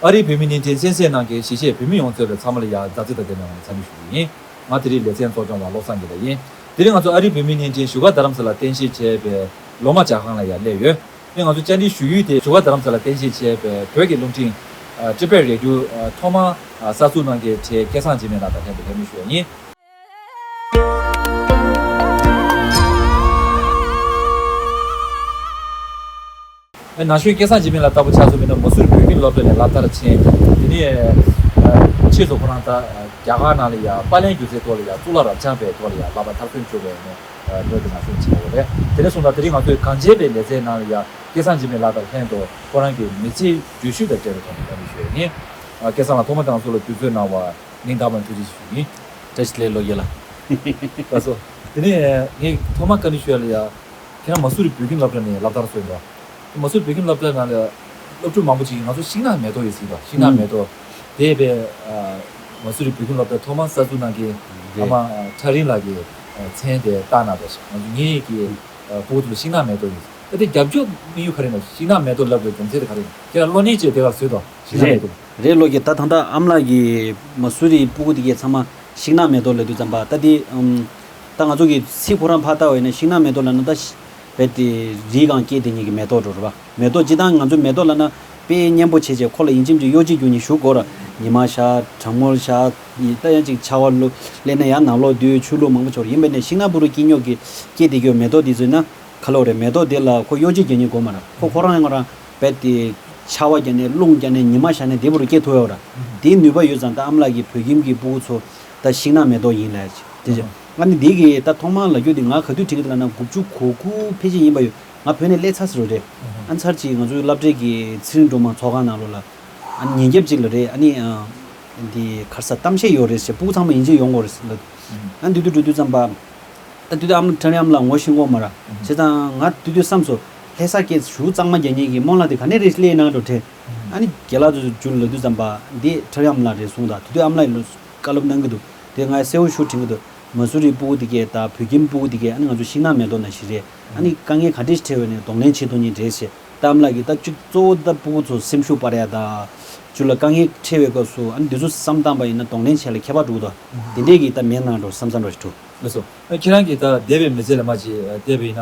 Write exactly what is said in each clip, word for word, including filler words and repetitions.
ཨ་རིའི་བོད་མིའི་བརྙན་འཕྲིན་གསན་གཟིགས་གནང་མཁན་གཞིས་བྱེས་བོད་མི་ཡོངས་གཙོས་པའི་ཚང་མ་ལ་ཡང་མཛའ་བརྩེ་དང་ལྡན་པའི་ངང་ནས་འཚམས་འདྲི་ཞུ་གི་ཡིན། ང་དེ་རིང་ལེ་ཚན་གཙོ་སྐྱོང་བ་བློ་བཟང་དགེ་ལེགས་ཡིན། དེ་རིང་ང་ཚོ་ཨ་རིའི་བོད་མིའི་བརྙན་འཕྲིན་བཞུགས་སྒར་རྡ་རམ་ས་ལར་རྟེན་གཞི་བྱས་པའི་ལོ་མ་ཇ་ཁང་ལ་ཡང་སླེབས་ཡོད། དེ་ང་ཚོ་བཅར་འདྲི་ཞུ་ཡུལ་དེ་བཞུགས་སྒར་རྡ་རམ་ས་ལར་རྟེན་གཞི་བྱས་པའི་བོད་ཀྱི་རླུང་འཕྲིན་ཨ་Tibet Radio ཨ་ཐོག་མར་ཨ་གསར་འཛུགས་གནང་མཁན་གྱི་སྐལ་བཟང་འཇིགས་མེད་ལགས་དང་ལྷན་དུ་ལྷན་མིན་ཞུ་བ་ཡིན། ཨ་ནང་ཞོལ་སྐལ་བཟང་འཇིགས་མེད་ལགས་ལྟ་བུ་ཆ་མཚོན་པ་ཡིན་ན་མ་སུ་རི་བོད་ཁྱིམ་སློབ་གྲྭ་ནས་སློབ་མཐར་ཕྱིན། དེ་ནས་ཨ་ཕྱིས་སུ་ཁོ་རང་ད་རྒྱ་གར་ནང་ལ་ཡང་པར་ལེན་སྒྱུ་རྩལ་ཐོག་ལ་ཡང་གཙུག་ལག་རབ་འབྱམས་པའི་ཐོག་ལ་ཡང་བསླབ་པ་མཐར་སོན་བྱུང་བའི་ནས་བོད་དུ་ནང་ཞོལ་ཕྱིན་པ་རེད། དེ་ནས་བཟུང་ད་དེ་རིང་ང་ཚོའི་གངས་ཅན་པའི་ལེ་ཚན་ནང་ལ་ཡང་སྐལ་བཟང་འཇིགས་མེད་ལགས་དང་ལྷན་དུ་ཁོ་རང་གི་མི་ཚེའི་འགྲུལ་བཞུད་དང་འབྲེལ་བའི་ཐོག་ནས་བཀའ་འདྲི་ཞུ་ཡས་ཡིན། ཨ་སྐལ་བཟང་ལགས་ཐོག་མ་དེ་ང་ཚོ་ལ་དུས་ཚོད་གནང་བར་སྙིང་ཐག་པ་ནས་ཐུགས་རྗེ་ཆེ་ཞུ་གི་ཡིན། བཀྲ་ཤིས་བདེ་ལེགས་བློ་དགེ་ལགས། ལགས་སོ། དེ་ནས་ངས་ཐོག་མ་བཀའ་འདྲི་ཞུ་ཡ་ལ་ཡ། ཁྱེད་རང་མ་སུ་རི་བོད་ཁྱིམ་སློབ་གྲྭ་ནས་སློབ་མཐར་སོན་འདུག་མ་སུ་རི་བོད་ཁྱིམ་སློབ་གྲྭ་ནང་ལ་སློབ་ཕྲུག་མང་པོ་ཅིག་གིས་ང་ཚོ་ཤིང་ནགས་མེ་ཏོག་ཡོད་ཟེར་འདུག་ཤིང་ནགས་ཨུམ། མེ་ཏོག་དེ་བས་ཨ་མ་སུ་རི་བོད་ཁྱིམ་སློབ་གྲྭ་ཐོག་མར་གསར་འཛུགས་གནང་མཁན་ཨ་རེད། མ་ཁྲ་རིང་ལགས་ཀྱིས་ཨ་མཚན་དེ་བཏགས་གནང་འདུག་ང་ཚོ་ངེད་ཀྱི་ཨ་སྤུ་གུ་ཚོ་ལ་ཤིང་ནགས་མེ་ཏོག་ཡོད་ཟེར། ད་དེ་རྒྱབ་སྐྱོར་དམིགས་ཡུལ་ག་རེ་ཡིན་ནམ། ཤིང་ནགས་མེ་ཏོག་ལབ་དགོས་རྒྱུ་མཚན་དེ་ག་རེ་ཡིན། ཁྱེད་རང་གློ་ནད་ཅིག་དེ་གར་བཟོས་དང་ཤིང་ནགས་མེ་རེད། ཏོག་རེད་ལོ་རྒྱུས་ད་ད་ལྟ་ཨ་མ་ལགས་ཀྱིས་མ་སུ་རིའི་སྤུ་གུ་དེ་གའི་ཚང་མ་ཤིང་ནགས་མེ་ཏོག་ལབ་དུས་ཙམ་པ་ད་དེ་ཨམ། ད་ང་ཚོ་གི་ཚིག་ཁོ་རང་ཕར་ལྟ་བ་ཡིན་ན་ཤིང་ནགས་མེ་ཏོག་ལབ་ན་ད་ཤི་རྦད་དེ་རིའི་སྒང་སྐྱེས་དེ་ཉིད་ཀྱི་མེ་ཏོག་འགྲོ་རེད་པ། མེ་ཏོག་སྤྱིར་བཏང་ང་ཚོ་མེ་ཏོག་ལབ་ན་དཔེ་སྙན་པོ་བྱས་བྱས་ཁོ་ལ་ཡིན་གཅིག་མིན་གཅིག་གཡོ་བྱད་རྒྱུ་ནི་ཞུ་དགོས་ར། ཉི་མ་ཤར་གྲང་མོ་ཤར་ད་ཡང་ཅིག་ཆར་པ་བླུགས་སླེབས་ན་ཡང་ནང་ལོགས་སྡོད་ཆུ་བླུགས་མང་པོ་བྱོས་ར། ཡིན་པ་ནས་ཤིང་ནགས་སྤུ་རུ་སྐྱེས་ཉོག་གི་སྐྱེས་དེ་གའི་མེ་ཏོག་དེ་ཚོ་ཡིན་ན། ག་ལོ་རེད། མེ་ཏོག་དེ་ལ་ཁོ་གཡོ་བྱད་རྒྱག་ཉེན་དགོས་མ་རེད། ཁོ་ཁོ་རང་ཡང་རང་རྦད་དེ་ཆར་པ་བརྒྱབ་ནས་རླུང་བརྒྱབ་ནས་ཉི་མ་ཤར་ནས་དེ་བར་སྐྱེ་ཐུབ་ཡོད་རེད། དེའི་ནུས་པ་ཡོད་ཙང་ད་ཨ་མ་ལགས་ཀྱིས་བོད་ཁྱིམ་གྱི་སྤུ་གུ་ཚོ་ད་ཤིང་ནགས་མེ་ཏོག་ཡིན་ལབ་ཅིག་དེ་བྱས་ང་ནི་འདི་གི་ད་ཐོག་མར་ལབ་རྒྱུ་དེ་ང་ག་དུས་དྲན་གི་འདུག་ལབ་ན་དགུ་བཅུ་གོ་དགུ་ཕལ་ཆེར་ཡིན་པ་ཡོད། ང་བོད་ནས་སླེབས་ཚར་ཟེར་རོ་རེད། ཨ་ཚར་གཅིག་ང་ཚོའི་སློབ་གྲྭའི་གི་ཚེ་རིང་སྒྲོལ་མ་ཚོགས་ཁང་ནང་ལོགས་ལ་ཨ་ཉིན་རྒྱབ་གཅིག་ལ་རེད། ཨ་ནི་ཨ་འདི་ག་རེ་ཟ་གཏམ་བཤད་ཡོད་རེད་ཟེར། སྤུ་གུ་ཚང་མ་ཡིན་གཅིག་ཡོང་དགོས་རེད་ཟེར་ལབ། ཨ་འདི་དུས་འགྲོ་དུས་ཙམ་པ། ད་དུས་དུས་ཨ་མ་ཁྲ་རིང་ཨ་མ་ལགས་ངོ་ཤེས་ཀྱི་ཡོད་མ་རེད། བྱས་ཙང་ང་དུས་དུས་བསམ་སོང་། ལྷ་ས་སྐད་ཞུ་གཙང་མ་རྒྱག་མཁན་གྱི་རྨོ་ལགས་དེ་ག་ནས་རེད་སླེབས་ན་འགྲོ་དྲན། ཨ་ནི་རྒན་ལགས་ཚོ་རྒྱུད་ལ་དུས་ཙམ་པ་འདི་ཁྲ་རིང་ཨ་མ་ལགས་རེད་གསུངས། ད་དུས་དུས་ཨ་མ་ལགས་ལ་བཀའ་སློབ་གནང་གི་འདུག་དེ་ང་གསལ་པོ་ཞུ་དྲན་གི་འདུག་མ་སུ་རིའི་སྤུ་གུ་དེ་གས་ད་བོད་ཁྱིམ་སྤུ་གུ་དེ་གས་ཨ་ནི་ང་ཚོ་ཤིང་ནགས་མེ་ཏོག་ནང་བཞིན་རེད། ཨ་ནི་དཀའ་ངལ་ག་འདྲས་ཞིག་འཕྲད་ཡོད་ནས་གདོང་ལེན་བྱེད་ཐུབ་མཁན་རེད་ཟེར། ད་ཨ་མ་ལགས་ཀྱིས་ད་གཅིག་གཙོ་བོ་ད་སྤུ་གུ་ཚོ་སེམས་ཤུགས་སྤར་ཡ་ད། རྒྱུད་ལ་དཀའ་ངལ་འཕྲད་པའི་སྐབས་སུ་ཨ་ནི་འདི་ཚོ་བསམ་བཏང་པ་ཡིན་ན་གདོང་ལེན་བྱེད་ལ་ཁྱད་པར་འགྲོ་གི་འདུག་དེ་འདྲས་ཀྱི་ད་མེད་ན་འགྲོ་བསམ་བསམ་འདྲ་ཞིག་འདུག་ལགས་སོ། ཁྱེད་རང་གིས་ད་འདས་པའི་མི་ཚེ་ལ་མ་ཅིག་བལྟས་པ་ཡིན་ན།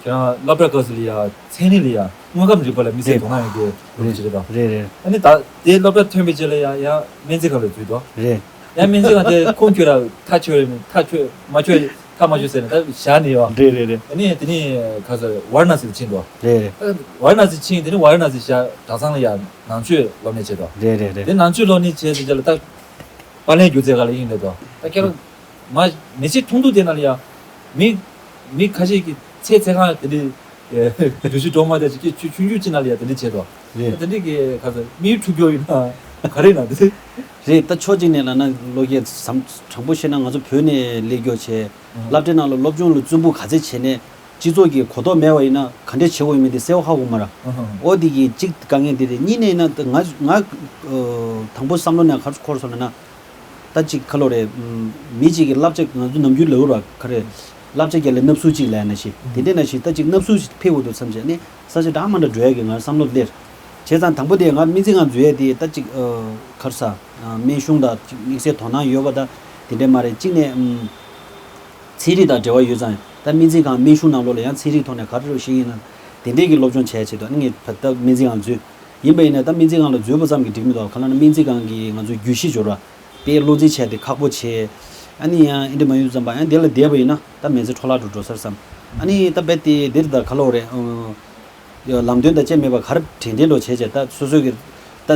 ཁྱེད་རང་སློབ་གྲྭ་སྐབས་སུ་ལ་ཡ་ཚན་རིག་ལ་ཡ་དངོས་ཁམས་རིག་པ་ལ་དམིགས་བསལ་དོ་སྣང་ཡོད་མཁན་ལོ་ཅིག་རེད་དོ། རེད་རེད། ཨ་ནི་ད་དེ་སློབ་གྲྭ་ཐོན་པའི་རྗེས་ལ་ཡ་ཡང་སྨན་རྩིས་ཁང་ལ་འཛུལ་དོ། རེད། ཡང་སྨན་རྩིས་ཁང་དེ་ཁུངས་འཁྱོལ་ར་ཐག་ཆོད་ཐག་ཆོད་མ་ཆོད་ཐག་མ་ཆོད་ཟེར་ནས་ད་བཞག་ནས་ཡོད། རེད་རེད་རེད། ཨ་ནི་དེ་ནས་ག་ས་ཝཱ་ར་ཎ་སི་ལ་ཕྱིན་དོ། རེད་རེད། ཝཱ་ར་ཎ་སི་ཕྱིན་དེ་ནས་ཝཱ་ར་ཎ་སི་བཞག་གྲྭ་ཚང་ལ་ཡ་ནང་ཆོས་སློབ་གཉེར་བྱས་དོ། རེད་རེད་རེད། དེ་ནང་ཆོས་སློབ་གཉེར་བྱས་ཟེར་རྗེས་ལ་ད། པར་ལེན་སྒྱུ་རྩལ་སྒང་ལ་དབྱིངས་སླེབས་དོ། ད་ཁྱེད་རང་། མ་མི་ཚེ་ཐུང་ཐུང་དེ་ནང་ལ་ཡང་། མི། མི་ཁ་ཤས་ཀྱིས་ཚེ་ཚེ་གང་དེ་འདྲའི། འགྲུལ་བཞུད་སྒྲོལ་མ་དེ་ཅིག་ཆུང་ཆུང་ཅིག་ནང་ལ་ཡང་དེ་འདྲ་བྱས་དོ། རེད། དེ་འདྲའི་གི་ག་ཚོད་མིའི་ཕྲུ་གུ་ཡིན་ན་ག་རེ་ན་དེ། རེད། ད་ཕྱོགས་གཅིག་ནས་ལབ་ན་བློ་སྐྱེད་ཙམ་དྲང་པོ་བཤད་ན་ང་ཚོ་བོད་ནས་སླེབས་མགྱོགས་བྱས། སློབ་གྲྭའི་ནང་ལ་སློབ་སྦྱོང་ལ་བརྩོན་པོ་ག་ཚད་བྱས་ནས། སྤྱི་ཚོགས་ཀྱི་གོ་རྟོགས་མེད་པ་ཡིན་ན་ག་འདྲས་བྱེད་དགོས་ཡིན་མིན་དེ་གསལ་པོ་ཧ་གོ་མ་རེད། ཨོ་དེ་གི་གཅིག་དཀའ་ངལ་དེ་རེད། གཉིས་ནས་ན་ད་ང་ང་དང་པོ་བསམ་བློ་ནས་ག་རེ་འཁོར་སོང་ལབ་ན། ད་གཅིག་ག་ལོ་རེད། མི་གཅིག་གི་བསླབ་བྱ་ང་ཚོ་ནམ་རྒྱུན་ལབ་ར་ག་རེ། བསླབ་བྱ་རྒྱབ་ལ་སྣབས་ཟུག་གཅིག་ལབ་ན་ཞིག་དེ་འདྲས་ན་ཞིག་ད་གཅིག་སྣབས་ཟུག་ཕེབས་འོང་དུས་མཚམས་བྱས་ནས་ས་ཆ་འདྲ་མ་འདྲ་འགྲོ་ཡ་གི་ང་བསམ་བློ་སླེབས། བྱས་ཙང་དང་པོ་དེ་ང་སྨན་རྩིས་ཁང་འཛུལ་ཡ་དེ་ད་གཅིག་ག་རེ་ཟ། སྨན་གཞུང་དང་དམིགས་བསལ་དོ་སྣང་ཡོད་པ་ད་དེ་འདྲས་མ་རེད། གཅིག་ནས། ཚན་རིག་དང་འབྲེལ་བ་ཡོད་ཙང་ད་སྨན་རྩིས་ཁང་སྨན་གཞུང་ནང་ལོགས་ལ་ཡང་ཚན་རིག་ཐོག་ནས་ག་རེ་རེད་ཤེས་ཀྱི་ཡིན་ན་དེ་འདྲས་ཀྱི་སློབ་སྦྱོང་བྱས་ཆེད་དུ་ཨ་ནི་ངས་ད་ལྟ་སྨན་རྩིས་ཁང་འཛུལ་ཡིན་པ་ཡིན་ན་ད་སྨན་རྩིས་ཁང་ལ་འཛུལ་བ་ཙམ་གྱིས་འགྲིག་མི་འདུག་ག་ལབ་ན་སྨན་རྩིས་ཁང་གི་ང་ཚོའི་རྒྱུད་བཞི་འབྱོར་བ་དཔེ་བློ་འཛིན་བྱས་ཏེ་ཁག་པོ་བྱས། ཨ་ནི་ཡང་ཨེ་འདྲ་མ་ཡོང་ཙམ་པ་ཡང་དེ་ལ་བསྡད་པ་ཡིན་ན་ད་མི་ཚེ་འཕྲོ་བརླག་འགྲོ་འགྲོ་ས་རེད་བསམ། ཨ་ནི་ད་རྦད་དེ་འདིར་ད་ག་ལབ་རེད། ལམ་སྟོན་དང་བཅས་མེད་པ་ག་རེ་དྲན་དྲན་འགྲོ་བྱས་བྱས་ད་སོ་སོའི་གི་ད་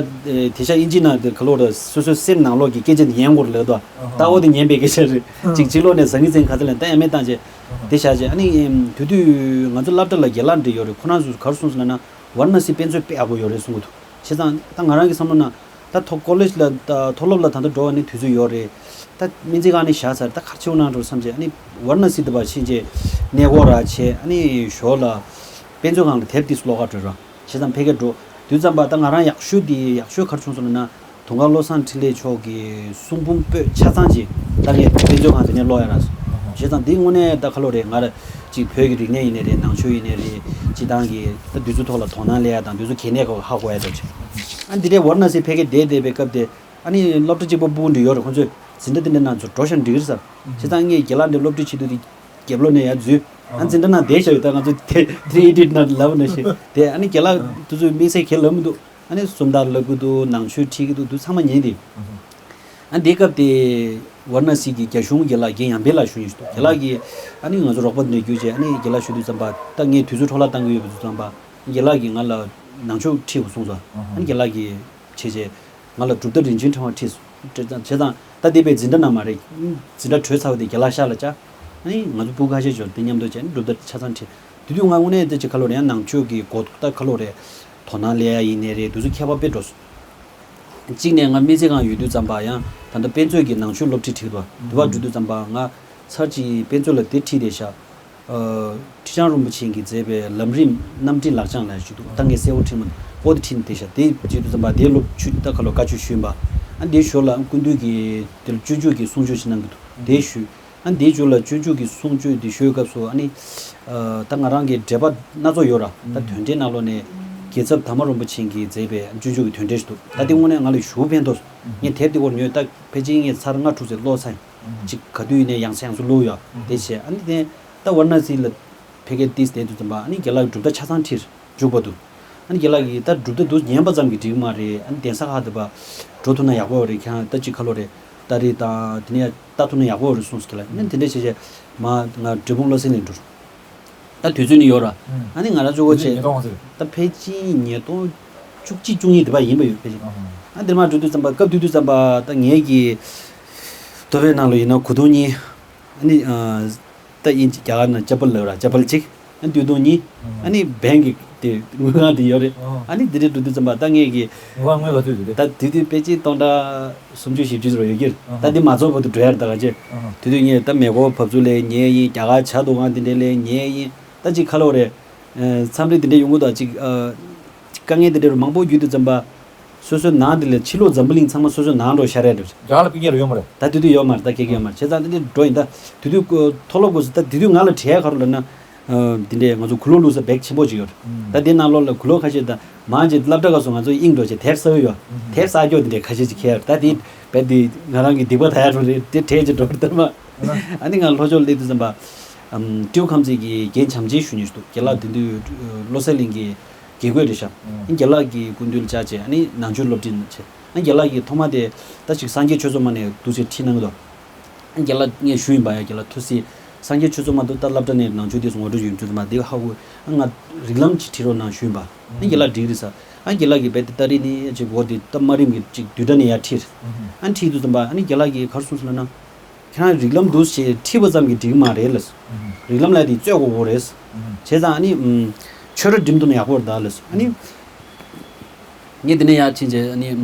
དེ་ཤ་ཨིན་ཇི་ནང་དུ་ག་ལོ་ར་སོ་སོའི་སེམས་ནང་ལོགས་ཀྱི་སྐད་ཆ་འདི་ཉན་དགོས་རེད་ལབ་དོ། ད་འོ་དེ་ཉན་པའི་སྐད་ཆ་རེད། ཅིག་ཕྱི་ལོགས་ནས་ཟང་ངི་ཚན་ག་ཚོད་ལ་ད་ཡ་མེད་བཏང་བྱས་དེ་བཞག་བྱས་ཨ་ནི་དེ་དུས་ང་ཚོ་སློབ་གྲྭ་ལ་རྒན་ལགས་འདྲ་ཡོད་རེད། ཁོ་རང་ཚོས་ག་རེ་གསུངས་སོང་ལབ་ན་ཝཱ་ར་ཎ་སི་དཔེ་མཛོད་དཔེ་ཡག་པོ་ཡོད་རེད་གསུང་གི་འདུག་བྱས་ཙང་ད་ང་རང་གི་བསམ་བློ་ན། ད་ཐོག་ཀོ་ལེཇ་ལ་ད་མཐོ་སློབ་ལ་ད་ལྟ་འགྲོ་བ་ནི་དུས་ཚོད་ཡོད་རེད། ད་སྨན་རྩིས་ཁང་ནས་བཞག་ཚར་ད་ག་རེ་བྱེད་དགོས་ན་འགྲོ་བསམ་བྱས་ཨ་ནི་ཝཱ་ར་ཎ་སི་དུ་བ་ཕྱིན་བྱས་གནས་སྐོར་ར་བྱས་ཨ་ནི་ཞོར་ལ་དཔེ་མཛོད་ཁང་ལ་དེབ་ཏིས་ཀློག་ག་འགྲོ་ར་བྱས་ཙང་ཕ་གིར་འགྲོ་དུས་ཙམ་པ་ད་ང་རང་ཡག་ཤོས་དེ་ཡག་ཤོས་ག་རེ་བྱུང་སོང་ལབ་ན་དུང་དཀར་བློ་བཟང་འཕྲིན་ལས་མཆོག་གི་གསུང་འབུམ་པོད་ཆ་ཚང་ཅིག་ད་ངས་དཔེ་མཛོད་ཁང་དེ་ནས་ཀློག་ཡ་རག་སོང་། བྱས་ཙང་འདི་དངོས་གནས་ད་ཁ་ལོ་རེད། ང་ར་ཅིག་བོད་ཀྱི་རིག་གནས་ཡིན་ནའི་རེད། ནང་ཆོས་ཡིན་ནའི་རེད། སྤྱི་བཏང་གི་ད་འདི་ཚོའི་ཐོག་ལ་དོ་སྣང་སླེབས་ཡ་དང་འདི་ཚོ་གལ་གནད་ཁག་ཧ་གོ་ཡ་འདྲ་བྱས། ཨ་འདི་འདྲའི་ཝཱ་ར་ཎ་སི་ཕ་གིར་བསྡད་བསྡད་པའི་སྐབས་དེ། ཨ་ནི་སློབ་གྲྭ་གཅིག་པ་སྤུ་གུ་འདྲ་ཡོད་རེད། ཁོང་ཚོས་འཛིན་གྲྭ་དེ་འདྲའི་ནང་ཚུར་འགྲོ་ཤག་འགྲིག་གི་རེད་ཟེར། བྱས་ཙང་ངས་རྒན་ལགས་འདྲ་སློབ་ཁྲིད་བྱེད་དུས་དེ་རྒྱབ་ལོགས་ནས་ཡར་འཛུལ། ཨ་འཛིན་གྲྭ་ནང་བསྡད་བཞག་ཡོད། ད་ང་ཚོ་དེ་ཐི་རི་ཨི་ཌི་ནང་ལབ་ནང་བཞིན་དེ། ཨ་ནི་རྒན་ལགས་དེ་ཚོས་དམིགས་བསལ་གང་ཡང་ལབ་མི་འདུག་ཨ་ནི་སུམ་རྟགས་ལབ་གི་འདུག་ནང་ཆོས་ཁྲིད་ཀྱི་འདུག་འདི་ཚང་མ་ཉན་ཏེ། ཨ་འདི་སྐབས་དེ་ཝཱ་ར་ཎ་སི་གི་རྒྱ་གཞུང་རྒན་ལགས། རྒན་ཡང་འཕེལ་ལགས་ཞུ་ཡིན་ཞུ་འདུག་རྒན་ལགས་ཀྱིས་ཨ་ནི་ང་ཚོ་རོགས་པ་འདྲ་གྱུར་བྱས། ཨ་ནི་རྒན་ལགས་ཞུ་དུས་ཙམ་པ་ད་ངས་དུས་ཚོད་འཕྲོ་བརླག་བཏང་གི་ཡོད་པ་དུས་ཙམ་པ་རྒན་ལགས་ཀྱིས་ང་ལ་ནང་ཆོས་ཁྲིད་དགོས་གསུངས་སོང་། ཨ་ནི་རྒན་ལགས་ཀྱིས་བྱས་བྱས་ང་ལ་གྲུབ་མཐའ་རིན་ཆེན་ཕྲེང་བ་ཁྲིད་སོང་། བྱས་ཙང་ད་འདི་དཔེ་འཛིན་གྲྭ་ནང་མ་རེད། འཛིན་གྲྭ་གྲོལ་ཚར་བ་དེ་རྒན་ལགས་ཤག་ལ་བཅར། ཨ་ནི་ང་ཚོ་སྤུ་གུ་ཁ་ཤས་འབྱོར་དེ་མཉམ་དུ་བྱས། ཨ་ནི་གྲུབ་མཐའ་ཆ་ཚང་ཁྲིད། དེ་དུས་ང་དངོས་གནས་དེ་ཅིག་ཁ་ལོ་རེད། ཡང་ནང་ཆོས་ཀྱི་སྒོ་ད་ཁ་ལོ་རེད། དོ་སྣང་སླེབས་ཡ་ཡིན་ནའི་རེད། དུས་ཚོད་ཁྱད་པར་དཔེ་འགྲོ་སོང་། གཅིག་ནས་ང་སྨན་རྩིས་ཁང་ཡོད་དུས་ཙམ་པ་ཡང་ད་ལྟ་དཔེ་མཛོད་ཀྱི་ནང་ཆོས་སློབ་ཁྲིད་ཁྲིད་འདུག་དུ་བ་འགྲོ་དུས་ཙམ་པ་ང་ཚར་གཅིག་དཔེ་མཛོད་ལ་དེ་ཁྲིད་བསྡད་ཤག་ཨ། ཁྲི་བྱང་རིན་པོ་ཆེ་གིས་མཛད་པའི་ལམ་རིམ་རྣམ་འདྲེན་ལག་བཅངས་ལབ་ཞིག་འདུག་ད་ངས་གསལ་པོ་ཁྲིད་མ་འདུག་འོ་དེ་ཁྲིད་ནས་བསྡད་ཤག་དེ་བྱེད་དུས་ཙམ་པ་དེའི་སློབ་ཆོས་ད་ཁ་ལོ་བཀའ་ཆོས་ཞུས་པ། ཨ་དེའི་ཞོར་ལ་སྐུ་མདུན་གྱིས་དེ་ལ་སྤྱོད་འཇུག་གི་གསུང་ཆོས་ཤིག་གནང་གི་འདུག་དེ་ཞུས། ཨ་འདིའི་མཇུག་ལ་སྤྱོད་འཇུག་གི་གསུང་ཆོས་འདི་ཞུས་སྐབས་སུ། ཨ་ནི་ཨ་ད་ང་རང་གི་འགྲེལ་པ་སྣ་ཚོགས་ཡོད་ར། ད་དོན་འགྲེལ་ནང་ལོགས་ནས་རྒྱལ་ཚབ་དར་མ་རིན་པོ་ཆེ་གིས་མཛད་པའི་སྤྱོད་འཇུག་གི་དོན་འགྲེལ་ཞིག་འདུག་ད་འདི་དངོས་གནས་ང་ལ་ཞེ་པོ་ཕན་ཐོགས་སོང་། ངས་དེབ་འདི་སྒོར་ཉོས། ད་ཕལ་ཆེར་ངས་ཚར་ལྔ་དྲུག་ཙམ་ཀློག་ཚར་ཡིན། ཅིག་ག་དུས་ཡིན་ནའི་ཡང་སེ་ཡང་སེ་ཀློག་ཡོད། དེ་བྱས་ཨ་ནི་དེ་ད་ཝཱ་ར་ཎ་སི་ལ་ཕ་གིར་ཏིས་བསྡད་དུས་ཙམ་པ། ཨ་ནི་རྒན་ལགས་ཀྱིས་གྲུབ་མཐའ་ཆ་ཚང་ཁྲིད། མཇུག་བར་དུ། ཨ་ནི་རྒན་ལགས་ཀྱིས་ད་གྲུབ་མཐའ་འདི་ཉན་པ་ཙམ་གྱིས་འགྲིག་མ་རེད། ཨ་ནི་གདན་ས་ཁག་དེ་བར་འགྲོ་ཐུབ་ན་ཡག་པོ་རེད། ཁྱེད་རང་ད་ཅིག་ཁ་ལོ་རེད། ད་རེས་དང་དེ་ནས་ལྟ་ཐུབ་ན་ཡག་པོ་རེད་གསུངས་སོང་། རྒན་ལགས་ཨ་ནི་དེ་འདྲ་བྱས་བྱས་མ་ང་འབྲས་སྤུངས་བློ་གསལ་གླིང་འགྲོ། ད་དུས་ཚོད་ནི་ཡོད་ར། ཨ་ནི་ང་རང་གཙོ་བོ་བྱས་ད་ཕལ་ཆེར་ཉིས་སྟོང་བཅུ་གཅིག་བཅུ་གཉིས་དེ་བར་ཡིན་པ་ཡོད་ཕལ་ཆེར། ཨ་འདིར་མ་འགྲོ་དུས་ཙམ་པ་སྐབས་དེ་དུས་ཙམ་པ་ད་ངེད་ཀྱི་དོ་བའི་ནང་ལ་ཡིན་ན་གོ་དུང་གཉིས། ཨ་ནི་ཨ། ད་དབྱིན་ཇི་རྒྱ་གར་ནང་ཅ་པལ་ལབ་ར། ཅ་པལ་གཅིག་ཨ་སྟོད་ཐུང་གཉིས། ཨ་ནི་བེང་གི་དེ་དངུལ་ཁང་དེ་ཡོད་རེད། ཨ་ནི་དེ་འདྲའི་འགྲོ་དུས་ཙམ་པ་ད་ངས་ཀྱི། དངུལ་ཁང་དངུལ་ག་ཚོད་དེ་རེད། ད་དེ་དུས་དཔེ་ཅིག་སྟོང་ཕྲག་སུམ་ཅུ་བཞི་བཅུ་ཙམ་ཡོད་ཀྱི་རེད། ད་དེ་མ་རྫོགས་བར་དུ་འགྲོ་ཡ་རེད། ད་ག་ཅེ། དེ་དུས་ངས་ད་མེ་འཁོར་བབས་ཚུགས་ལས་ཉལ་ཡིན། རྒྱ་གར་ཇ་དུ་ཁང་དེ་འདྲའི་ལས་ཉལ་ཡིན། ད་ཅིག་ཁ་ལོ་རེད། ཨ་མཚམས་རེ་དེ་འདྲ་ཡོང་གི་འདུག་ཅིག་ཨ། དཀའ་ངལ་དེ་འདྲ་མང་པོ་བརྒྱུད་དུས་ཙམ་པ། སོ་སོའི་ནང་དེ་ལས་ཕྱི་ལོགས་འཛམ་བུ་གླིང་ཚང་མ་སོ་སོའི་ནང་འགྲོ་ཤར་རེད་འགྲོ། རྒྱ་གར་ལ་སྤུན་ཀྱག་ཡོད་མ་རེད། ད་དེ་དུས་ཡོད་མ་རེད། ད་ཁེ་ཁེ་ཡོད་མ་རེད། བྱས་ཙང་དེ་འདྲ་འགྲོ་ཡིན། ད་དེ་དུས་མཐོ་སློབ་སྐབས་སུ་ད་དེ་དུས་ང་ལ་དྲན་ཡ་ག་རེ་ལབ་ན། ཨ་དེ་འདྲའི་ང་ཚོ་གུ་ལོག་བླུགས་ས་བེག་ཆེན་པོ་ཅིག་ཡོད་རེད། ད་དེ་ནང་ལོགས་ལ་གུ་ལོག་ཁ་ཤས་ད་མང་ཆེ་སློབ་གྲྭ་སྐབས་སུ་ང་ཚོ་དབྱིངས་འགྲོ་བྱས་དེབ་ཟ་གི་ཡོད། དེབ་ཟ་རྒྱུ་དེ་འདྲའི་ཁ་ཤས་ཅིག་ཁེལ་ཡོད་རེད། ད་དེ་བེད་དེ་ང་རང་གི་སྡིག་པ་དག་ཡ་འགྲོ་རེད། དེ་དྲན་ཅིག་འགྲོ་རེད། ད་མ། ཨ་ནི་ང་ལྷོ་ཕྱོགས་སླེབས་དུས་ཙམ་པ། ཨམ་སྤྲེའུ་ཁམས་ཚན་གྱི་རྒན་བྱམས་ཆེན་ཞུ་མཁན་ཞིག་འདུག་རྒན་ལགས་དེ་དུས་བློ་གསལ་གླིང་གི་དགེ་བསྐོས་རེད་ཤག་ཨ་རྒན་ལགས་ཀྱི་སྐུ་མདུན་ལ་བཅར་བྱས་ཨ་ནི་ནང་ཆོས་སློབ་ཁྲིད་གནང་བྱས། ཨ་རྒན་ལགས་ཀྱིས་ཐོག་མ་དེ་ད་ཅིག་སངས་རྒྱས་ཆོས་ཚོགས་མ་ནས་འདུག་སེ་ཁྲིད་གནང་གི་འདུག་ཨ་རྒན་ལགས་ངས་ཞུས་ཡིན་པ། ཡ་རྒན་ལགས་ཐུགས་སྲས་སངས་རྒྱས་ཆོས་ཚོགས་མ་འདུག་ད་སློབ་གྲྭ་ནས་ནང་ཆོས་དེ་ཚོ་ངོ་སྤྲོད་ཡོད་འདུག་མ་དེ་ཧ་གོ། ཨ་ང་རིགས་ལམ་ཅིག་ཁྲིད་རོགས་གནང་ཞུས་ཡིན་པ། ཨ་རྒན་ལགས་འགྲིག་རེད་ཟེར། ཨ་རྒན་ལགས་ཀྱིས་རྦད་དེ་ད་རེས་ནས་ཅིག་འོ་དེ་ད་དམའ་རིམ་གྱི་ཅིག་བསྡུས་གྲྭ་ནས་ཡར་ཁྲིད། ཨ་ཁྲིད་དུས་ཙམ་པ་ཨ་ནི་རྒན་ལགས་ཀྱིས་ག་རེ་གསུངས་སོང་ལབ་ན། ཁྱེད་རང་རིགས་ལམ་འདུག་སེ་ཁྲིད་པ་ཙམ་གྱིས་འགྲིག་གི་མ་རེད་ལབ་སོང་། རིགས་ལམ་ལབ་དེ་རྩོད་དགོས་ཀྱི་རེད་ཟེར། བྱས་ཙང་ཨ་ནི་ཨམ་ཆོས་ར་འགྲིམ་ཐུབ་ན་ཡག་པོ་རེད་ད་ལབ་སོང་། ཨ་ནི་ངས་དེ་ནས་ཡར་ཕྱིན་རྗེས་ཨ་ནི་ཨམ་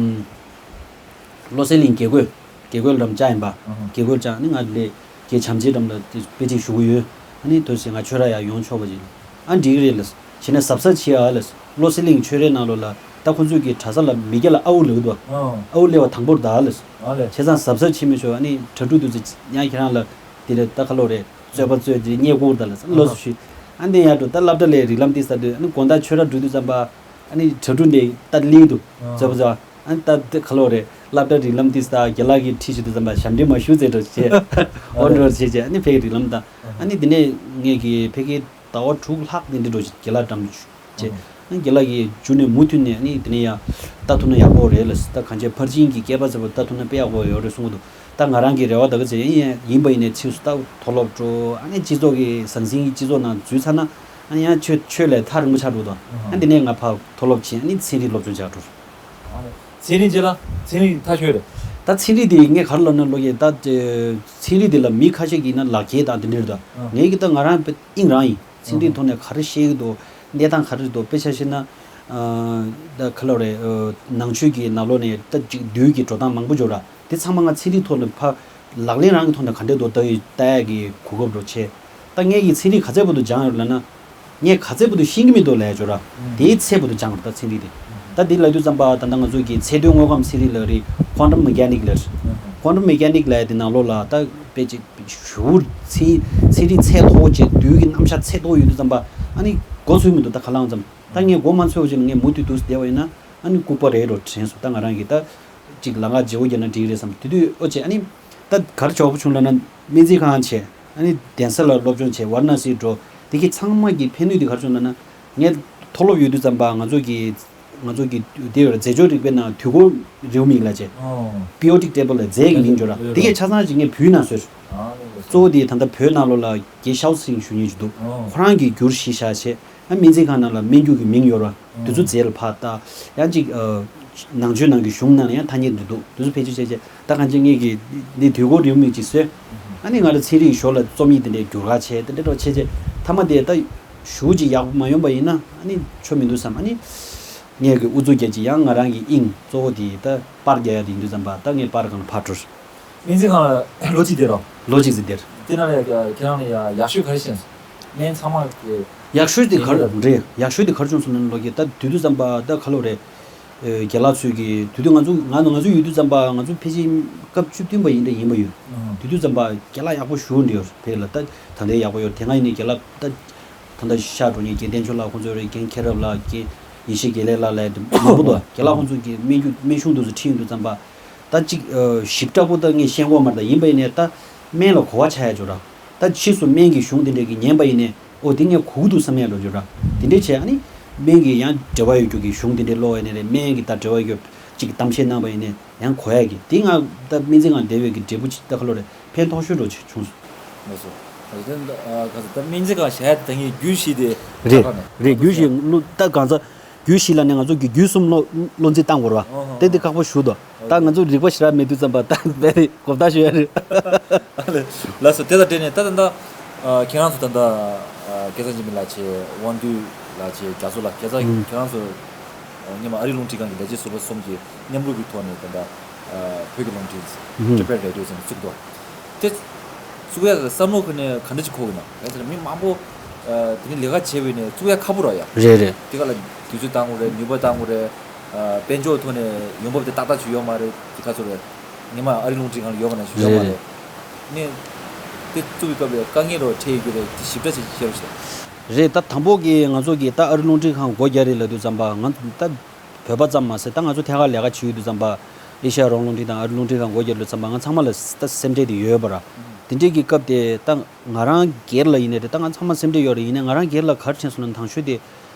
བློ་གསལ་གླིང་དགེ་བསྐོས། དགེ་བསྐོས་ལ་འདྲ་མ་བཅར་ཡིན་པ། དགེ་བསྐོས་ལ་བཅར། ཨ་ནི་ང་ལས་རྒན་བྱམས་ཆེན་འགྲམ་ལ་དེ་དཔེ་ཁྲིད་ཞུ་གི་ཡོད། ཨ་ནི་དེ་བྱས་ང་ཆོས་ར་ཡར་ཡོང་ཆོག་པ་ཅིག་ཨ་འགྲིག་གི་རེད་ལབ་སོང་། བྱས་ན་གཟབ་གཟབ་བྱེད་ཨ་ལབ་སོང་། བློ་གསལ་གླིང་ཆོས་རའི་ནང་ལོགས་ལ་ད་ཁོ་ཚོས་ཀྱི་གྲྭ་ས་ལ་མི་སྐྱ་ལ་ཨ་འུ་ལབ་ཀྱི་འདུག་ཨ་འུ་སླེབས་པ་དང་པོར་ད་ལབ་སོང་། བྱས་ཙང་གཟབ་གཟབ་བྱེད་མི་ཆོག་ཨ་ནི་གྲྭ་ཕྲུག་དེ་ཚོ་ཡང་ཁྱེད་རང་ལ་དེ་ལ་ད་ཁ་ལོ་རེད། རྩོད་པ་རྩོད་དེ་རྙེད་བཀུར་ད་ལབ་སོང་། ལོ་སུ་ཞུས། ཨ་འདི་ཡར་འགྲོ་ད་སློབ་གྲྭ་ལས་རིགས་ལམ་འདི་ཟ་དུས་ཨ་ནི་དགོང་དག་ཆོས་ར་འགྲོ་དུས་ཙམ་པ་ཨ་ནི་གྲྭ་ཕྲུག་འདི་ད་གླིང་དུ་རྩོད་པ་རྩོད། ཨ་ནི་ད་དེ་ཁ་ལོ་རེད། སློབ་གྲྭ་རིགས་ལམ་འདི་ཟ་རྒན་ལགས་ཀྱིས་ཁྲིད་ཞུ་དུས་ཙམ་པ་ཞབས་འདྲེན་མ་ཞུ་ཟེར་འགྲོ་བྱས། ཨོ་འགྲོ་བྱས་བྱས་ཨ་ནི་ཕ་གི་རིགས་ལམ་དང་ཨ་ནི་འདི་ནས་ངས་ཀྱི་ཕ་གི་ཟླ་བ་དྲུག་ལྷག་ནས་འདི་འགྲོ་རྒན་ལགས་འགྲམ་དུ་བྱས། ཨ་ནི་རྒན་ལགས་ཀྱིས་མཇུག་ནས་མུ་མཐུད་ནས་ཨ་ནི་འདི་ནས་ཡང་ལྟ་ཐུབ་ན་ཡག་པོ་རེད་ལབ་སོང་། ད་གང་ཅི་ཕར་ཕྱིན་གྱི་སྐལ་པ་ཟེར་བ་ལྟ་ཐུབ་ན་དཔེ་ཡག་པོ་ཡོད་རེད་གསུང་གི་འདུག་ད་ང་རང་གི་རེ་བ་ད་ག་ཚོད་ཡིན་ཡིན་པ་ཡིན་ནའི་ཕྱིས་སུ་ད་མཐོ་སློབ་འགྲོ་ཨ་ནི་སྤྱི་ཚོགས་ཀྱི་ཟང་ཟིང་གི་སྤྱི་ཚོགས་ནང་འཛུལ་ཚར་ན་ཨ་ནི་ཡང་ཆོས་ཆོས་ལས་ཐག་རིང་པོ་ཆགས་འགྲོ་དང་། ཨ་འདི་ནས་ང་ཕར་མཐོ་སློབ་ཕྱིན་ཨ་ནི་ཚན་རིག་སློབ་སྦྱོང་བྱ་འགྲོ། ཚན་རིག་ཅེས་ལ་ཚན་རིག་ཐག་ཆོད་རེད། ད་ཚན་རིག་དེ་ངས་ག་རེ་ལབ་ན་ལོ་ཡས་ད་ཚན་རིག་དེ་ལ་མི་ཁ་ཤས་ཀྱིས་ན་ལག་འཁྱེར་དང་དེ་འདྲ་རེད། ད་ངས་ཀྱི་ད་ང་རང་དཔེ་དབྱིངས་རང་ཡིན། ཚན་རིག་ཐོག་ནས་ག་རེ་ཤེས་ཀྱི་འདུག་གནས་སྟངས་ག་རེ་འདུག་དཔེ་ཆ་བཤད་ན། ཨ་ད་ག་ལབ་རེད། ཨ་ནང་ཆོས་ཀྱི་ནང་ལོགས་ནས་ད་ཅིག་བདུད་ཀྱི་འགྲོ་སྟངས་མང་པོ་འབྱོར་ར། དེ་ཚང་མ་ང་ཚན་རིག་ཐོག་ནས་ཕ་ལག་ལེན་རང་གི་ཐོག་ནས་ག་འདྲས་འདུག་ལྟ་ཡི་ལྟ་ཡག་གི་གོ་སྐབས་འདྲ་བྱས། ད་ངས་ཀྱི་ཚན་རིག་ག་ཚད་བར་དུ་སྦྱངས་ཡོད་ལབ་ན། ངས་ག་ཚད་བར་དུ་ཤེས་ཀྱི་མི་འདུག་ལབ་ཡ་འབྱོར་ར། དེའི་ཚད་བར་དུ་སྦྱངས་ཡོད་ད་ཚན་རིག་དེ། ད་དེ་ལབ་དུས་ཙམ་པ་ད་ལྟ་ང་ཚོ་གི་ཚད་མཐོའི་དངོས་ཁམས་ཚན་རིག་ལབ་རེད། Quantum Mechanic ལབ་རེད། Quantum Mechanic ལབ་ཡ་དེ་ནང་ལོགས་ལ་ད། དཔེ་ཅིག་ཞུ་ཚན་ཚན་རིག་ཚད་མཐོ་བོ་བྱས། དུས་ཀྱི་རྣམ་གཞག་ཚད་མཐོ་བོ་ཡོད་དུས་ཙམ་པ་ཨ་ནི་མགོ་ཚོས་མི་འདུག་ད་ཁ་ལང་ཙམ་ད་ངས་མགོ་མ་ཚོས་བྱས་ན་ངས་མུ་མཐུད་དུ་བསྡད་པ་ཡིན་ན་ཨ་ནི་ལྐུགས་པ་རེད་འགྲོ་དྲན་སོང་། ད་ང་རང་གིས་ད་ཅིག་ལམ་ཁ་བརྗེ་བོ་བརྒྱབ་ན་འགྲིག་རེད་བསམ། དེ་དུས་ཨོ་ཅེ་ཨ་ནི་ད་ག་རེ་ཆོག་པོ་བྱུང་ལབ་ན་སྨན་རྩིས་ཁང་བྱས། ཨ་ནི་གདན་ས་ལ་སློབ་སྦྱོང་བྱས། ཝཱ་ར་ཎ་སི་འགྲོ། དེ་གི་ཚང་མ་གི་ཕན་ནུས་དེ་ག་རེ་བྱུང་ལབ་ན། ངས་མཐོ་སློབ་ཡོད་དུས་ཙམ་པ་ང་ཚོ་གི་ང་ཚོ་གི་དེ་ཡོད་ར། རྫས་སྦྱོར་རིག་པའི་ནང་དུས་འཁོར་རེའུ་མིག་ལབ་བྱས། ཨོ། པི་རི་ཡོ་ཌིག་ཊེ་བལ་ལབ་རྫས་ཀྱི་མིང་བརྗོད་ར། ཡོད་ར། དེ་གས་ཆ་ཚང་ཅིག་ངས་བོད་ནང་བཟོས། ཨ་ནི་གཙོ་བོ་དེ་ད་ལྟ་བོད་ནང་ལོགས་ལ་རྒན་ཤའོ་སིང་ཞུ་མཁན་ཅིག་འདུག་ཨོ། ཁོ་རང་གིས་བསྒྱུར་གཞི་བཞག་བྱས། ཨ་སྨན་རྩིས་ཁང་ནང་ལ་སྨན་རྒྱུ་གི་མིང་ཡོད་ར། ཨོ། དེ་ཚོ་རྫས་ལ་ཕར་བལྟ། ཡང་ཅིག་ཨ་ནང་ཆོས་ནང་གི་གཞུང་ནང་ལ་ཡང་ཐ་སྙད་འདི་འདུག་དེ་ཚོ་བེད་སྤྱོད་བྱས་བྱས། ད་གང་ཅི་ངེད་ཀྱིས་འདི་དུས་འཁོར་རེའུ་མིག་ཅིག་བཟོས། ཨ་ནི་ང་རང་ཚན་རིག་ཞོར་ལ་རྩོམ་ཡིག་དེ་འདྲའི་བསྒྱུར་ག་བྱས། དེ་འདྲ་འདྲ་བྱས་བྱས་མཐའ་མ་དེ་ད་ཞེ་ཅིག་ཡག་པོ་མ་ཡོང་པ་ཡིན་ན་ཨ་ནི་ཆོ་མི་འདུག་བསམ། ཨ་ནི་ངེད་ཀྱིས་ཨུ་ཚུགས་རྒྱག་ཅིག་ཡང་ང་རང་གི་དབྱིངས་གཙོ་བོ་དེ་ད་པར་རྒྱག་ཡག་དེ་ཡིན་དུས་ཙམ་པ་ད་ངས་པར་སྒང་ལ་ཕར་འགྲོ། སྨན་རྩིས་ཁང་ལ་ལོ་གཅིག་བསྡད་རོགས། ལོ་གཅིག་ཙམ་བསྡད། དེ་ནང་ལ་ཡ་ཁྱེད་རང་ལ་ཡ་ཡག་ཤོས་ག་རེ་བྱས་སོང་། སྨན་ཚང་མ་གི་ཡག་ཤོས་དེ་ག་རེ་རེད། ཡག་ཤོས་དེ་ག་རེ་བྱུང་སོང་ན་ལོ་གི་ད་དུས་དུས་ཙམ་པ་ད་ཁ་ལོ་རེད། ཨེ། རྒན་ལགས་ཚོས་ཀྱི་དུས་དུས་ང་ཚོ་ང་ང་ཚོ་ཡོད་དུས་ཙམ་པ་ང་ཚོ་ཕལ་ཆེར་སྐབས་བཅུ་བདུན་པ་ཡིན་འདྲ་ཡིན་པ་ཡོད། ཨང་། དུས་དུས་ཙམ་པ་རྒན་ལགས་ཡག་པོ་ཞུ་འདྲ་ཡོད་རེད་ལ། ད་ད་ལྟའི་ཡག་པོ་ཡོད་དེ་སྔ་ཡིན་ནའི་རྒན་ལགས་ད་ད་ལྟ་ཤར་འགྲོ་མཁན་རྒན་བསྟན་ཆོས་ལགས་ཁོང་ཚོ་རེད། རྒན་མཁྱེན་རབ་ལགས། རྒན་ཡེ་ཤེས་དགེ་ལེགས་ལགས་ལ་མང་པོ་འདུག་རྒན་ལགས་ཁོང་ཚོ་གི་སྨན་རྒྱུ་སྨན་གཞུང་དུ་ཚོ་ཁྲིད་ཡོང་དུས་ཙམ་པ་ད་ཅིག་ཨ་ཞིབ་ཕྲ་པོ་ད་ངས་ཤེས་གོ་མ་རེད། ད་ཡིན་པ་ཡིན་ནའི་ད་སྨན་ལ་གོ་བ་ཆགས་ཡ་ཅིག་ཡོད་ར། ད་ཕྱིས་སུ་སྨན་གྱི་གཞུང་དེ་འདྲས་ཀྱི་ཉན་པ་ཡིན་ནའི་ཨོ་དེ་ངས་གོ་གི་འདུག་བསམ་ཡ་ལོ་རྒྱུ་ར། དེ་འདྲས་བྱས་ཨ་ནི་སྨན་གྱི་ཡང་འབྲེལ་བ་ཡོད་རྒྱུ་གི་གཞུང་དེ་འདྲས་ཀློག་ཡ་ནི་རེད། སྨན་གྱི་ད་འབྲེལ་བ་ཡོད་ཅིག་གཏམ་བཤད་གནང་པ་ཡིན་ནའི་ཡང་གོ་ཡ་གི་དེ་ང་ད་སྨན་རྩིས་ཁང་བསྡད་པའི་གི་འབྲས་བུ་ཅིག་ད་ཁ་ལོ་རེད། ཕན་ཐོགས་ཤོས་འགྲོ་ཅིག་བྱུང་སོང་། ལགས་སོ། ད་ད་སྨན་རྩིས་ཁང་བཞག་ཡ་དེ་ད་ངས་རྒྱུས་ཤིག་དེ་རེད་རེད། རྒྱུས་ཤིག་ད་གང་ཚ། རྒྱུད་བཞི་ལ་ནི་ང་ཚོ་གི་རྒྱུད་གསུམ་བློ་བློ་འཛིན་བཏང་དགོས་ར། ཨོ་ཧོ། དེ་འདི་ཁག་པོ་ཞུ་དོ། ཨོ་ད་ང་ཚོ་རིག་པ་ཞེ་དྲག་མེད་དུས་ཙམ་པ་ད་བས་ཏེ་གོ་བརྡ་ཞུ་ཡ་རེད། ལགས་སོ། དེ་དང་འབྲེལ་ནས་ད་ད་ད་ཁྱེད་རང་ཚོ་ད་ད་སྐལ་བཟང་འཇིགས་མེད་ལགས་བྱས། དབང་འདུས་ལགས་བྱས། རྒྱ་མཚོ་ལགས་བྱས། ཁྱེད་རང་ཚོ་སྔོན་མ་ཨ་རི་རླུང་འཕྲིན་ཁང་གི་ལས་བྱེད་ཟུར་པ་གསུམ་གྱིས་མཉམ་རུབ་ཀྱི་ཐོག་ནས་ད་ད་བོད་ཀྱི་རླུང་འཕྲིན་Tibet Radio་ཟེར་ནས་བཙུགས་འདུག་དེ་བཙུགས་ཡ་བསམ་བློ་ཁོ་ནས་ག་འདྲ་ཅིག་འཁོར་གི་ན། ག་ཚོད་མི་མང་པོ་དེ་ནི་ལས་ཀ་བྱས་པས་ནས་བཙུགས་ཡ་ཁག་པོ་ར་ཡ། རེད་རེད། དེ་ག་ལ་དུས་ཚོད་བཏང་དགོས་རེད། ནུས་པ་བཏང་དགོས་རེད། དཔལ་འབྱོར་ཐོག་ནས་ཡོང་འབབ་དེ་ཏག་ཏག་ཅིག་ཡོད་མ་རེད། དེ་ག་ཚོད་རེད། ངས་མ་ཨ་རི་རླུང་འཕྲིན་ཁང་ལ་ཡོད་པ་ནང་བཞིན་ཡོད་མ་རེད། རེད་རེད། ནས་དེ་བཙུགས་པའི་སྐབས་ལ་དཀའ་ངལ་རོ་འཕྲད་ཡོད་ཀྱི་རེད། དེ་ཞིབ་ཕྲ་ཅིག་བཤད་རོགས་བྱེད། རེད། ད་དང་པོ་གི་ང་ཚོ་གི་ད་ཨ་རི་རླུང་འཕྲིན་ཁང་སྒོ་རྒྱག་རེད་ལབ་དུས་ཙམ་པ་ང་ད་བོད་པ་ཙམ་མ་ཟད་ད་ང་ཚོ་ཐད་ཀར་ལས་ཀ་བྱེད་ཡོད་དུས་ཙམ་པ་ཨེ་ཤ་ཡ་རང་དབང་རླུང་འཕྲིན་དང་ཨ་རི་རླུང་འཕྲིན་ཁང་སྒོ་རྒྱག་དུས་ཙམ་པ་ང་ཚང་མ་ལ་ད་སེམས་ཁྲལ་དེ་ཡོད་པ་ར། དེ་འདྲའི་གི་སྐབས་དེ་ད་ང་རང་སྒེར་ལ་ཡིན་ནའི་རེད། ད་ང་ཚང་མ་སེམས་ཁྲལ་ཡོད་རེད། ཡིན་ནའི་ང་རང་སྒེར་ལ་ག་རེ་དྲན་སོང་ན་དང་ཤོས་དེ་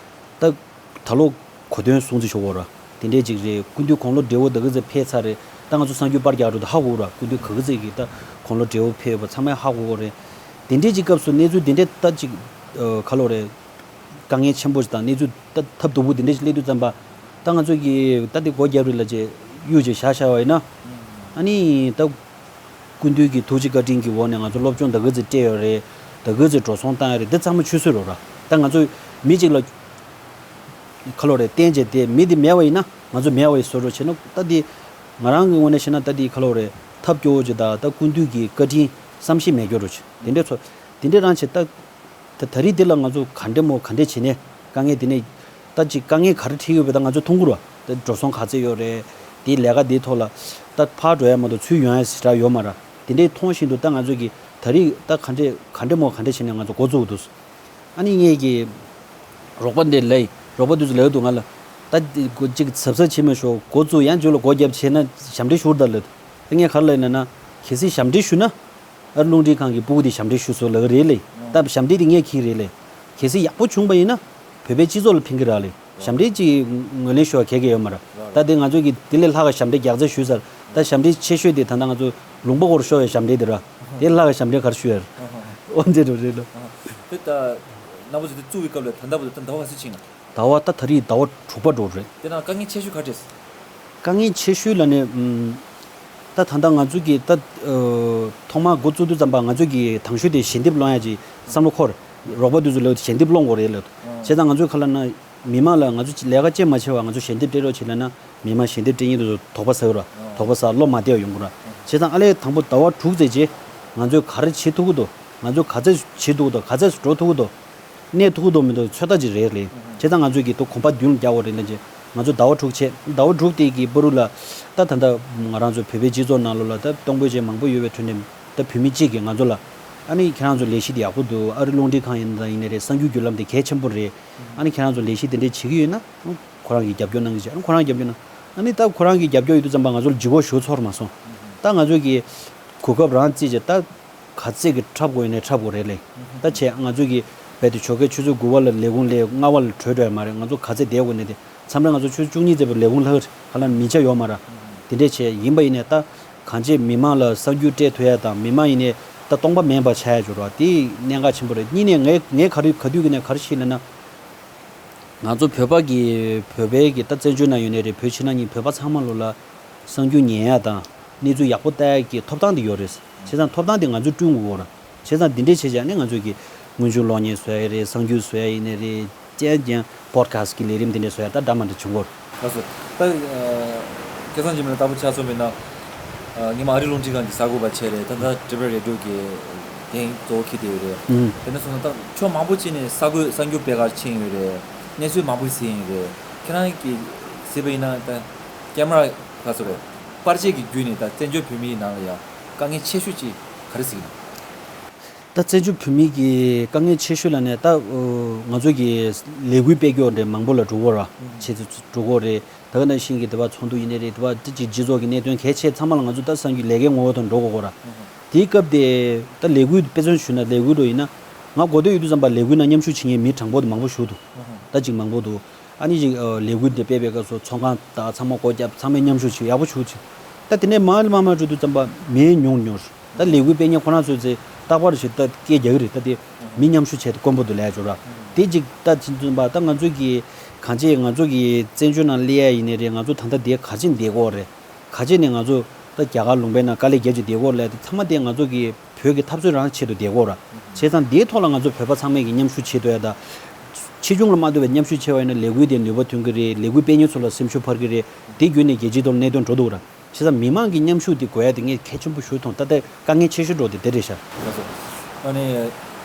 ད་ད་ལོ་གོ་སྟོན་སྲུང་བརྩི་ཞུ་དགོས་ར། དེ་འདྲས་ཅིག་རེད། སྐུ་མདུན་དགུང་ལོ་བགྲེས་པོ་ད་ག་ཚོད་ཕེབས་ཚར་རེད། ད་ང་ཚོ་གསར་འགྱུར་པར་རྒྱག་འགྲོ་དུས་ཧ་གོ་ར། སྐུ་མདུན་ག་ག་ཚོད་ཀྱི་ད་དགུང་ལོ་བགྲེས་པོ་ཕེབས་པ་ཚང་མས་ཧ་གོ་གོ་རེད། དེ་འདྲས་ཅིག་སྐབས་སུ་གནས་ཚུལ་དེ་འདྲས་ད་ཅིག་ཨ་ག་ལོ་རེད། དཀའ་ངལ་ཆེན་པོ་ཞིག་དང་གནས་ཚུལ་ད་ཐབས་སྡུག་པོ་དེ་འདྲས་ཞིག་སླེབས་དུས་ཙམ་པ། ད་ང་ཚོ་གི་ད་དེ་སྒོ་རྒྱབ་རེད་ལབ་བྱས་གཡུག་བྱས་བཞག་བཞག་པ་ཡིན་ན། ཨ་ནི་ད། སྐུ་མདུན་གྱི་ཐུགས་རྗེ་བཀའ་དྲིན་གྱི་འོག་ནས་ང་ཚོ་སློབ་སྦྱོང་ད་ག་ཚོད་སྤྲད་ཡོད་རེད། ད་ག་ཚོད་འགྲོ་སོང་བཏང་ཡོད་རེད། འདི་ཚང་མ་ཆུད་ཟོས་རེད་ར། ད་ང་ཚོ་མི་གཅིག་ལ་ཁ་ལོ་རེད་བསྟན་བྱས་ཏེ་མི་འདི་མེད་པ་ཡིན་ན་ང་ཚོ་མེད་པ་ཡིན་བཟོ་འདྲ་བྱས་ན། ད་འདི་ང་རང་གི་ངོས་ནས་བཤད་ན་ད་འདི་ཁ་ལོ་རེད་ཐབས་སྐྱོ་བོ་ཅིག་དང་ད་སྐུ་མདུན་གྱི་བཀའ་དྲིན་བསམ་ཤེས་མེད་སྐྱོ་འདྲ་བྱས་དེ་འདྲས་ཚོ་དེ་འདྲས་རང་བྱས་ད། ད་ད་རེས་འདི་ལ་ང་ཚོ་ག་འདྲས་མོ་ག་འདྲས་བྱས་ནས་དཀའ་ངལ་འདི་ནས་ད་ཅིག་དཀའ་ངལ་ག་རེ་འཕྲད་ཡོད་པ་ད་ང་ཚོ་མཐོང་གི་རེད་བ། ད་འགྲོ་སོང་ག་ཚད་ཡོད་རེད། དེའི་ལས་ཀ་འདིའི་ཐོག་ལ་ད་ཕར་འགྲོ་ཡ་མ་གཏོགས་ཚུར་ཡོང་ཡ་ཞེ་དྲག་ཡོད་མ་རེད། དེ་འདྲས་མཐོང་བཞིན་དུ་ད་ང་ཚོ་གི་ད་རེས་ད་ག་འདྲས་ག་འདྲས་མོ་ག་འདྲས་བྱས་ནས་ང་ཚོ་འགོ་བཙུགས་འདུག་ཨ་ནི་ངས་ཀྱི་རོགས་པ་འདི་ལས་རོགས་པ་དུས་ཚོད་ལས་འདུག་ང་ལ་ད་འདི་འགོ་ཅིག་གཟབ་གཟབ་བྱེད་མ་ཤོག་འགོ་བཙུགས་ཡང་རྗེས་ལ་སྒོ་རྒྱབ་བྱས་ན་ཞབས་འདྲེན་ཞུ་ད་ལབ། ད་ངས་ག་རེ་ལབ་ཡིན་ན་གལ་སྲིད་ཞབས་འདྲེན་ཞུ་ན། ཨ་རི་རླུང་འཕྲིན་ཁང་གི་སྤུ་གུ་དེ་ཞབས་འདྲེན་ཞུ་སོང་ལབ་ཀྱི་རེད་ལེ། ད་ཞབས་འདྲེན་དེ་ངས་འཁྱེར་རེད་ལེ། གལ་སྲིད་ཡག་པོ་བྱུང་པ་ཡིན་ན་བོད་པའི་སྤྱི་ཚོགས་ལ་ཕན་གྱི་རེད་ལེ། ཞབས་འདྲེན་ཅིག་ངོས་ལེན་ཞུ་བ་གལ་གལ་ཡོད་མ་རེད། ད་དེ་ང་ཚོ་གི་དེ་ལས་ལྷག་ག་ཞབས་འདྲེན་རྒྱག་རྩིས་ཞུས་ཚར། ད་ཞབས་འདྲེན་ཆེ་ཤོས་དེ་ད་ལྟ་ང་ཚོ་ལུང་པ་སྐོར་ཤོར་བའི་ཞབས་འདྲེན་དེ་ར། དེ་ལྷག་ག་ཞབས་འདྲེན་ག་རེ་ཞུ་ཡ་རེད། འོ་འདྲ་རེད་ལེ། དེ་ད་རྣམ་པ་ཚོ་དེ་བཙུགས་པའི་སྐབས་ལ་ད་ལྟ་བར་དུ་ད་ཟླ་བ་ག་ཚོད་ཕྱིན་ན། ཟླ་བ་ད་ད་རེས་ཟླ་བ་དྲུག་པ་འགྲོ་རེད། དེ་ན་དཀའ་ངལ་ཆེ་ཤོས་ག་རེ་རེད། དཀའ་ངལ་ཆེ་ཤོས་ལ་ནི་ཨམ། ད་ད་ལྟ་ང་ཚོ་གི་ད་ཨ། ཐོག་མར་འགོ་བཙུགས་དུས་ཙམ་པ་ང་ཚོ་གི་དང་ཤོས་དེ་ཞལ་འདེབས་སློང་ཡ་ཅིག་བསམ་བློ་འཁོར། རོགས་པ་དེ་ཚོ་ལ་ཞལ་འདེབས་སློང་དགོས་རེད་ལབ། བྱས་ཙང་ང་ཚོའི་ཁ་ལ་ན་མི་མང་ལ་ང་ཚོ་ལས་ཀ་ཅི་མ་བྱེད་པ་ང་ཚོ་ཞལ་འདེབས་སྤྲད་རོགས་བྱེད་ལབ་ན་མི་མང་ཞལ་འདེབས་སྤྲད་མཁན་དེ་ཚོ་དོགས་པ་ཟ་གི་ར། དོགས་པ་ཟ་བློ་མ་བདེ་བ་ཡོང་གི་ར། བྱས་ཙང་ཨ་ལས་དང་པོ་ཟླ་བ་དྲུག་ཙམ་རྗེས་ང་ཚོས་ག་རེ་བྱེད་ཐུབ་ཀྱི་འདུག་ང་ཚོས་ག་ཚད་བྱེད་ཐུབ་ཀྱི་འདུག་ག་ཚད་འགྲོ་ཐུབ་ཀྱི་འདུག་གནས་ཐུབ་ཀྱི་འདུག་མི་འདུག་ཚོད་ལྟ་ཅིག་རེད་ལེ། བྱས་ཙང་ང་ཚོས་ཀྱི་ཐོག་གོམ་པ་མདུན་ལ་རྒྱག་དགོས་རེད་ལབ་བྱས་ང་ཚོ་ཟླ་བ་དྲུག་བྱས། ཟླ་བ་དྲུག་དེ་གི་བར་དུ་ལ་ད་ད་ལྟ་ང་རང་ཚོ་བོད་པའི་སྤྱི་ཚོགས་ནང་ལོགས་ལ་ད་གཏོང་ཕོད་ཅན་མང་པོ་ཡོད་པའི་ཁྲོད་ནས་ ད་བོད་མི་གཅིག་གིས་ང་ཚོ་ལ། ཨ་ནི་ཁྱེད་རང་ཚོ་ལས་གཞི་དེ་ཡག་པོ་འདུག་ཨ་རི་རླུང་འཕྲིན་ཁང་ཡིན་ན་ཡིན་ནའི་རེད། གསར་འགྱུར་བརྒྱུད་ལམ་དེ་གལ་ཆེན་པོ་རེད། ཨ་ནི་ཁྱེད་རང་ཚོ་ལས་གཞི་དེ་འདྲས་བྱེད་ཀྱི་ཡོད་ན་ཁོ་རང་གིས་རྒྱབ་སྐྱོར་གནང་གི་བྱས། ཨ་ནི་ཁོ་རང་རྒྱབ་སྐྱོར་གནང་། ཨ་ནི་ད་ཁོ་རང་གིས་རྒྱབ་སྐྱོར་ཡོད་དུས་ཙམ་པ་ང་ཚོར་ལྗིད་ཁོག་ཞེ་པོ་ཚོར་མ་སོང་། ད་ང་ཚོ་གིས་གོ་སྐབས་རང་བརྩིས་བྱས། ད་ག་ཚད་ཀྱི་འཁྲབ་དགོས་ཡིན་ནའི་འཁྲབ་དགོས་རེད་ལེ། ད་བྱས་ང་ཚོ་གིས་རྦད་དེ་ཞོགས་ཀས་ཆུ་ཚོད་དགུ་པ་ལ་ལས་ཁུངས་ལས་ལྔ་པ་ལ་གྲོལ་འགྲོ་ཡ་མ་རེད། ང་ཚོ་ག་ཚད་བསྡད་དགོས་ནའི་དེ། མཚམས་རེ་ང་ཚོ་ཆུ་ཚོད་བཅུ་གཉིས་ཙམ་པའི་ལས་ཁུངས་ལྷག་ག་ལ་མི་ཆ་ཡོད་མ་རེད། དེ་འདྲས་བྱས་ཡིན་པ་ཡིན་ནའི་ད་གང་ཅི་མི་མང་ལ་གསར་འགྱུར་སྤྲད་ཐུབ་ཡ་དང་། མི་མང་ཡིན་ནའི་ད་སྟོང་པ་མིན་པ་ཆགས་ཡ་འགྱུར་བ་དེ་གནད་འགག་ཆེན་པོ་རེད། གཉིས་ནས་ངས་ངས་ག་རེ་ག་དུས་ཀྱི་ནས་ག་རེ་ཤེས་ལབ་ན། ང་ཚོ་བོད་པ་གི་བོད་པའི་གི་ད་བཙན་བྱོལ་ནང་ཡོད་ནའི་རེད། བོད་ཕྱི་ནང་གཉིས་བོད་པ་ཚང་མ་ལོ་ལ་གསར་འགྱུར་ཉན་ཡ་དང་གནས་ཚུལ་ཡག་པོ་ལྟ་ཡ་གི་ཐོབ་ཐང་དེ་ཡོད་རེད། བྱས་ཙང་ཐོབ་ཐང་དེ་ང་ཚོས་བསྐྲུན་དགོས་ར། བྱས་ཙང་འདི་འདྲས་བྱས་བྱས་ནས་ང་ཚོས་ཀྱི་དངོས་བྱུང་གློག་བརྙན་བཟོ་ཡ་རེད། གསར་འགྱུར་བཟོ་ཡ་ཡིན་ནའི་རེད། ཅན་ཅན་པོ་ཌི་ཁ་སི་ཊི་གི་ལས་རིམ་འདི་འདྲས་བཟོ་ཡ་ད་འདྲ་མ་འདྲ་བྱུང་གོ། ལགས་སོ། ད་ཨ་སྐལ་བཟང་འཇིགས་མེད་ལགས་ལྟ་བུ་ཆ་མཚོན་པ་ཡིན་ན། ཨ་སྔོན་མ་ཨ་རི་རླུང་འཕྲིན་ཁང་གི་གསར་འགོད་པ་བྱས་རེད། ད་ལྟ་ཊི་བི་རེ་ཌི་ཡོ་གི་འགན་གཙོ་བོ་འཁྱེར་བསྡད་ཡོད་རེད། ཨུམ། དེ་འདྲ་སོང་ཙང་ད་ཕྱོགས་མང་པོ་ཅིག་ནས་གསར་འགོད་གསར་འགྱུར་སྤེལ་གར་ཕྱིན་ཡོད་རེད། གནས་ཚུལ་མང་པོ་ཞིག་གཟིགས་ཡོད་རེད། ཁྱེད་རང་གིས་གཟིགས་པ་ཡིན་ན་ད་ཀེ་མ་ར་ཁ་སོ་རེད། པར་ཆས་ཀྱི་བརྒྱུད་ནས་ད་བཙན་བྱོལ་བོད་མིའི་ནང་ལ་ཡང་དཀའ་ངལ་ཆེ་ཤོས་ཅིག་ག་རེ་གཟིགས་ན། ད་བཙན་བྱོལ་བོད་མི་གི་དཀའ་ངལ་ཆེ་ཤོས་ལབ་ནས་ད་ང་ཚོ་གི་ལས་འགུལ་སྤེལ་རྒྱུ་འདྲ་མང་པོ་ལ་འགྲོ་གི་ར། ཆེ་ཚོད་འགྲོ་གི་རེད། ད་ག་ནང་བཞིན་གི་དེ་བ་ཚོགས་འདུ་ཡིན་ནའི་རེད། དེ་བ་ད་ཅིག་སྤྱི་ཚོགས་ཀྱི་གནད་དོན་གལ་ཆེ་ཚང་མ་ལ་ང་ཚོ་ད་གསར་འགྱུར་ལས་ཀའི་ངོ་བོ་དང་འགྲོ་དགོས་གོ་ར། དེའི་སྐབས་དེ་ད་ལས་འགུལ་དཔེ་མཚོན་ཞུས་ན་ལས་འགུལ་འགྲོ་ཡིན་ན། ང་གོ་ཐོས་ཡོད་དུས་ཙམ་པ་ལས་འགུལ་ནང་མཉམ་ཞུགས་བྱེད་མཁན་མི་གྲངས་པོ་དེ་མང་པོ་ཞིག་འདུག་ད་ཅིག་མང་པོ་འདུག་ཨ་ནི་ཅིག་ལས་འགུལ་འདི་སྤེལ་བའི་སྐབས་སུ་ཚོགས་ཁང་དང་ཚང་མ་སྒོ་བརྒྱབ། ཚང་མས་མཉམ་ཞུགས་བྱེད། ཡག་པོ་བྱུང་ཅིག་ད་དེ་ནས་མར་མར་མར་འགྲོ་དུས་ཙམ་པ་མི་ཉུང་ཉུང་། ད་ལས་འགུལ་སྤེལ་མཁན་ཁོ་རང་ཚོས་ཚེ་རྟག་པར་ཞིག་ད་སྐད་རྒྱག་གི་རེད། ད་དེ་མི་མཉམ་ཞུགས་བྱས་ཏེ་དཀོན་པོ་འདུག་ལས་འཇོག་ར། དེ་གཅིག་ད་ཕྱིན་ཙམ་པ་ད་ང་ཚོ་གི་གང་ཅི་ང་ཚོ་གི་བཙན་བྱོལ་ནང་སླེབས་ཡ་ཡིན་ནའི་རེད། ང་ཚོ་ད་ལྟ་དེ་ག་ཅི་བསྡད་ཀྱི་ཡོད་རེད། ག་ཅི་ནས་ང་ཚོ་ད་རྒྱ་གར་ལུང་པའི་ནང་དཀའ་ལས་རྒྱབ་ཅིག་བསྡད་ཀྱི་ཡོད་རེད་ལབ་དེ་ཚང་མ་དེ་ང་ཚོ་གི་བོད་ཀྱི་འཐབ་རྩོད་རང་ཆེད་དུ་བསྡད་ཀྱི་ཡོད་ར། བྱས་ཙང་དེའི་ཐོག་ལ་ང་ཚོ་བོད་པ་ཚང་མས་ཀྱི་མཉམ་ཞུགས་བྱེད་ཐུབ་ཡ་ད། ཆེ་ཆུང་ལ་མ་ལྟོས་པའི་མཉམ་ཞུགས་བྱས་པ་ཡིན་ན་ལས་འགུལ་དེ་ནུས་པ་ཐོན་གྱི་རེད། ལས་འགུལ་སྤེལ་མཁན་ཚོ་ལ་སེམས་ཤུགས་འཕར་གྱི་རེད། དེ་བརྒྱུད་ནས་རྒྱལ་སྤྱིའི་ཐོག་གནད་དོན་འགྲོ་འདུག་ར། བྱས་ཙང་མི་མང་གི་མཉམ་ཞུགས་དེ་དགོས་ཡ་དེ་ངས་གལ་ཆེན་པོ་ཞུ་མཐོང་། ད་ལྟ་དཀའ་ངལ་ཆེ་ཤོས་འགྲོ་དེ་དེ་རེད་ཤག་ལགས་སོ། ཨ་ནི་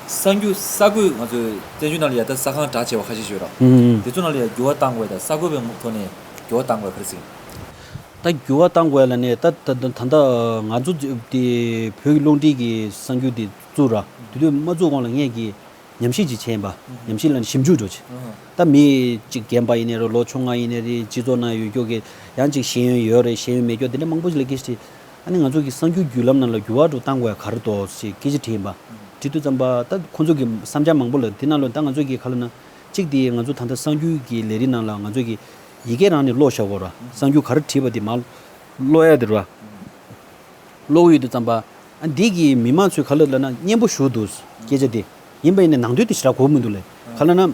གསར་འགྱུར་གསར་འགོད་ང་ཚོས་བཙན་བྱོལ་ནང་ལ་ཡ་ད་གསར་ཁང་གྲགས་ཆེ་བ་ཁ་ཤས་ཤིག་ཡོད་ར། ཨུམ། དེ་ཚོ་ནང་ལ་ཡ་འགྱུར་བ་གཏང་དགོས་ཡ་ད་གསར་འགོད་པའི་ཐོག་ནས་འགྱུར་བ་གཏང་དགོས་ཡ་ག་རེ་ཟེར། ད་འགྱུར་བ་གཏང་དགོས་ཡ་ལབ་ནས་ད་ད་ད་ད་ང་ཚོ་དེ་བོད་ཀྱི་རླུང་འཕྲིན་གྱི་གསར་འགྱུར་དེ་བཙུགས་ར། དེ་དུས་མ་བཙུགས་གོང་ལ་ངས་ཀྱི་ཉམས་ཞིབ་ཅིག་བྱས་ཡིན་པ། ཉམས་ཞིབ་ལ་ནི་ཞིབ་འཇུག་འགྲོ་ཆེ། ད་མི་གཅིག་རྒན་པ་ཡིན་ནའི་རེད། ལོ་ཆུང་ང་ཡིན་ནའི་རེད། སྤྱི་ཚོགས་ནང་ཡོད་རྒྱུ་གི་ཡང་གཅིག་ཤེས་ཡོན་ཡོད་རེད། ཤེས་ཡོན་མེད་རྒྱུ་དེ་འདྲ་མང་པོ་ཞིག་ལ་སྐད་ཆ་དྲིས། ཨ་ནི་ང་ཚོ་གི་གསར་འགྱུར་བརྒྱུད་ལམ་ནང་ལ་འགྱུར་བ་འགྲོ་བཏང་དགོས་ཡ་ག་རེ་འདུག་ཞེས་སྐད་ཆ་དྲིས་ཡིན་པ། དྲིས་དུས་ཙམ་པ་ད་ཁོང་ཚོ་གི་བསམ་འཆར་མང་པོ་ལ་དེ་ནང་ལོ་ད་ང་ཚོ་གི་ག་ལབ་ན། གཅིག་དེ་ང་ཚོ་ད་ལྟ་གསར་འགྱུར་གྱི་ལས་རིགས་ནང་ལ་ང་ཚོ་གི་ཡི་གེ་རང་ནས་ཀློག་བཞག་དགོས་ར། གསར་འགྱུར་ག་རེ་བྲིས་པ་དེ་མར་ཀློག་ཡ་དེ་ར། ཀློག་ཡོད་དུས་ཙམ་པ། ཨ་འདི་གི་མི་མང་ཚོས་ག་ལབ་ལབ་ན་སྙན་པོ་ཞེ་པོ་འདུག་སྐད་ཆ་དེ། ཡིན་པ་ཡིན་ནའི་ནང་དོན་དེ་ཞེ་དྲག་གོ་མི་འདུག་ལེ། ག་ལབ་ན།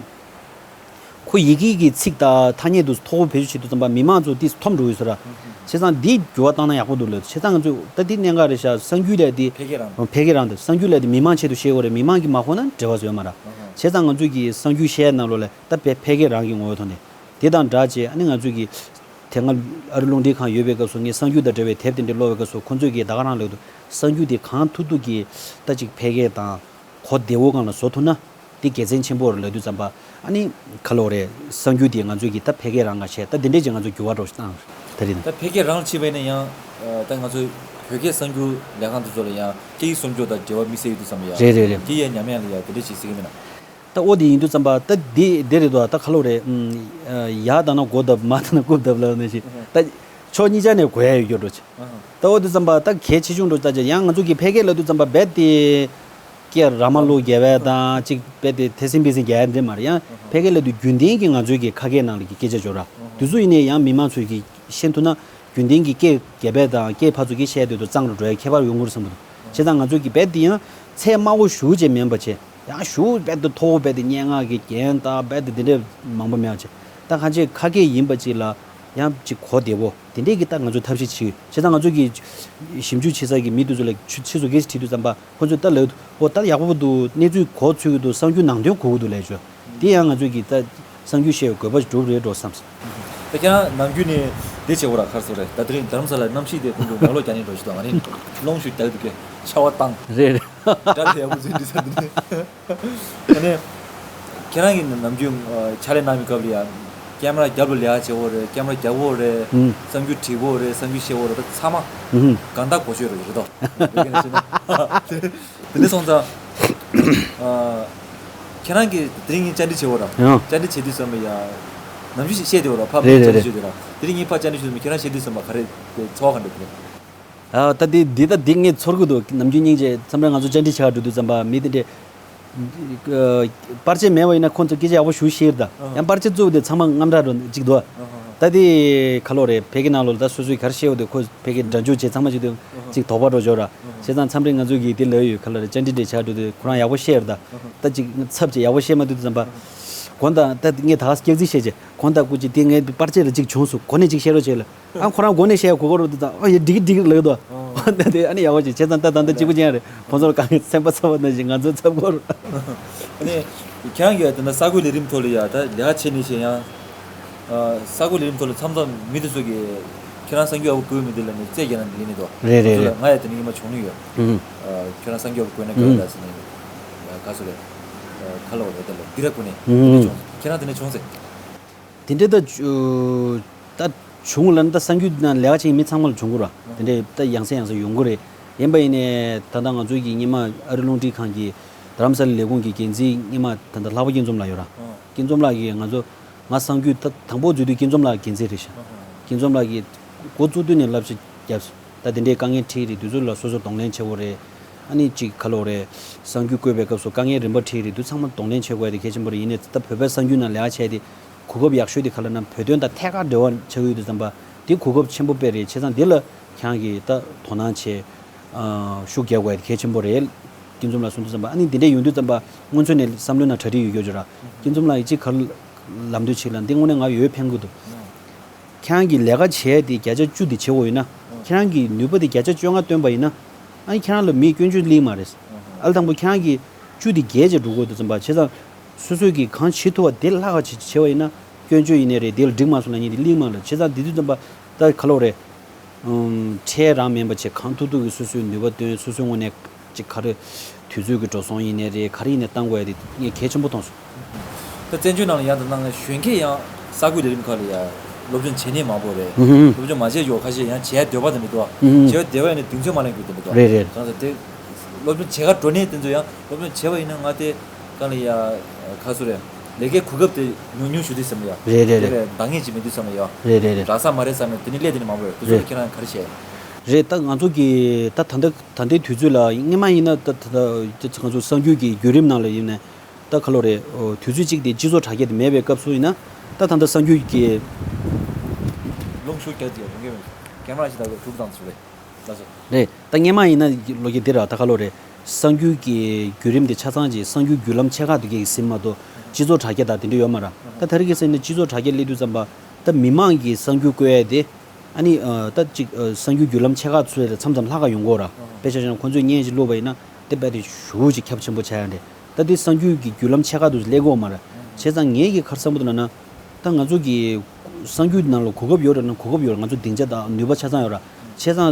ཁོ་ཡི་གེ་གི་ཚིག་དང་ཐ་སྙད་དུ་མཐོ་པོ་བེད་སྤྱོད་བྱེད་དུས་ཙམ་པ་མི་མང་ཚོ་དེ་འཐོམ་འགྲོ་ཡོད་ས་ར། བྱས་ཙང་འདི་འགྱུར་བ་བཏང་ན་ཡག་པོ་འདུག་ལེ། བྱས་ཙང་ང་ཚོས་ད་འདི་གནད་འགག་རེད་ཤག་གསར་འགྱུར་ལས་དེ། འཕེལ་རྒྱས་རང་དུ། འཕེལ་རྒྱས་རང་དུ་གསར་འགྱུར་ལས་དེ་མི་མང་ཆེད་དུ་བཤད་དགོས་རེད། མི་མང་གིས་མ་གོ་ན་འབྲེལ་བ་བཟོས་མ་ར། བྱས་ཙང་ང་ཚོས་ཀྱི་གསར་འགྱུར་བཤད་ནང་ལོགས་ལ་ད་འཕེལ་འཕེལ་རྒྱས་རང་གི་ངོ་བོ་ཐོག་ནས། དེ་དང་སྦྲགས་བྱས་ཨ་ནི་ང་ཚོས་ཀྱི། དེ་སྔ་ཨ་རི་རླུང་འཕྲིན་ཁང་ཡོད་པའི་སྐབས་སུ་ངས་གསར་འགྱུར་དང་འབྲེལ་བའི་དེབ་དེ་འདྲ་ཀློག་པའི་སྐབས་སུ་ཁོང་ཚོས་ཀྱིས་ད་ག་རང་ལབ་འདུག་གསར་འགྱུར་དེ་གང་ཐུབ་ཐུབ་ཀྱིས་ད་ཅིག་འཕེལ་རྒྱས་དང་གོ་བདེ་བོ་སྒང་ལ་བཟོ་ཐུབ་ན་དེ་དགེ་མཚན་ཆེན་པོ་རེད་ལབ་དུས་ཙམ་པ། ཨ་ནི་ག་ལབ་རེད། གསར་འགྱུར་དེ་ང་ཚོས་ཀྱིས་ད་འཕེལ་རྒྱས་རང་ག་བྱས། ད་དེ་འདྲས་ཀྱིས་ང་ཚོ་འགྱུར་བ་འགྲོ་བཏང་ད་རེད། ད་འཕེལ་རྒྱས་རང་ལ་བྱས་པ་ཡིན་ན་ཡང་ད་ང་ཚོ་བོད་སྐད་གསར་འགྱུར་ལས་ཁང་དེ་ཚོ་ལ་ཡང་སྐད་ཡིག་སྲུང་སྐྱོབ་དང་འབྲེལ་བ་དམིགས་བསལ་ཡོད་དུས་ཙམ་པ་ཡ། རེད་རེད་རེད། སྐད་ཡིག་ཉམས་ཡག་ལ་ཡ་དེ་འདྲས་བྱེད་སྲིད་ཀྱི་མིན་ན། ད་ཨོ་དེ་ཡིན་དུས་ཙམ་པ་ད་འདི་འདི་རེད་དོ། ད་ག་ལབ་རེད། ཨུམ། ཡག་ལྟ་ན་མགོ་བརྡབ། མ་ལྟ་ན་རྐུབ་བརྡབ་ལབ་ནང་བཞིན། ད་ཕྱོགས་གཉིས་ཆ་ནས་གོ་ཡ་ཡོད་རྒྱུ་འགྲོ་ཆེ། ད་ཨོ་དུས་ཙམ་པ་ད་གལ་ཆེ་ཆུང་འགྲོ་ལྟ་ཆེ། ཡང་ང་ཚོ་གི་འཕེལ་རྒྱས་ལབ་དུས་ཙམ་པ་རྦད་དེ་སྐད་ར་མ་ལོ་རྒྱག་པ་དང་ཅིག་རྦད་དེ་ཐེ་སིང་པེ་སིང་རྒྱག་ཡ་འདྲ་མ་རེད། ཡང་འཕེལ་རྒྱས་ལབ་དུས་རྒྱུན་ལྡན་གྱི་ང་ཚོའི་གི་ཁ་སྐད་ནང་ལ་གི་སྐད་ཆ་འཇོག་ར། དུས་ཚོད་ཡིན་ནའི་ཡང་མི་མང་ཚོས་གི་ཤེས་ཐུབ་ན། རྒྱུན་ལྡན་གྱི་སྐད་སྒེར་པས་དང་སྐད་ཕར་ཚུར་གྱིས་བཤད་དུས་དུ་གཙང་རུ་འགྲོ་ཡ་ཁྱད་པར་ཡོང་གི་རེད་བསམ་གྱི་འདུག་བྱས་ཙང་ང་ཚོ་གི་རྦད་དེ་ཡང་ཚད་དམའ་བོ་ཞེ་པོ་ཅིག་མིན་པ་བྱས། ཡང་ཞེ་པོ་རྦད་དེ་མཐོ་བོ། རྦད་དེ་སྙན་ངག་གི་རྒྱན་དང་རྦད་དེ་འདི་འདྲས་མང་པོ་མེད་པ་བྱས། ད་གང་ཅི་ཁ་སྐད་ཡིན་པ་ཅིག་ལ་ཡང་ཅིག་གོ་བདེ་བོ་དེ་འདྲས་ཀྱི་ད་ང་ཚོ་ཐབས་ཤེས་བྱེད། བྱས་ཙང་ང་ཚོ་གི་ཞིབ་འཇུག་བྱེད་ས་གི་མི་དེ་ཚོ་ལ་ཆུ་ཆུ་ཚོད་སྐད་ཆ་དྲིས་དུས་ཙམ་པ། ཁོ་ཚོས་ད་ལབ་འདུག་ཨོ་ད་ཡག་པོ་འདུག་གནས་ཚུལ་གོ་ཚོད་ཀྱི་འདུག་གསར་འགྱུར་ནང་དོན་གོ་གི་འདུག་ལབ་བྱས། དེ་ཡང་ང་ཚོས་ཀྱི་ད་གསར་འགྱུར་བཤད་པའི་དགོས་པ་ཞིག་གྲུབ་རེད་འགྲོ་བསམ་སོང་། ད་ཁྱེད་རང་ནམ་རྒྱུན་ནས་དེ་བྱེད་དགོས་ར། ག་རེ་ཟེར་དགོས་རེད། ད་དེ་རིང་རྡ་རམ་ས་ལའི་གནམ་གཤིས་དེ་ཁོང་ཚོ་ངོ་ལོག་རྒྱག་ནས་འགྲོ་ཞིག་དང་། ང་རང་རླུང་ཞིག་རྒྱག་འདུག་གས། ཆར་པ་བཏང་། རེད་རེད། སྒྲ་དེ་ཡག་པོ་ཚོས་འདི་ཚ་འདི་ནས། ཨ་ནི། ཁྱེད་རང་གིས་ནམ་རྒྱུན་ཕྱག་ལས་གནང་བའི་སྐབས་ལ་ཡང་ ཀེམ་ར་རྒྱབ་ལ་ལས་ཀ་བྱེད་དགོས་རེད། ཀེམ་ར་རྒྱག་དགོས་རེད། ཨུམ། གསར་འགྱུར་བྲིས་དགོས་རེད། གསར་འགྱུར་བཤད་དགོས་རེད། ད་ཚང་མ་ཨུམ། གང་ལྟར་གོ་ཆོད་རེད། རེད་དོ། དེ་འདྲ་སོང་ཙང་། ཨ། ཁྱེད་རང་གིས་དེ་རིང་ངས་བཅར་འདྲི་བྱེད་དགོས་ར། ཡང་། བཅར་འདྲི་བྱེད་དུས་ཙམ་པ་ཡ། ནམ་རྒྱུན་ཞིག་བཤད་དེ་བ་ར། ཕབ་རེད་ནས་རེད་བཅར་འདྲི་རེད། བྱེད་དེ་ར། དེ་རིང་ངས་ཕར་བཅར་འདྲི་ཞུས་ཙམ་པ་ཁྱེད་རང་བཤད་དུས་ཙམ་པ་ག་རེ་དེ་ཚོར་བ་ག་འདྲ་དེ་རེད། ཨ། ད་དེ་འདི་ད་འདི་ངས་ཚོར་གི་འདུག་ནམ་རྒྱུན་སྙིང་རྗེ་མཚམས་རེ་ང་ཚོ་བཅར་འདྲི་བྱེད་ག་འགྲོ་དུས་ཙམ་པ་མི་དེ་འདྲས། ཨ། པར་ཆས་མེད་པ་ཡིན་ན་ཁོང་ཚོ་སྐད་ཆ་ཡག་པོ་ཞུ་ཤེས་རེད་ད། ཨ། ཡང་པར་ཆས་བཙུགས་དེ་ཚང་མ་དངངས་སྐྲག་འགྲོ་གཅིག་འདུག་ཨ། ད་དེ་ག་ལོ་རེད། ཕ་གི་ནང་ལོགས་ད་སོ་སོའི་ག་རེ་བཤད་འོ་དེ་ཁོ་ཕ་གི་སྒྲ་འཇུག་བྱས་ཚང་མ་གཅིག་དེ་གཅིག་དོགས་པ་འགྲོ་ཆོག་ར། བྱས་ཙང་མཚམས་རེ་ང་ཚོ་གིས་དེ་ལབ་ཡོད། ག་ལ་རེད། བཅར་འདྲི་འདྲ་བྱ་འགྲོ་དུས་ཁོ་རང་ཡག་པོ་བཤད་རེད་ད། ད་གཅིག་ཚབ་ཅིག་ཡག་པོ་བཤད་མ་ཐུབ་དུས་ཙམ་པ། དགོངས་དག་ད་ངས་ད་སྐྱག་རྫུན་བཤད་ཅེས་དགོངས་དག་སྐུ་མཁྱེན། དེ་ངའི་པར་ཆས་ལ་གཅིག་བྱུང་སོང་། གོ་ནས་གཅིག་བཤད་རོགས་བྱས་ལ། ཨ། ཁོ་རང་མགོ་ནས་བཤད་གོ་གོ་རོ་དུ་དང་། ཨ། ཡ་འགྲིག་འགྲིག་ལབ་དོ། ཨོ། ད་དེ་ཨ་ནི་ཡག་པོ་ཅིག་བྱས་ཙང་ད་ད་ད་གཅིག་པུ་ཅན་རེད། ཁོང་ཚོར་གང་གི་སེམས་པ་འཚབ་པ་ནང་བཞིན་ང་ཚོ་འཚབ་གོ་རོ། ཨ་ནི་ཁྱེད་རང་གིས་ད་ལྟ་གསར་འགོད་ལས་རིམ་ཐོག་ལ་ཡ་ད་ལས་ཀ་བྱེད་ནས་བྱས་ཡང་། ཨ། གསར་འགོད་ལས་རིམ་ཐོག་ལ་མཚམས་མཚམས་མི་དེ་ཚོ་གིས་ཁྱེད་རང་གསར་འགོད་ཡག་པོ་དགོས་མི་འདུག་ལབ་ནས་རྩོད་རྒྱག་ན་འདི་ལས་ནི་དོ། རེད་རེད་ཁོང་ཚོ་ལ། རེད། ང་ཡ་དེ་ནི་ཉི་མ་བྱུང་ནི་ཡོད། ཨུ། ཨ། ཁྱེད་རང་གསར་འགོད་ཡག་པོ་དགོས་ན་དགོས་ཨུ། ད་ཟེར་ནས་ཡ་ག་སོ་རེད། ཨ། ཁ་ལོ་རེད་དེ་ལ་འདི་ར་ཀུ་ནས་ཨུ། དེ་འདྲ་བྱུང་། ཁྱེད་རང་དེ་འདྲ་བྱུང་ཟེར། དེ་འདྲའི་ད་ད་བྱུང་ལབ་ན་ད་གསར་འགྱུར་ནང་ལས་ཀ་བྱེད་མཁན་མི་ཚང་མ་ལ་བྱུང་གི་ར། དེ་འདྲའི་ད་ཡང་སེ་ཡང་སེ་ཡོང་གི་རེད། ཡིན་པ་ཡིན་ནའི་ད་ལྟ་ང་ཚོའི་གི་སྔོན་མ་ཨ་རི་རླུང་འཕྲིན་ཁང་གི་རྡ་རམ་ས་ལའི་ལས་ཁུངས་ཀྱི་འགན་འཛིན་སྔོན་མ་ད་ལྟ་ལྷག་པ་སྐྱིད་འཛོམས་ལགས་ཡོད་ར། སྐྱིད་འཛོམས་ལགས་ཀྱིས་ང་ཚོ་ང་གསར་འགྱུར་ད་དང་པོ་འཛུལ་དུས་སྐྱིད་འཛོམས་ལགས་འགན་འཛིན་རེད་ཤག་སྐྱིད་འཛོམས་ལགས་ཀྱིས་འགོ་བཙུགས་དུས་ནས་བསླབ་བྱ་བརྒྱབ། ད་དེ་འདྲའི་དཀའ་ངལ་འཕྲད་རེད། དུས་ཚོད་ལ་སོ་སོ་གདོང་ལེན་བྱེད་དགོས་རེད། ཨ་ནི་གཅིག་ག་ལོ་རེད། གསར་འགྱུར་བཀོད་པའི་སྐབས་སུ་དཀའ་ངལ་རིམ་པ་འཕྲད་རེད། དུས་ཚང་མ་གདོང་ལེན་བྱེད་དགོས་ཡ་དེ་གལ་ཆེན་པོ་རེད། ཡིན་ནའི་ད་བོད་པའི་གསར་འགྱུར་ནང་ལས་ཀ་བྱས་ཏེ། གོ་སྐབས་ཡག་ཤོས་དེ་ག་ལ་ན་བོད་དོན་དང་ཐད་ཀར་འབྲེལ་བ་ཆགས་ཀྱི་ཡོད་དུས་ཙམ་པ་དེ་གོ་སྐབས་ཆེན་པོ་དཔེ་རེད། བྱས་ཙང་དེ་ལ་ཁྱེད་རང་གིས་ད་དོ་སྣང་བྱས། ཨ། ཤུགས་རྒྱག་དགོས་ཡ་དེ་གལ་ཆེན་པོ་རེད། སྐྱིད་འཛོམས་ལགས་གསུངས་དུས་ཙམ་པ། ཨ་ནི་དེ་འདྲས་ཡོང་དུས་ཙམ་པ་སྔོན་ཚུད་ནས་བསམ་བློའི་ནང་གྲ་སྒྲིག་ཡོད་རྒྱུ་ཅིག་ར། སྐྱིད་འཛོམས་ལགས་ཡིས་གཅིག་ག་ལབ་འདོད་ཅིག་ལ་འདི་དངོས་གནས་ང་ཡོད་ཕན་གི་འདུག་ཁྱེད་རང་གིས་ལས་ཀ་བྱས་ཏེ་བརྒྱ་ཆ་བཅུ་དེ་བྱེད་དགོས་ཡིན་ན། ཁྱེད་རང་གིས་ནུས་པ་དེ་བརྒྱ་ཆ་བཅོ་ལྔ་བཏོན་པ་ཡིན་ན། ཨ་ནི་ཁྱེད་རང་ལ་མིས་སྐྱོན་བརྗོད་སླེབས་མ་རེད། ཨ་ལ་དང་པོ་ཁྱེད་རང་གིས་བཅུ་དེ་བརྒྱད་བྱས་འགྲོ་དགོས་འདུག་ཙམ་པ། བྱས་ཙང་སོ་སོས་ཀྱིས་གང་བྱེད་ཐུབ་པ་དེ་ལྷག་ག་བྱེད་བྱས་པ་ཡིན་ན། སྐྱོན་བརྗོད་ཡིན་ནའི་རེད། དེ་ལ་འགྲིག་མ་སོང་ལབ་མཁན་དེ་སླེབས་མ་རེད། བྱས་ཙང་དེ་དུས་ཙམ་པ་ད་ག་ལོ་རེད། ཨུམ། ཁྲལ་རང་མིན་པ་བྱས་གང་ཐུབ་ཐུབ་ཀྱིས་སོ་སོའི་ནུས་པ་བཏོན། སོ་སོའི་ངོས་ནས་ཅིག་ག་རེ་དུས་ཚོད་ཀྱི་འགྲོ་སོང་ཡིན་ནའི་རེད། ག་རེ་ཡིན་ནའི་བཏང་དགོས་ཡ་དེ་ངས་གལ་ཆེན་པོ་མཐོང་སོང་། ད་བཙན་བྱོལ་ནང་ལ་ཡང་དང་ནང་གཞོན་སྐྱེས་ཡང་གསར་འགོད་ལས་རིམ་ཁག་ལ་ཡང་སློབ་སྦྱོང་བྱེད་མཁན་མང་པོ་རེད། ཨུ་ཧུམ། སློབ་སྦྱོང་མ་བྱས་ཡོད་ཁ་ཤས་ཡང་བྱས་འདོད་པ་དང་མི་འདུག་ཨ། ཨུ་ཧུམ། བྱས་འདོད་པ་ཡིན་ན་གདེང་ཚོད་མ་ལེན་དགོས་དེ་མི་འདུག་ཨ། རེད་རེད། གང་ཟེར་དེ་སློབ་སྦྱོང་བྱེད་ག་འགྲོ་མཁན་དེ་ཚོ་ཡང་སློབ་སྦྱོང་བྱས་པ་ཡིན་ན་ང་དེ་གང་ལ་ཡ་ཁ་སོ་རེད། ལས་ཀའི་གོ་སྐབས་དེ་ཉུང་ཉུང་ཞུ་དུས་བསམ་ཡ། རེད་རེད་རེད། དེ་ལས་འདང་ངེས་ཅིག་མི་འདུག་བསམ་ཡ། རེད་རེད་རེད། རག་ས་མ་རེད་བསམ་ནས་དེ་ནི་སླད་དེ་ནི་མང་པོ་རེད། དེ་ཚོ་ལ་རེད། ཁྱེད་རང་ག་རེ་བྱས། རེད། ད་ང་ཚོ་གི་ད་ད་ལྟ་ད་ལྟའི་དུས་ཚོད་ལ་སྔོན་མ་ཡིན་ན་ད་ད་ད་ང་ཚོ་གསར་འགྱུར་གྱི་བརྒྱུད་རིམ་ནང་ལ་ཡིན་ནའི་ད་ག་ལོ་རེད། ཨོ། དུས་ཚོད་གཅིག་དེ་སྤྱི་ཚོགས་དྲ་རྒྱ་དེ་མེད་པའི་སྐབས་སུ་ཡིན་ན་ད་ད་ལྟ་གསར་འགྱུར་གྱི་ལུང་ཤུགས་རྒྱ་ཆེ་ཡོང་གི་མེད། ཀེམ་ར་ཞིག་ད་ག་ཐུག་བཏང་ཚུལ་རེད། ལགས་སོ། རེད། ད་སྔོན་མ་ཡིན་ན་ལོ་རྒྱུས་འདི་ར་ད་ག་ལོ་རེད། གསར་འགྱུར་གྱི་བརྒྱུད་རིམ་དེ་ཆ་ཚང་གི་གསར་འགྱུར་བརྒྱུད་ལམ་ཆེ་ཁག་དེ་གའི་ཟིན་མ་གཏོགས་སྤྱི་ཚོགས་དྲ་རྒྱ་དང་དེ་འདྲ་ཡོད་མ་ར། ད་ད་རེས་ཀྱི་སེམས་ནས་སྤྱི་ཚོགས་དྲ་རྒྱ་སླེབས་དུས་ཙམ་པ་ད་མི་མང་གིས་གསར་འགྱུར་བཀོད་ཡས་དེ། ཨ་ནི། ཨ། ད་ཅིག་ཨ། གསར་འགྱུར་བརྒྱུད་ལམ་ཆེ་ཁག་ཚོས་མཚམས་མཚམས་ལྷག་ག་ཡོང་གི་ཡོད་ར། དཔེ་ཆ་བཞག་ན་ཁོང་ཚོས་བརྙན་ཞིག་བླུགས་པ་ཡིན་ན་དེ་རྦད་དེ་ཞེ་པོ་ཅིག་ཁྱབ་ཆེན་པོ་ཆགས་ཡ་རེད། ད་དེ་གསར་འགྱུར་གྱི་བརྒྱུད་ལམ་ཆེ་ཁག་ཏུ་སླེབས་ཀྱི་ཡོད་མ་རེད། བྱས་ཙང་ངས་ཀྱིས་ག་རེ་བསམ་གྱི་འདུག་ལབ་ན། ད་ང་ཚོ་གི་གསར་འགྱུར་ནང་ལ་གོ་སྐབས་ཡོད་རེད་ན་གོ་སྐབས་ཡོད་རེད། ང་ཚོ་སྡིངས་ཆ་དང་ནུས་པ་ཆ་ཚང་ཡོད་ར། བྱས་ཙང་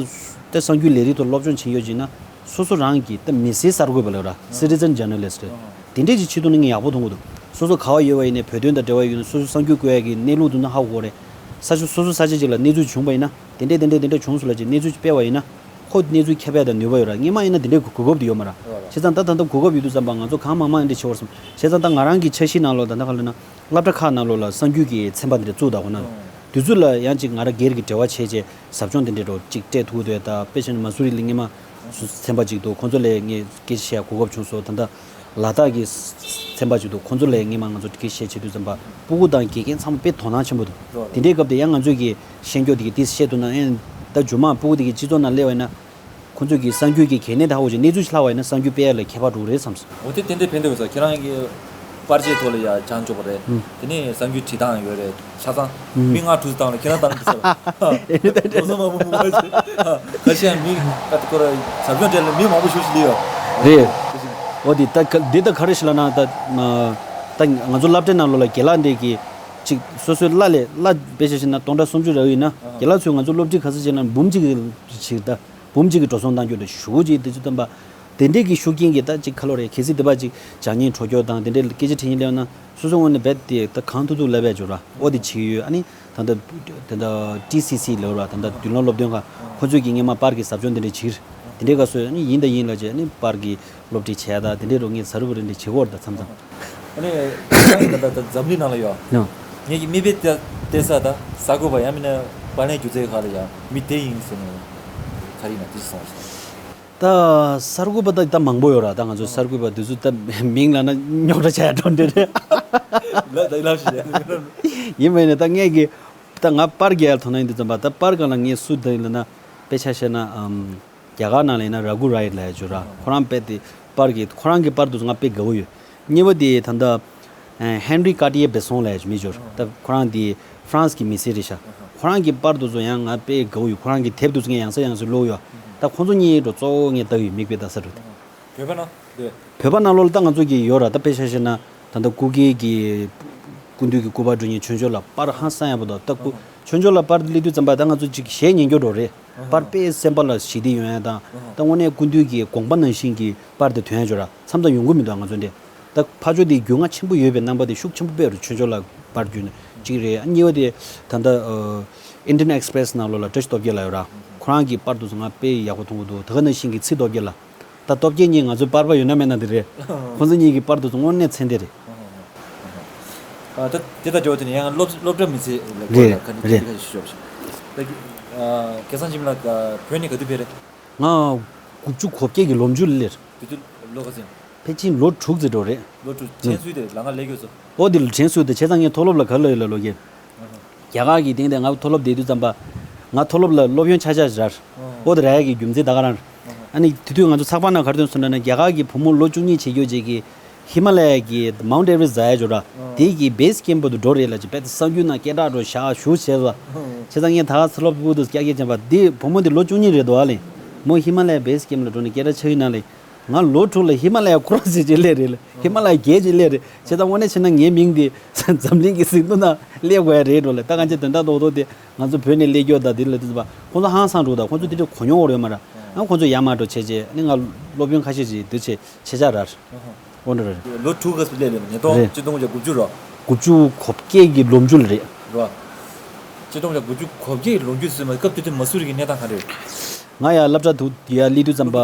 ད་གསར་འགྱུར་ལས་རིགས་ཐོག་སློབ་སྦྱོང་བྱེད་ཡོད་ཅིག་ན་སོ་སོ་རང་གི་ད་མི་སེར་གསར་འགོད་པ་ལབ་ར། Citizen Journalist། དེ་འདྲས་ཀྱི་ཆེད་དུ་ནི་ངས་ཡག་པོ་མཐོང་གི་འདུག་སོ་སོ་ག་བ་ཡོད་པ་ཡིན་ནའི་བོད་དོན་དང་འབྲེལ་བ་ཡོད་ན་སོ་སོ་གསར་འགྱུར་བཀོད་ཡ་གི་གནས་ལུགས་དེ་ཚོ་ཧ་གོ་རེད། ས་ཆ་སོ་སོ་ས་ཆ་ཅིག་ལ་གནས་ཚུལ་བྱུང་པ་ཡིན་ན་དེ་འདྲས་དེ་འདྲས་དེ་འདྲས་བྱུང་སོང་ལབ་ཅིག་གནས་ཚུལ་ཅིག་སྤེལ་བ་ཡིན་ན། ཁོ་གནས་ཚུལ་ཁྱབ་ཡ་དང་ནུས་པ་ཡོད་ར། སྔོན་མ་ཡིན་ན་དེ་འདྲའི་གོ་སྐབས་དེ་ཡོད་མ་ར། བྱས་ཙང་ད་ད་ལྟ་གོ་སྐབས་ཡོད་དུས་ཙམ་པ་ང་ཚོ་གང་མང་མང་འདྲ་བྱེད་བར་སོང་། བྱས་ཙང་ད་ང་རང་གི་འཆར་གཞིའི་ནང་ལོགས་ད་ལྟ་ག་ལབ་ན་སློབ་གྲྭ་ཁག་ནང་ལོགས་ལ་གསར་འགྱུར་གྱི་ཚན་པ་འདི་འདྲ་བཙུགས་དང་ཁོ་ན། དུས་ཚོད་ལ་ཡང་ཅིག་ང་རང་སྒེར་གྱི་འབྲེལ་བ་བྱས་རྗེས་ཟབ་སྦྱོང་དེ་འདྲ་འདྲ་ཅིག་སྤྲད་ཐུབ་ཀྱི་འདུག་ད་དཔེ་བྱས་ན་མ་སུ་རི་ལ་སྔོན་མ་ཚན་པ་ཅིག་འདུག་ཁོང་ཚོ་ལ་ངས་སྐད་ཆ་བཤད་གོ་སྐབས་བྱུང་སོང་། ད་ལྟ་ལ་དྭགས་ཀྱི་ཚན་པ་ཅིག་འདུག་ཁོང་ཚོ་ལ་སྔོན་མ་ང་ཚོ་སྐད་ཆ་བཤད་བྱེད་དུས་ཙམ་པ་སྤུ་གུ་དང་དགེ་རྒན་ཚང་མ་དཔེ་དོ་སྣང་ཆེན་པོ་འདུག་དེ་འདྲའི་སྐབས་དེ་ཡང་ང་ཚོས་ཀྱི་ཤེས་མཁན་དེ་གི་དེ་བཤད་ཐུབ་ན་ཨེ། ད་མཇུག་མ་སྤུ་གུ་དེ་གི་སྤྱི་ཚོགས་ནང་སླེབས་པ་ཡིན་ན། ཁོང་ཚོས་ཀྱི་གསར་འགྱུར་གྱི་གལ་གནད་དང་ཧ་གོ་ཅིག་གནས་ཚུལ་ཞིག་ལྷག་པ་ཡིན་ན་གསར་འགྱུར་སྤེལ་ཡ་ལ་ཁྱད་པར་འགྲོ་གི་རེད་བསམ་སོང་། འོ་དེ་ཏན་ཏན་ཕན་ཐོགས་ཡོད་ས། ཁྱེད་རང་གི་པར་ཆས་ཐོག་ལ་ཡ་བྱང་ཆོག་པ་རེད། ཨུམ། དེ་ནས་གསར་འགྱུར་བྲིས་སྟངས་ཡོད་རེད་ཆ་ཚང་། ཨུམ། མི་ལྔ་དྲུག་བཏང་ལ་ཁྱེད་རང་བཏང་གི་ས་ལ། དེ་ནས་ད་འགྲོ་ས་མང་པོ་མང་པོ་ཞིག་ཁ་ཤས་མི་ཀ་ཏི་ཁོ་ར་ཟབ་སྦྱོང་སྤྲད་ལ་མི་མང་པོ་ཞིག་སླེབས་ཡོད་རེད། འོ་དེ་ད་ག་འདི་ད་ག་རེ་ཞིག་ལབ་ན་ད་ད་ང་ཚོ་སློབ་གྲྭའི་ནང་ལོགས་ལ་རྒན་ལགས་འདི་གི་ཅིག་སོ་སོའི་གླ་ལས་གླ་དཔེ་ཆ་བཞག་ན་སྟོང་ཕྲག་སུམ་ཅུ་རག་གི་ཡོད་ན་རྒན་ལགས་ཚོས་ང་ཚོ་སློབ་ཁྲིད་ག་ཚོད་བྱས་ན་འབུམ་གཅིག་ཞིག་ད། འབུམ་གཅིག་གི་འགྲོ་སོང་བཏང་རྒྱུ་དང་ཞེ་པོ་ཅིག་དེ་ཚོ་བཏང་པ། དེ་འདྲའི་གི་ཤུགས་རྐྱེན་གྱིས་ད་ཅིག་ཁ་ལོ་རེད། གལ་སྲིད་དེ་བ་ཅིག་སྦྱང་ཉིན་འཕྲོ་སྐྱོར་དང་དེ་འདྲའི་སྐད་ཆ་དྲིས་ཉིན་སླེབས་ན་སོ་སོ་ངོས་ནས་རྦད་དེ་ད་གང་ཐུབ་ཐུབ་ལབ་ཡ་བྱོས་ར། ཨོ་དེ་བྱེད་ཀྱི་ཡོད། ཨ་ནི་ད་ལྟ་ད་ལྟ་ཊི་སི་སི་ལབ་ར། ད་ལྟ་མདུན་ལམ་སློབ་སྟོན་ཁང་ཁོ་ཚོས་ཀྱི་སྔོན་མ་པར་གྱི་ཟབ་སྦྱོང་དེ་འདྲ་བྱེད་ཀྱི་རེད། དེ་འདྲའི་སྐབས་སུ་ཨ་ནི་ཡིན་དང་ཡིན་ལབ་བྱས། ཨ་ནི་པར་གྱི་སློབ་ཁྲིད་བྱས་ད་དེ་འདྲའི་རོགས་ངས་ཟ་རུ་བ་རེ་འདྲ་བྱེད་ཀྱི་ཡོད་རེད། ད་མཚམས་མཚམས། ཨ་ནི་ད་ལྟ་འཛམ་གླིང་ནང་ལ་ཡོད། ཡང་། ངེད་ཀྱི་མིག་དཔེ་བལྟས་བལྟས་ས་ད་གསར་འགོད་པ་ཡང་མིན་ན་པར་ལེན་སྒྱུ་རྩལ་ཁག་ལ་ཡང་མི་དེ་ཡིན་ཟེར་ནས་ག་རེ་ཡིན་ན་དེ་ཅིག་གསུངས་སོང་། ད་གསར་འགོད་པ་ད་ད་མང་པོ་ཡོད་ར། ད་ང་ཚོ་གསར་འགོད་པ་དེ་ཚོ་ད་མིང་ལབ་ན་རྙོག་དྲ་ཆགས་ཡ་འགྲོ་འདྲ་རེད། ལ་ད་ལབ་ཞིག་ཡིན་པ་ཡིན་ན་ད་ངས་ཀྱི་ད་ང་པར་རྒྱག་ཡ་དོ་སྣང་ཡིན་དུས་ཙམ་པ། ད་པར་སྒང་ལ་ངས་སུ་ད་ཡིན་ལབ་ན་དཔེ་ཆ་བཤད་ན་ཨམ། རྒྱ་གར་ནང་ལ་ཡིན་ན་ར་གུ་རའེ་ལབ་ཡ་ཅིག་ཡོད་ར། ཁོ་རང་དཔེ་དེ་པར་གྱི་ཁོ་རང་གི་པར་དེ་ཚོ་ང་དཔེ་དགའ་བོ་ཡོད། གཉིས་པ་དེ་ད་ལྟ་ཧེན་རི་ཀ་ཏི་ཡེ་བེ་སོང་ལབ་ཡ་ཅིག་མི་ཅིག་ཡོད་ར། ད་ཁོ་རང་དེ་ཧྥ་རན་སི་གི་མི་སེར་རེད་ཤག་ཁོ་རང་གི་པར་དེ་ཚོ་ཡང་ང་དཔེ་དགའ་བོ་ཡོད། ཁོ་རང་གི་དེབ་དེ་ཚོ་ངས་ཡང་སེ་ཡང་སེ་ཀློག་ཡོད། ད་ཁོང་ཚོ་གཉིས་འགྲོ་གཙོ་བོ་ངས་ལྟ་གི་ཡོད། མིག་དཔེ་ལྟ་ས་འགྲོ་དེ། བོད་པ་ན། བོད་པ་ནང་ལོགས་ལ་ད་ང་ཚོ་གི་ཡོད་ར། ད་དཔེ་ཆ་བཤད་ན་ད་ལྟ་སྐུ་སྒེར་གྱི་སྐུ་མདུན་གྱི་སྐུ་པར་འགྲོ་མཁན་ཆོས་འབྱོར་ལགས་པར་ཧང་སང་ཡག་པོ་འདུག་ད་སྐུ་ཆོས་འབྱོར་ལགས་པར་སླེབས་དུས་ཙམ་པ་ད་ང་ཚོ་ཅིག་གཞས་ཉན་རྒྱུ་འགྲོ་རེད། པར་དཔེ་སེམས་པ་ལ་ཞི་བདེ་ཡོང་ཡ་དང་། ད་དངོས་གནས་སྐུ་མདུན་གྱི་དགོངས་པ་ནང་བཞིན་གྱི་པར་དེ་ཐོན་ཡ་འགྲོ་ར། མཚམས་མཚམས་ཡོང་གི་མི་འདུག་ང་ཚོ་འདྲ། ད་ཕར་ཕྱོགས་དེ་རྒྱུས་མངའ་ཆེན་པོ་ཡོད་པའི་རྣམ་པ་དེ་ཤུགས་ཆེན་པོ་དཔེ་རུ་ཆོས་འབྱོར་ལགས་པར་བརྒྱུད་ནས་གཅིག་རེད། གཉིས་པ་དེ་ད་ལྟ་ཨིན་ཌི་ཡན་ཨེག་སི་པི་རེ་སི་ནང་ལོགས་ལ་བཀྲ་ཤིས་སྟོབས་རྒྱལ་ལགས་ཡོད་ར། ཁོ་རང་གི་པར་དེ་ཚོ་ང་དཔེ་ཡག་པོ་མཐོང་གི་འདུག་ད་ག་ནང་བཞིན་གྱི་ཚེ་རྡོ་རྗེ་ལགས། ད་སྟོབས་རྒྱལ་གཉིས་ང་ཚོའི་པར་པ་ཡོད་ན་མེད་ན་དེ་རེད། ཁོང་ཚོ་གཉིས་ཀྱི་པར་དེ་ཚོ་དངོས་གནས་ཚད་ལྡན་རེད། ཨ། ད་དེ་དང་འབྲེལ་བ་དེ་ནས་ཡང་སློབ་སློབ་གྲྭ་མི་ཚེ་ལ་སྐོར་ལ་རེད་ཁ་ནས་རེད། དེ་ཁ་ཤས་ཤོག་ད་ཨ་སྐལ་བཟང་འཆི་མེད་ལགས་བོད་ནས་ག་དུས་ཕེབས་རེད། ང་དགུ་བཅུ་གོ་བརྒྱད་ཀྱི་ལོ་མཇུག་ལ་སླེབས། དེ་དུས་ལོ་ག་ཚོད་ཡིན། ཕལ་ཆེར་ལོ་དྲུག་ཙམ་འགྲོ་རེད། ལོ་དྲུག་ཨུ། ཕྱིན་ཚུལ་དེ་ལ་ང་སླེབས་ཡོད་ཚོ། ཨོ་དེ་ལ་དྲན་སོང་། དེ་བྱས་ཙང་ངས་མཐོ་སློབ་ལ་ག་རེ་ལབ་ཡོད་ལབ་ལོ་རྒན། རྒྱ་གར་གྱི་སྟེང་དེ་ང་མཐོ་སློབ་བསྡད་དུས་ཙམ་པ། ང་མཐོ་སློབ་ལ་སློབ་ཡོན་ཆ་ཆ་རར། ཨོ་དེ་རག་ཡ་གི་རྒྱུ་མཚན་ད་ག་རང་རེད། ཨ་ནི་དེ་དུས་ང་ཚོ་ཚགས་པར་ནང་ག་རེ་ཐོན་སོང་ལབ་ན། རྒྱ་གར་གྱི་བུ་མོ་ལོ་བཅུ་གཉིས་བྱེད་རྒྱུ་ཅིག་གིས་ཧི་མ་ལ་ཡ་གི་མའུན་ཊི་ཨེ་ཝེ་རེ་སི་ཊི་འཛེག་ཡ་འགྲོ་ར། དེ་གི་བེ་སི་ཀེམ་པ་དུ་འགྲོ་རེད་ལབ་ཅིག་དཔེ་དེ་གསར་འགྱུར་ནང་སྐད་གྲགས་འགྲོ་ཤག་ཞུ་བྱས་སོ། བྱས་ཙང་ངས་ད་ག་ཚོ་སློབ་ཕྲུག་དུ་སྐྱག་སྐྱག་བྱས་པ་འདི་བུ་མོ་འདི་ལོ་བཅུ་གཉིས་རེད་འདུག་ཨ་ལེ། མོ་ཧི་མ་ལ་ཡ་བེ་སི་ཀེམ་ལ་འགྲོ་ནས་སྐད་གྲགས་ཆགས་ཡིན་ན་ལེ། ང་ལོ་དྲུག་ལ་ཧི་མ་ལ་ཡ་ཁོ་རང་ཟེར་གྱི་སླེབས་རེད་ལ། ཧི་མ་ལ་ཡ་བརྒྱད་ཅིག་སླེབས་རེད། བྱས་ཙང་དངོས་གནས་བྱས་ན་ངའི་མིང་འདི་འཛམ་གླིང་གི་ཟིན་ཐོ་ནང་སླེབས་དགོས་ཡ་རེད་འགྲོ་ལ། ད་གང་ཅི་དོན་དག་རྡོག་རྡོག་དེ་ང་ཚོ་བོད་ནས་སླེབས་རྒྱུ་ད་འདི་ལ་དུས་ཚོད་པ་ཁོང་ཚོ་ཧང་སང་འགྲོ། ད་ཁོང་ཚོ་དེ་འདྲ་གོ་མྱོང་བ་རེད་མ་ར། ཨ་ཁོང་ཚོ་ཡ་མ་འགྲོ་བྱས་བྱས་ཨ་ནི་ང་སློབ་ཡོན་ཁ་ཤས་ཅིག་འདི་བྱས་ཆེ་ཆ་ར་འོ་འདྲ་ར། ལོ་དྲུག་ག་ཚོད་སླེབས་ལེ་ཉིས་སྟོང་རེད། ཆིག་སྟོང་དགུ་བརྒྱ་དགུ་བཅུ་ར། དགུ་བཅུ་གོ་བརྒྱད་ཀྱི་ལོ་མཇུག་ལ་རེད། ར། ཆིག་སྟོང་དགུ་བརྒྱ་དགུ་བཅུ་གོ་བརྒྱད་ཀྱི་ལོ་མཇུག་ཟེར་མ་སྐབས་དེ་དུས་མ་སུ་རི་གི་གནས་སྟངས་ག་རེ་རེད། ང་ཡ་སློབ་གྲྭ་དུ་ཡ་སླེབས་དུས་ཙམ་པ།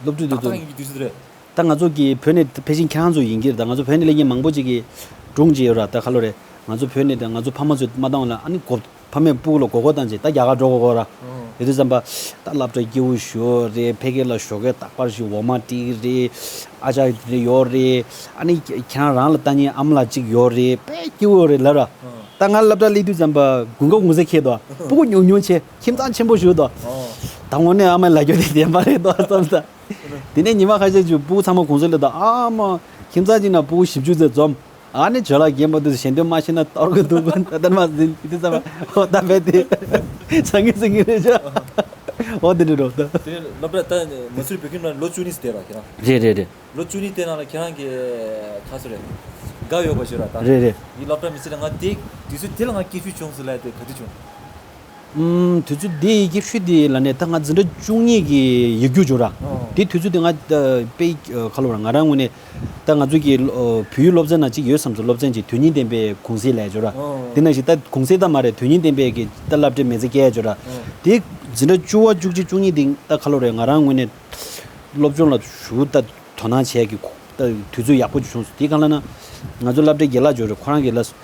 སློབ་ཕྲུག་དུས་ཏག་ཏག་ཙམ་ཡིན་གྱི་དུས་ཚོད་རེད། ད་ང་ཚོ་གི་བོད་ནས་ཕལ་ཆེར་ཁྱེད་རང་ཚོ་ཡིན་གྱི་རེད། ད་ང་ཚོ་བོད་ནས་སླེབས་མཁན་མང་པོ་ཅིག་གིས་སྒྲུང་བརྗོད་ཡོད་ར། ད་ཁ་ལོ་རེད། ང་ཚོ་བོད་ནས་ད་ང་ཚོ་ཕ་མ་ཚོས་མ་བཏང་བ་ལ་ཨ་ནི་གོ་ཕ་མས་སྤུ་གུ་ལ་མགོ་སྐོར་བཏང་རྗེས་ད་རྒྱ་གར་འགྲོ་དགོས་དགོས་ར། ཡོད་དུས་ཙམ་པ་ད་སློབ་གྲྭ་སྐྱིད་པོ་ཞིག་ཡོད་རེད། ཕ་གི་ལ་ཞོགས་ཀས་རྟག་པར་ཞིག་འོ་མ་སྤྲད་ཀྱི་རེད། ཨ་ཅག་རེ་ཡོད་རེད། ཨ་ནི་ཁྱེད་རང་རང་ལ་ལྟ་མཁན་ཨ་མ་ལགས་གཅིག་ཡོད་རེད། དཔེ་སྐྱིད་པོ་རེད་ལབ་ར། ད་ང་སློབ་གྲྭ་སླེབས་དུས་ཙམ་པ་དགུན་ཁ་གུང་སེང་འཁེལ་འདུག་སྤུ་གུ་ཉུང་ཉུང་བྱས་ཁྱིམ་ཚང་ཆེན་པོ་ཞིག་འདུག་ད་དངོས་གནས་ཨ་མའི་ལབ་རྒྱུ་དེ་བདེན་པ་རེད་འདུག་བསམ་ས། དེ་ནས་ཉི་མ་ཁ་ཤས་ཅིག་སྤུ་གུ་ཚང་མ་གུང་སེང་སླེབས་དུས་ཨ་མ་ཁྱིམ་ཚང་གཅིག་ནང་སྤུ་གུ་བཞི་བཅུ་ཙམ་འཛོམས། ཨ་ནི་ཇོ་ལགས་རྒན་པ་དུས་ཞལ་འདོན་མ་ཤེས་ན་གཏོར་གི་འདུག་གོ་ད་ལྟ་མ་ཟིན་དེ་ཚང་མ་ཨོ་ད་བས་དེ་ཚང་གི་ཚང་གི་རེད་ཤག་ཨོ་དེ་འདྲ་རོ་ད། དེ་ནས་སློབ་གྲྭ་ད་མ་སུ་རི་བོད་ཁྱིམ་ནང་ལོ་བཅུ་གཉིས་ཙམ་བསྡད་ར་ཁྱེད་རང་། རེད་རེད་རེད། ལོ་བཅུ་གཉིས་དེ་ནང་ལ་ཁྱེད་རང་གི་ཁ་སོ་རེད། དགའ་ཡོད་པ་ཞིག་ར་ད། རེད་རེད། ཡི་སློབ་གྲྭ་མི་ཚེ་ལ་ང་དེ་དུས་ཚོད་དེ་ལ་ང་སྐྱིད་ཤོས་བྱུང་ཟེར་ལབ་དེ་ག་དུས་བྱུང་། ཨུམ། དུས་ཚོད་དེ་ཡི་སྐྱིད་ཤོས་དེ་ལ་ནས་ད་ང་འཛིན་གྲྭ་བཅུ་གཉིས་ཀྱི་ཡིག་རྒྱུགས་བྱུང་ར། ཨོ། དེ་དུས་ཚོད་དེ་ང་ད་དཔེ་ཁ་ལོ་ར་ང་རང་ངོས་ནས་ད་ང་ཚོ་གི་བོད་ཡིག་སློབ་ཚན་ནང་གཅིག་ཡོད་བསམ་སོང་། སློབ་ཚན་གཅིག་དོན་སྙིང་ལྡན་པའི་གུང་སེང་ལབ་བྱུང་ར། ཨོ། དེ་ནང་བཞིན་ད་གུང་སེང་ད་མ་རེད། དོན་སྙིང་ལྡན་པའི་གི་ད་སློབ་གྲྭའི་མི་ཚེ་སྐྱེལ་བྱུང་ར། ཨོ། དེ་འཛིན་གྲྭ་བཅུ་པ་བཅུ་གཅིག་བཅུ་གཉིས་དེ་ད་ཁ་ལོ་ར་ང་རང་ངོས་ནས་སློབ་སྦྱོང་ལ་ཞུ་ད་དོ་སྣང་བྱས་ཀྱི་ད་དུས་ཚོད་ཡག་པོ་བྱུང་སོང་། དེ་གང་ལ་ན་ང་ཚོ་སློབ་གྲྭའི་རྒན་ལགས་བྱུང་རེད། ཁོ་རང་གིས་ལབ་སོང་།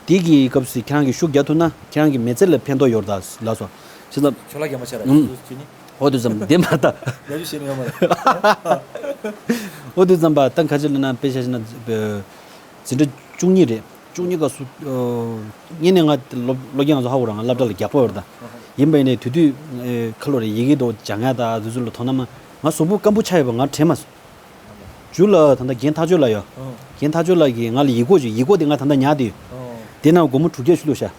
དེ་གི་སྐབས་སུ་ཁྱེད་རང་གིས་ཤུགས་རྒྱག་ཐུབ་ན་ཁྱེད་རང་གི་མི་ཚེ་ལ་ཕན་ཐོགས་ཡོད་རེད་ད་ལབ་སོང་། བྱས་ཙང་ཁྱོད་ལ་རྒན་མ་ཆགས་ར། ཨུམ། ཁྱོད་ནི་ཨོ་དུས་ཙམ་བདེན་པ་ད། ཡ་ཞུ་ཤེས་ནི་ཡོད་མ་རེད། ཨོ་དུས་ཙམ་པ་ད་ཁ་ཆེ་ལ་ན་དཔེ་ཆ་ཞིག་ན་འཛིན་གྲྭ་བཅུ་གཉིས་རེད། བཅུ་གཉིས་སྐབས་སུ་ཨོ་ངས་ནས་ང་སློབ་སློབ་རྒན་ང་ཚོ་ཧ་གོ་ར། ང་སློབ་གྲྭ་ལ་རྒྱག་པོ་ཡོད་རེད་ད། ཡིན་པ་ཡིན་ནའི་དུས་དུས་ཁ་ལོ་རེ་ཡི་གེ་དོ་སྦྱང་ཡ་ད་དུས་ཚོད་ལ་དོ་སྣང་མ་ང་གཟུགས་པོ་སྐམ་པོ་ཆགས་ཡོད་པ་ང་དྲན་མ་སོང་། མཇུག་ལ་ད་ལྟ་རྒན་ཐག་ཆོད་ལགས་ཡོད། ཨོ། རྒན་ཐག་ཆོད་ལགས་ཀྱིས་ང་ལ་ཡིག་སྐོགས་ཅིག་ཡིག་སྐོགས་དེ་ང་ད་ལྟ་ཉར་བསྡད་ཡོད། ཨོ། དེ་ནང་སྒོར་མོ་དྲུག་བརྒྱ་ཞིག་བླུགས་ཤག་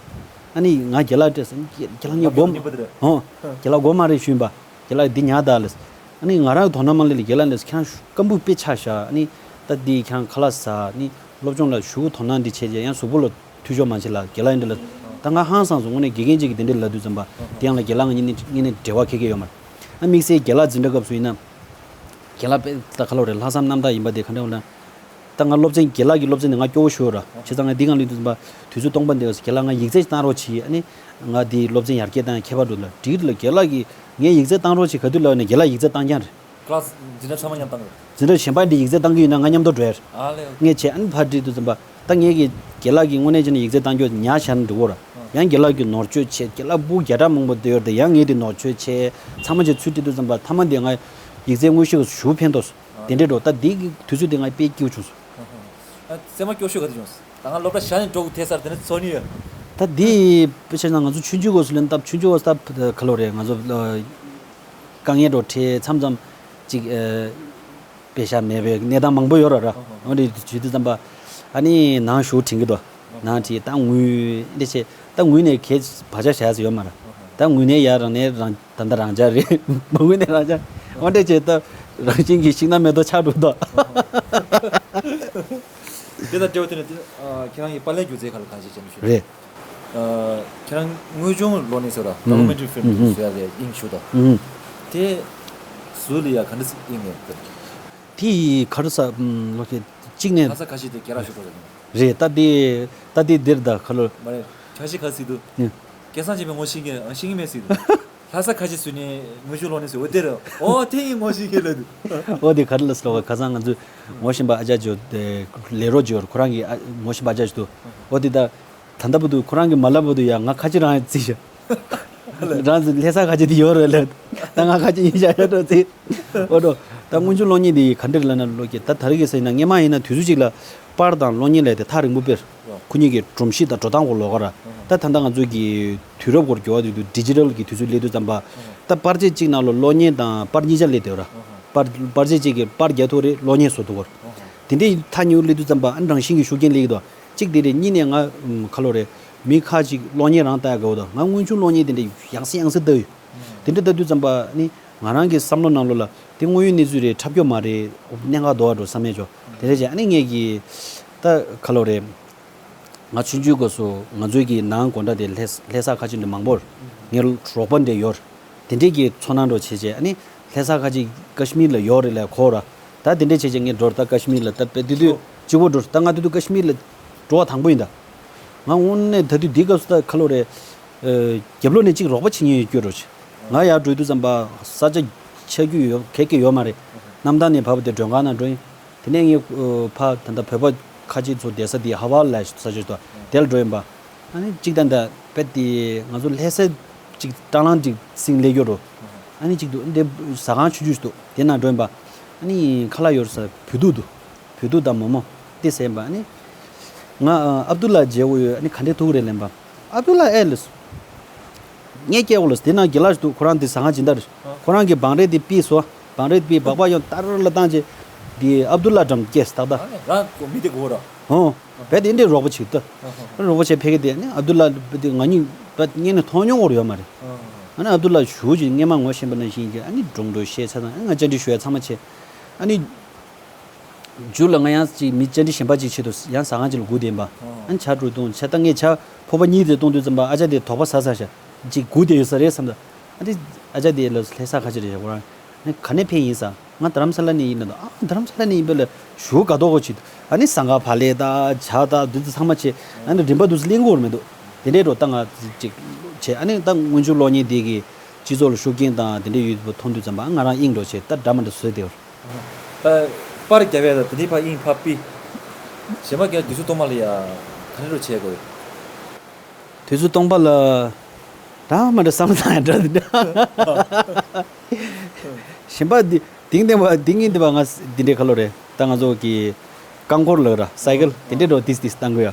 ཨ་ནི་ང་རྒན་ལགས་སྤྲད་སོང་། རྒན་ལགས་ངས་སྒོར་མ་རེད། ཨོ། རྒན་ལགས་སྒོར་མ་རེད་ཞུས་པ། རྒན་ལགས་འདི་ཉར་ད་ལབ། ཨ་ནི་ང་རང་གི་དོ་སྣང་མ་སླེབས་ལ་རྒན་ལགས་ལབ་ཁྱེད་རང་སྐམ་པོ་དཔེ་ཆགས་ཤག་ཨ་ནི་ད་འདི་ཁྱེད་རང་ཁ་ལག་ཟ། ཨ་ནི་སློབ་སྦྱོང་ལ་ཞུ་དོ་སྣང་འདི་བྱས་རྗེས་ཡང་གཟུགས་པོ་ལ་འཐུས་ཤོར་མ་བྱེད་ལ་རྒན་ལགས་འདི་ལ་ད་ང་ཧང་སངས་སོང་། དངོས་གནས་དགེ་རྒན་གཅིག་གིས་འདི་འདྲ་ལབ་དུས་ཙམ་པ་དེ་ཡང་ལ་རྒན་ལགས་ང་གཉིས་ནས་གཉིས་ནས་འབྲེལ་བ་འཁེལ་གྱི་ཡོད་མ་རེད། ཨ་དམིགས་བསལ་རྒན་ལགས་འཛིན་གྲྭ་སྐབས་སུ་ཡིན་ན། རྒན་ལགས་དཔེ་ད་ག་ལོ་རེད། ལྷག་བསམ་རྣམ་དག་ཡིན་པ་དེ་ག་འདྲ་ལབ་ན། ད་ང་སློབ་ཚན་རྒན་ལགས་ཀྱི་སློབ་ཚན་དེ་ང་སྐྱོ་བོ་ཞུ་ར། བྱས་ཙང་ང་འདི་སྒང་ལ་ཡིན་དུས་ཙམ་པ་དུས་ཚོད་སྟོང་པ་འདི་འོ་ཟེར་རྒན་ལགས་ང་ཡིག་ཚད་ཅིག་བཏང་རོགས་གྱིས། ཨ་ནི་ང་འདི་སློབ་ཚན་ཡར་རྒྱས་བཏང་ཡ་ཁྱད་པར་འདུག་ལ། འགྲིག་ལ་རྒན་ལགས་ཀྱིས་ངས་ཡིག་ཚད་བཏང་རོགས་གྱིས། ག་དུས་ལབ་ནས་རྒན་ལགས་ཡིག་ཚད་བཏང་རྐྱང་རེད། ཀླ་སི་འཛིན་གྲྭ་ཚང་མ་མཉམ་བཏང་གི། འཛིན་གྲྭ་གཞན་པ་འདི་ཡིག་ཚད་བཏང་གི་ཡོད་ན་ང་མཉམ་དུ་འགྲོ་ཡ་རེད། ཨ་ལེ། ངས་བྱས་ཨ་ནི་ཕར་བྲིས་དུས་ཙམ་པ། ད་ངས་ཀྱི་རྒན་ལགས་ཀྱིས་དངོས་གནས་བྱས་ན་ཡིག་ཚད་བཏང་རྒྱུ་ཉར་བཞག་ན་འགྲིག་གོ་ར། ཡང་རྒན་ལགས་ཀྱིས་ནོར་བཅོས་བྱས། རྒན་ལགས་སྦུག་བརྒྱ་ཕྲག་མང་པོ་བསྡད་ཡོད་རེད། ད་ཡང་ངས་དེ་ནོར་བཅོས་བྱས་ཚང་མ་བྱས་ཚུར་བྲིས་དུས་ཙམ་པ་མཐའ་མ་དེ་ང་ཡིག་ཚད་དངོས་གཞི་ཞུ་ཕན་ཐོགས་སོང་། དེ་འདྲས་འགྲོ། ད་འདི་གི་དུས་ཚོད་དེ་ང་དཔེ་སྐྱིད་པོ་བྱུང་སོང་། ཨ་ཧ། ཨ་སེམས་པ་སྐྱོ་ཤོས་ག་དུས་བྱུང་སོང་། ད་ང་སློབ་གྲྭ་ཞག་ནས་འགྲོ་དགོས་ཐལ་ཚར། དེ་ནས་འཚོ་ནི་ཡོད། ད་འདི་དཔེ་བྱས་ན་ང་ཚོ་ཆུང་ཆུང་སྐབས་སུ་ལ་ད་ཆུང་ཆུང་སྐབས་སུ་ད་ག་ལོ་རེད། ང་ཚོ་དཀའ་ངལ་འགྲོ་འཕྲད་མཚམས་མཚམས་ཅིག་ཨ། པེ་ཤ་མེད་པའི་གནས་སྟངས་མང་པོ་ཡོད་ར་ར། འོ་འདྲ་བྱེད་དུས་ཙམ་པ་ཨ་ནི་ནང་ཞུགས་དྲན་གྱི་འདུག་ནང་བྲིས་ད་ངུས་འདི་བྱས། ད་ངུས་ནས་གས་བག་ཆགས་བཞག་ཡ་ཡོད་མ་ར། ད་ངུས་ནས་ཡར་རང་ནས་རང་ད་ལྟ་རང་འཇགས་རེད། མ་ངུས་ནས་རང་འཇགས། འོ་འདྲ་བྱས་ད་རང་བཞིན་གྱིས་ཤིང་ནགས་མེ་ཏོག་ཆགས་འགྲོ་འདུག་དེ་དང་འབྲེལ་བ་དེ་ནས་དེ་ཨ་ཁྱེད་རང་གི་པར་ལེན་སྒྱུ་རྩལ་ཁག་ལ་གང་ཞིག་བྱས་ནས་ཞུ། རེད། ཨ་ཁྱེད་རང་དངོས་བྱུང་གློག་བརྙན་ཟེར་བ་ད་ཨུམ། ཌོ་ཀུ་མེན་ཊ་རི་ཕི་ལམ་ཨུམ། བཟོ་ཡ་ལ་དབྱིངས་ཞུགས་དང་། ཨུམ། དེ་བཟོ་ལ་ཡ་ག་འདྲ་ཞིག་དབྱིངས་ནས་བཏོན། དེ་ཡི་ག་རེ་ཟ་ཨུམ་ལོ་ཁེ་གཅིག་ནས། ལྷ་ས་ཁ་ཤས་དེ་རྒན་ལགས་ཞུ་འགྲོ་ཟེར་གྱི་འདུག་རེད། ད་དེ་ད་དེ་འདིར་ད་ག་ལོ། མ་རེད། ཁ་ཤས་ག་ཟེར་འདུག་ཨུམ། སྐལ་བཟང་ཆེན་པོས་ངོ་ཤེས་མཁན་ཨ་ཤེས་ཀྱི་མེད་ཟེར་འདུག་ལྷ་ས་ཁ་ཤས་བཟོས་ནས་དངོས་བྱུང་གློག་བརྙན་བཟོས། འོ་དེ་རེད། འོ་དེ་ཡིན་ངོ་ཤེས་མཁན་ལ་འདུག་འོ་དེ་ག་རེ་ལ་ཟེར་བ། ཁ་སང་ང་ཚོས་ངོ་ཤེས་པ་ཨ་ཅག་ཅིག་ཡོད་དེ་ལས་རོགས་ཅིག་ཡོད་རེད། ཁོ་རང་གི་ཨ་ངོ་ཤེས་པ་ཨ་ཅག་ཅིག་འདུག་འོ་དེ་ད། ད་ལྟ་བར་དུ་ཁོ་རང་གིས་མ་ལབ་བར་དུ་ཡང་ང་ཁ་ཆེ་རང་ཡང་བརྩིས་ཤག་རང་ཚོ་ལྷ་ས་ཁ་ཆེ་དེ་ཡོད་རེད་ལབ། ད་ང་ཁ་ཆེ་ཡིན་ཤག་ཡོད་འགྲོ་བརྩིས། འོ་འགྲོ། ད་དངོས་བྱུང་གློག་བརྙན་འདི་ག་འདྲ་ལབ་ན་ལོ་ཀེ་ད་ད་རེས་ཀྱི་ཟེར་ན་སྔས་མ་ཡིན་ན་དུས་ཚོད་ཅིག་ལ་པར་དང་གློག་བརྙན་ལས་དེ་ཐག་རིང་པོ་དཔེར་ཁོ་གཉིས་ཀྱི་སྒྲོམ་གཞི་དང་འགྲོ་སྟངས་སྐོར་ལོགས་ཀ་ར། ད་ད་ལྟ་ང་ཚོ་གི་དུས་རབས་སྐོར་འགྱུར་བ་དེ་དུས་ཌི་ཇི་ཊལ་གྱི་དུས་ཚོད་སླེབས་དུས་ཙམ་པ། ད་པར་ཆས་གཅིག་ནང་ལ་གློག་བརྙན་དང་པར་གཉིས་ཆ་སླེབས་བསྡད་ཡོད་ར། པར་པར་ཆས་གཅིག་གིས་པར་རྒྱག་ཐུབ་རེད། གློག་བརྙན་བཟོ་ཐུབ་རེད། དེ་འདྲའི་ཐག་ཉེ་བོ་སླེབས་དུས་ཙམ་པ་ཨ་ནི་རང་བཞིན་གྱི་ཤུགས་རྐྱེན་སླེབས་ཀྱི་འདུག་གཅིག་དེ་རེད། གཉིས་ནས་ང་ཨུམ་ཁ་ལོ་རེད། མི་ཁ་ཅིག་གློག་བརྙན་རང་ལྟ་ཡ་དགའ་བོ་དང་། ང་དངོས་བྱུང་གློག་བརྙན་དེ་འདྲ་ཡང་སེ་ཡང་སེ་ལྟ་ཡོད། དེ་འདྲ་ལྟ་དུས་ཙམ་པ་ནི་ང་རང་གི་བསམ་བློ་ནང་ལོགས་ལ་དེ་དངོས་ཡོད་གནས་ཚུལ་རེད། འཁྲབ་སྐྱོར་མ་རེད། གནད་འགག་ལྡོག་འགྲོ་བསམ་ཡས་ཅོ། དེ་འདྲ་བྱས་ཨ་ནི་ངས་ཀྱི་ད་ཁ་ལོ་རེད། ང་ཆུང་ཆུང་སྐབས་སུ་ང་ཚོའི་གི་ནང་དགོང་དག་དེ་ལྷ་ལྷ་ས་ཁ་ཆེ་འདྲ་མང་པོར་ངའི་རོགས་པ་འདྲ་ཡོད། དེ་འདྲས་ཀྱི་ཚོར་སྣང་འདྲ་བྱས་བྱས་ཨ་ནི་ལྷ་ས་ཁ་ཅིག་ཀ་ཤི་མིར་ལ་ཡོད་རེད་ལབ་གོ་ར། ད་དེ་འདྲས་བྱས་བྱས་ངས་འགྲོ་ར། ད་ཀ་ཤི་མིར་ལ་ད་དཔེ་དེ་དུས་གཅིག་པོ་འགྲོ་ར། ད་ང་དེ་དུས་ཀ་ཤི་མིར་ལ་འགྲོ་བ་དང་པོ་ཡིན་ད། ང་དངོས་གནས་ད་དུས་འདི་སྐབས་སུ་ད་ཁ་ལོ་རེད། ཨ་རྒྱབ་ལོགས་ནས་གཅིག་རོགས་པ་བྱེད་མཁན་ཡོད་སྐྱོ་འགྲོ་བྱས། ང་ཡར་འགྲོ་དུས་ཙམ་པ་ས་ཆ་ཆ་རྒྱུས་ཡོད་ག་གེ་ཡོད་མ་རེད། གནམ་ཐང་ནས་བབས་ཏེ་མགྲོན་ཁང་ནང་འགྲོ་ཡིན། དེ་ནས་ངས་ཨ་ཕ་ད་ལྟ་བོད་པ་ཁ་ཆེ་ཚོ་བསྡད་ས་དེ་ཧ་ཝ་ལ་ས་ཆ་ཞིག་འདུག་དེ་ལ་འགྲོ་ཡིན་པ། ཨ་ནི་གཅིག་ད་ལྟ་དཔེ་དེ་ང་ཚོ་ལྷ་སའི་གཅིག་སྲང་ལམ་གཅིག་སྲིང་སླེབས་ཡོད་རོ། ཨ་ནི་གཅིག་འདུག་འདི་ཟ་ཁང་ཆུང་ཆུང་ཞིག་འདུག་དེ་ནང་འགྲོ་ཡིན་པ། ཨ་ནི་ཁ་ལག་ཡོད་ས་བོད་ཐུག་འདུག་བོད་ཐུག་དང་མོག་མོག་དེ་ཟས་ཡིན་པ། ཨ་ནི་ང་ཨ་ཨབ་དུ་ལ་མཇལ་དགོས་ཡོད། ཨ་ནི་ག་འདྲས་ཐུག་རེད་ལབ་པ། ཨབ་དུ་ལ་ཨེ་ལགས། ངས་སྐད་འོག་ལ་དེ་ན་དགེ་ལགས་ཤིག་འདུག་ཁོ་རང་དེ་ཟ་ཁང་སྦྱིན་བདག་རེད། ཨ། ཁོ་རང་གིས་བང་རས་དེ་ཕུད་སོང་། བང་རས་དེ་ཕུད་སྦག་སྦག་ཡང་ཏར་ལ་བཏང་རྗེས་དེ་ཨབ་དུ་ལ་འགྲམ་སྐྱེས་ཏག་ཏག་ཨ་ནི་རང་གོ་མི་དེ་གོ་ར། ཧོ། ཨ། བས་དེ་འདྲའི་རོགས་པ་ཅིག་ལྟ། ཨ་ཧོ། རོགས་པ་བྱས་ཕེབས་ཀྱི་དེ་ནི་ཨབ་དུ་ལ་དེ་ང་གཉིས་ད་སྔོན་ནས་མཐོང་མྱོང་བོར་ཡོད་མ་རེད། ཨ་ཧོ། ཨ་ནི་ཨབ་དུ་ལ་ཞུ་ཅིག་སྔས་མ་ངོ་ཤེས་པ་ནང་བཞིན་གྱི་ཨ་ནི་སྒྲུང་འགྲོ་བཤད་ཚ་དང་ཨ་ནི་ང་བཅར་འདྲི་ཞུ་ཡ་ཚང་མ་བྱས། ཨ་ནི། མཇུག་ལ་ང་ཡང་ཅིག་མི་བཅར་འདྲི་གཞན་པ་ཅིག་ཆེད་དུ་ཡང་ཟ་ཁང་ཅིག་ལ་སྒུག་བསྡད་ཡིན་པ། ཨོ། ཨ་ནི་ཇ་དྲུག་བཏུང་ཇ་ད་ངས་ཇ་ཕོར་པ་གཉིས་དེ་བཏུང་དུས་ཙམ་པ་ཨ་ཅག་དེ་དོགས་པ་ཟ་ཟ་ཤག་ཅིག་སྒུག་བསྡད་ཡོད་ས་རེད་བསམ་ད། ཨ་དེ་ཨ་ཅག་དེ་ལ་ལྷ་ས་ཁ་ཆེ་རེད་ཤག་ཁོ་རང་ཨ་ནི་ག་ནས་ཕེབས་ཡིན་ཟེར། ང་རྡ་རམ་ས་ལ་ནས་ཡིན་ལབ་འདུག་ཨ་རྡ་རམ་ས་ལ་ནས་ཡིན་པས་ལ་ཞུ་དགའ་མདོག་ཁ་ཅིག་ཨ་ནི་ཟངས་དཀར་བག་ལེབ་ད་ཇ་ད་འདི་ཚོ་ཚང་མ་བྱས། ཨ་ནི་རིན་པ་འདུག་སེ་ལེན་དགོས་མི་འདུག་དེ་འདྲའི་འགྲོ་ད་ང་ཅིག་བྱས། ཨ་ནི་ད་དངོས་བྱུང་གློག་བརྙན་དེ་གི་སྤྱི་ཚོགས་ལ་ཤུགས་རྐྱེན་དང་དེ་འདྲའི་ཡོད་པ་མཐོང་དུས་ཙམ་པ་ང་རང་དབྱིངས་འགྲོ་བྱས་ད་འདྲ་མ་འདྲ་བཟོས་བསྡད་ཡོད། ད་པར་རྒྱབ་ཡ་ད་དེ་འདྲའི་ཕར་དབྱིངས་ཕར་ཕུད། གཞན་པ་ཀྱང་དུས་ཚོད་སྟོང་པ་ལ་ཡ་ག་འདྲ་འགྲོ་བྱས་དགོས། དུས་ཚོད་སྟོང་པ་ལ་ད་མ་འདྲ་བསམ་བློ་བཏང་ཡ་འདྲ་འདི་འདྲ། གཞན་པ་འདི་དེང་དེང་བ་དེང་ཉིན་འདི་བ་ང་འདི་འདྲའི་ཁ་ལོ་རེད། ད་ང་ཚོ་གི་རྐང་འཁོར་ལ་ར་སའི་ཀལ་དེ་འདྲའི་འགྲོ་ཏིས་ཏིས་བཏང་དགོས་ཡ།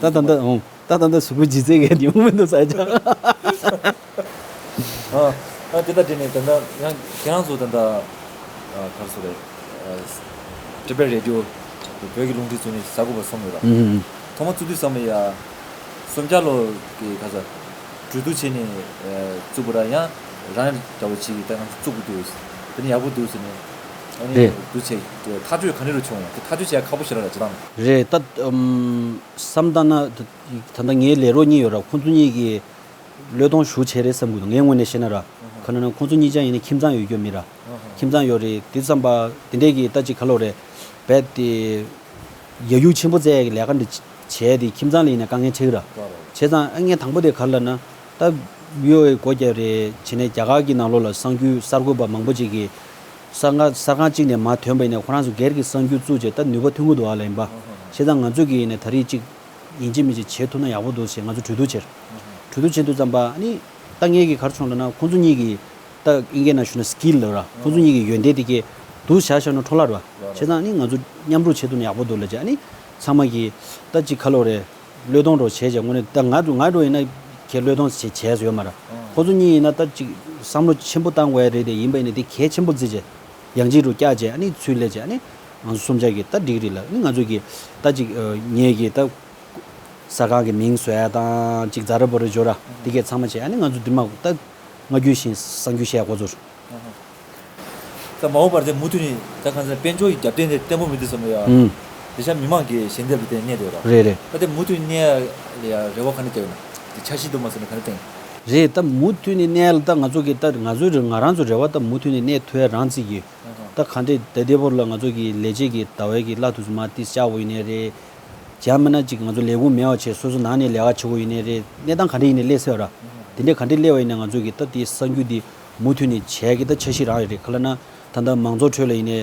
ད་ད་ད་འོང་། ད་ད་ལྟ་གཟུགས་པོ་ལྗིད་ཚད་ཀྱི་ཉུང་མི་འདུག་ས་ཆ། ཨ་ཨ་དེ་ལྟ་དྲན་ནས་ད་ལྟ་ཡང་ཁྱེད་རང་ཚོ་ད་ལྟ་ཨ་ག་རེ་ཟེར་རེད། ཨ་ཊི་བེཊ་རེ་ཌི་ཡོ་བོད་ཀྱི་རླུང་འཕྲིན་བཙུགས་ནས་གཟའ་དགུ་པ་སོང་ཡོད་ར། ཨུམ། ཐོག་མ་བཙུགས་དུས་ཙམ་ལ་ཡ་སུམ་བརྒྱ་ལོ་གི་ག་ས་གྲོས་བསྡུར་བྱས་ནས་ཨ་བཙུགས་པ་ར། ཡང་རང་འདྲ་བོ་ཅིག་གིས་ད་ང་ཚོ་བཙུགས་དགོས་འདུག་དེ་ནི་ཡག་པོ་འདུག་ཟེར་ནས་ཨ་ནི་རེད། འདུག་བྱས་ཐག་གཅོད་ག་འདྲ་རུ་བྱུང་ཡང་དེ་ཐག་གཅོད་བྱེད་ཡ་ཁག་པོ་ཞིག་ར་ར་བྱེད་སྟངས། རེད་ད་ཨུམ་བསམ་བཏང་ན་ད་ད་ལྟ་ངའི་ལས་རོགས་གཉིས་ཡོད་ར། ཁོང་ཚོ་གཉིས་ཀྱིས་བློས་གཏོང་ཞེ་པོ་བྱས་རེད་བསམ་གྱི་འདུག་ངའི་ངོས་ནས་བཤད་ན་ར། ཨ་ཧ། ག་ན་ན་ཁོང་ཚོ་གཉིས་ཀྱང་ཡིན་ན་ཁྱིམ་ཚང་ཡོད་རྒྱུ་མི་ར། ཨ་ཧ། ཁྱིམ་ཚང་ཡོད་རེད། དེ་ཙམ་པ་དེ་འདྲས་ཀྱི་ད་ཅིག་ག་ལོ་རེད། རྦད་དེ་ཡ་ཡུག་ཆེན་པོ་བཙལ་ཡ་གི་ལས་ཀ་འདི་བྱས་དེ་ཁྱིམ་ཚང་ལ་ཡིན་ན་དཀའ་ངལ་འཕྲད་ཀྱི་ར། བྱས་ཙང་ཨ་ངས་དང་པོ་དེ་ག་རེ་ལབ་ན། ད་བི་ཨོ་ཨེ་སྒོ་བརྒྱབ་རེད་བྱས་ནས་རྒྱ་གར་གྱི་ནང་ལོགས་ལ་གསར་འགྱུར་གསར་འགོད་པ་མང་པོ་ཅིག་གིས་གསར་ཁང་གསར་ཁང་གཅིག་ནས་མར་ཐོན་པ་ཡིན་ན་ཁོ་རང་ཚོ་སྒེར་གྱི་གསར་འགྱུར་བཙུགས་བྱས་ད་ནུས་པ་ཐོན་གྱི་འདུག་ཨ་ལ་ཡིན་པ། བྱས་ཙང་ང་ཚོ་གིས་ཡིན་ན་ད་རེས་ཅིག་ཡིན་གཅིག་མིན་གཅིག་བྱེད་ཐུབ་ན་ཡག་པོ་འདུག་ཟེར་ང་ཚོ་གྲོས་བསྡུར་བྱས། གྲོས་བསྡུར་བྱེད་དུས་ཙམ་པ་ཨ་ནི་ད་ངས་ཀྱིས་ག་རེ་བྱུང་ལབ་ན་ཁོང་ཚོ་གཉིས་ཀྱིས་ད་ཨིན་སྐད་ནང་ཞུ་ན་སི་ཀིལ་ལབ་ར་ཁོང་ཚོ་གཉིས་ཀྱི་ཡོན་ཏན་དེ་གས་འདུག་བཞག་བཞག་ན་འཕྲོ་བརླག་ར། བྱས་ཙང་ཨ་ནི་ང་ཚོ་མཉམ་རུབ་བྱེད་ཐུབ་ན་ཡག་པོ་འདུག་ལབ་བྱས་ཨ་ནི་ཚང་མ་གིས་ད་ཅིག་ག་ལོ་རེད་བློས་གཏོང་འདྲ་བྱས་བྱས་དངོས་གནས་ད་ང་ང་འདྲ་ཡིན་ན་གས་བློས་གཏོང་བྱས་བྱས་ཡོད་མ་ར། ཁོང་ཚོ་གཉིས་ཡིན་ན་ད་ཅིག་བསམ་བློ་ཆེན་པོ་བཏང་དགོས་ཡ་རེད་དེ་ཡིན་པ་ཡིན་ན་དེ་གལ་ཆེན་པོ་བརྩིས་བྱས་ཡང་ཅིག་རུ་བཀྱག་བྱས་ཨ་ནི་ཚུར་སླེབས་བྱས་ཨ་ནི་ང་ཚོ་གསུམ་ཆ་གིས་ད་འགྲིག་རེད་ལབ་ཨ་ནི་ང་ཚོ་གིས་ད་ཅིག་ངས་གིས་ད། གསར་ཁང་གི་མིང་བཟོ་ཡ་དང་ཅིག་ཛ་ར་བོ་ར་འཇོ་ར་དེ་གས་ཚང་མ་བྱས་ཨ་ནི་ང་ཚོ་འདི་མ་ད་སྔ་རྒྱུན་བཞིན་གསར་འགྱུར་བཤད་ཡ་འགོ་ཚུགས། ད་མ་འོངས་པར་དེ་མུ་མཐུད་ནས་ད་གང་ཟེར་དཔལ་འབྱོར་གྱི་རྒྱབ་རྟེན་དེ་བརྟན་པོ་མི་འདུག་བསམ་ཡ། ཨུམ། དེ་ཤ་མི་མང་གི་ཞལ་འདེབས་ལ་བརྟེན་གནས་བསྡད་ཡོད་ར། རེད་རེད། ད་དེ་མུ་མཐུད་གནས་ཡ་རེ་བ་ག་འདྲ་བྱས་ཡོད་ན། དེ་འཆར་གཞི་འདུག་མ་ཟེར་ན་ག་འདྲ་བསྟན། རེད་ད་མུ་མཐུད་ནས་གནས་ལ་ད་ང་ཚོ་གི་ད་ང་ཚོའི་རེ་ང་རང་ཚོ་རེ་བ་ད་མུ་མཐུད་ནས་གནས་ཐུབ་ཡ་རང་བརྩིས་ཀྱི། ད་ག་འདྲས་ད་ལྟའི་བར་ལ་ང་ཚོ་གི་ལས་བྱེད་ཀྱི་ཟླ་བའི་གི་གླ་དུས་སུ་མ་ཏིས་བཅག་དགོས་ཡིན་ནའི་རེད། ཡང་མིན་ན་ཅིག་ང་ཚོ་ལས་ཁུངས་མེད་པ་བྱས་སོ་སོ་ནང་ནས་ལས་ཀ་བྱེད་དགོས་ཡིན་ནའི་རེད། གནས་སྟངས་ག་འདྲས་ཡིན་ནའི་སླེབས་སྲིད་པ་ར། དེ་འདྲས་ག་འདྲས་སླེབས་པ་ཡིན་ན་ང་ཚོ་གི་ད་དེའི་གསར་འགྱུར་འདི་མུ་མཐུད་ནས་བྱས་གི་ད་འཆར་གཞི་རང་ཡོད་རེད། ག་ལབ་ན་ད་ལྟ་མང་ཚོགས་ཁྲོད་ལ་ཡིན་ནའི་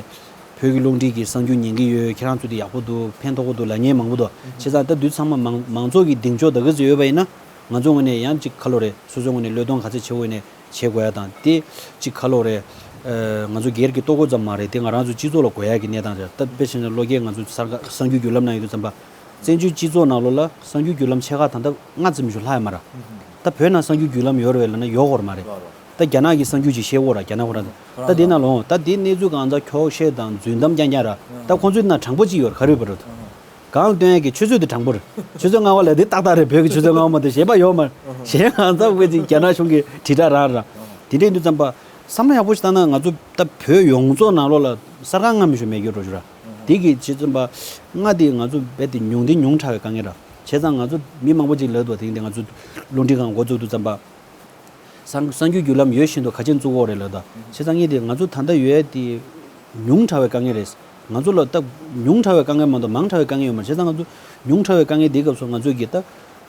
བོད་ཀྱི་རླུང་འཕྲིན་གྱི་གསར་འགྱུར་ཉན་གི་ཡོད། ཁྱེད་རང་ཚོ་འདི་ཡག་པོ་འདུག་ཕན་ཐོགས་ཀྱི་འདུག་ལབ་མཁན་མང་པོ་འདུག་བྱས་ཙང་ད་དུས་ཚང་མ་མང་མང་ཚོགས་ཀྱི་གདེང་འཇོག་ད་ག་ཚོད་ཡོད་པ་ཡིན་ན་ང་ཚོ་ངོས་ནས་ཡང་ཅིག་ཁ་ལོ་རེད། སོ་སོའི་ངོས་ནས་བློས་གཏོང་ག་ཚོད་བྱེད་དགོས་ནས་བྱེད་དགོས་ཡ་དང་དེ་གཅིག་ཁ་ལོ་རེད། ཨ་ང་ཚོ་སྒེར་གྱི་ལྟོ་གོས་ཙམ་མ་རེད། དེ་ང་རང་ཚོ་སྤྱི་ཚོགས་ལ་དགོས་ཡ་གི་གནས་སྟངས་རེད། ད་དཔེ་བྱས་ན་ལོ་རྒྱས་ང་ཚོ་གསར་ཁ་གསར་འགྱུར་བརྒྱུད་ལམ་ནང་ཡོད་དུས་ཙམ་པ། བཙན་བྱོལ་སྤྱི་ཚོགས་ནང་ལོགས་ལ་གསར་འགྱུར་བརྒྱུད་ལམ་ཆེ་ཁག་ད་ལྟ་ལྔ་ཙམ་ཞིག་ལྷག་ཡོད་མ་རེད། ད་བོད་ནང་གསར་འགྱུར་བརྒྱུད་ལམ་ཡོད་རེད་ལབ་ན་ཡོད་དགོས་རེད་མ་རེད། ད་རྒྱ་ནག་གི་གསར་འགྱུར་ཅིག་བཤད་དགོས་རེད། རྒྱ་ནག་ཁོ་རང་ཚོ། ད་དེ་ནང་ལོགས་ད་དེ་གནས་ཚུལ་གང་ཚ་འཁྱོག་བཤད་དང་རྫུན་གཏམ་རྐྱང་རྐྱང་ར། ད་ཁོང་ཚོའི་ནང་དྲང་པོ་ཅིག་ཡོད་རེད། ག་རེ་ཡོད་པ་རེད། གང་ལ་སྟོན་ཡས་ཀྱི་ཆུ་ཚོད་དེ་དྲང་པོ་རེད། ཆུ་ཚོད་ལྔ་པ་ལ་དེ་ཏག་ཏག་རེད། བོད་ཀྱི་ཆུ་ཚོད་ལྔ་པ་མ་གཏོགས་གཞན་པ་ཡོད་མ་རེད། གཞན་ང་ཚོ་བོད་ཀྱི་རྒྱ་ནག་གཞུང་གི་དྲིལ་བསྒྲགས་རང་རེད། དེ་འདྲ་ཡིན་དུས་ཙམ་པ་བསམ་བློ་ཡག་པོ་ཞིག་བཏང་ན་ང་ཚོ་ད་བོད་ཡོངས་རྫོགས་ནང་ལོགས་ལ་གསར་ཁང་ལྔ་མི་ཞུ་མེད་རྒྱུ་འགྲོ་རྒྱུ་ར། དེ་གི་བྱེད་ཙམ་པ་ལྔ་དེ་ང་ཚོ་རྦད་དེ་ཉུང་དེ་ཉུང་དྲགས་པའི་དཀའ་ངལ་ར། བྱས་ཙང་ང་ཚོ་མི་མང་པོ་ཅིག་ལབ་འདུག་དེ་འདི་ང་ཚོ་རླུང་འཕྲིན་ཁང་འགོ་བཙུགས་དུས་ཙམ་པ། གསར་གསར་འགྱུར་བརྒྱུད་ལམ་ཡོད་བཞིན་དུ་ག་ཅན་བཙུགས་ཡོད་རེད་ལབ་ད། བྱས་ཙང་ངས་དེ་ང་ཚོ་ད་ལྟ་ཡོད་དེ་ཉུང་དྲགས་པའི་དཀའ་ངལ་རེད། ང་ཚོ་ལ་ད་ཉུང་དྲགས་པའི་དཀའ་ངལ་མ་གཏོགས་མང་དྲགས་པའི་དཀའ་ངལ་ཡོད་མ་རེད། བྱས་ཙང་ང་ཚོ་ཉུང་དྲགས་པའི་དཀའ་ངལ་དེའི་སྐབས་སུ་ང་ཚོས་ཀྱི་ད་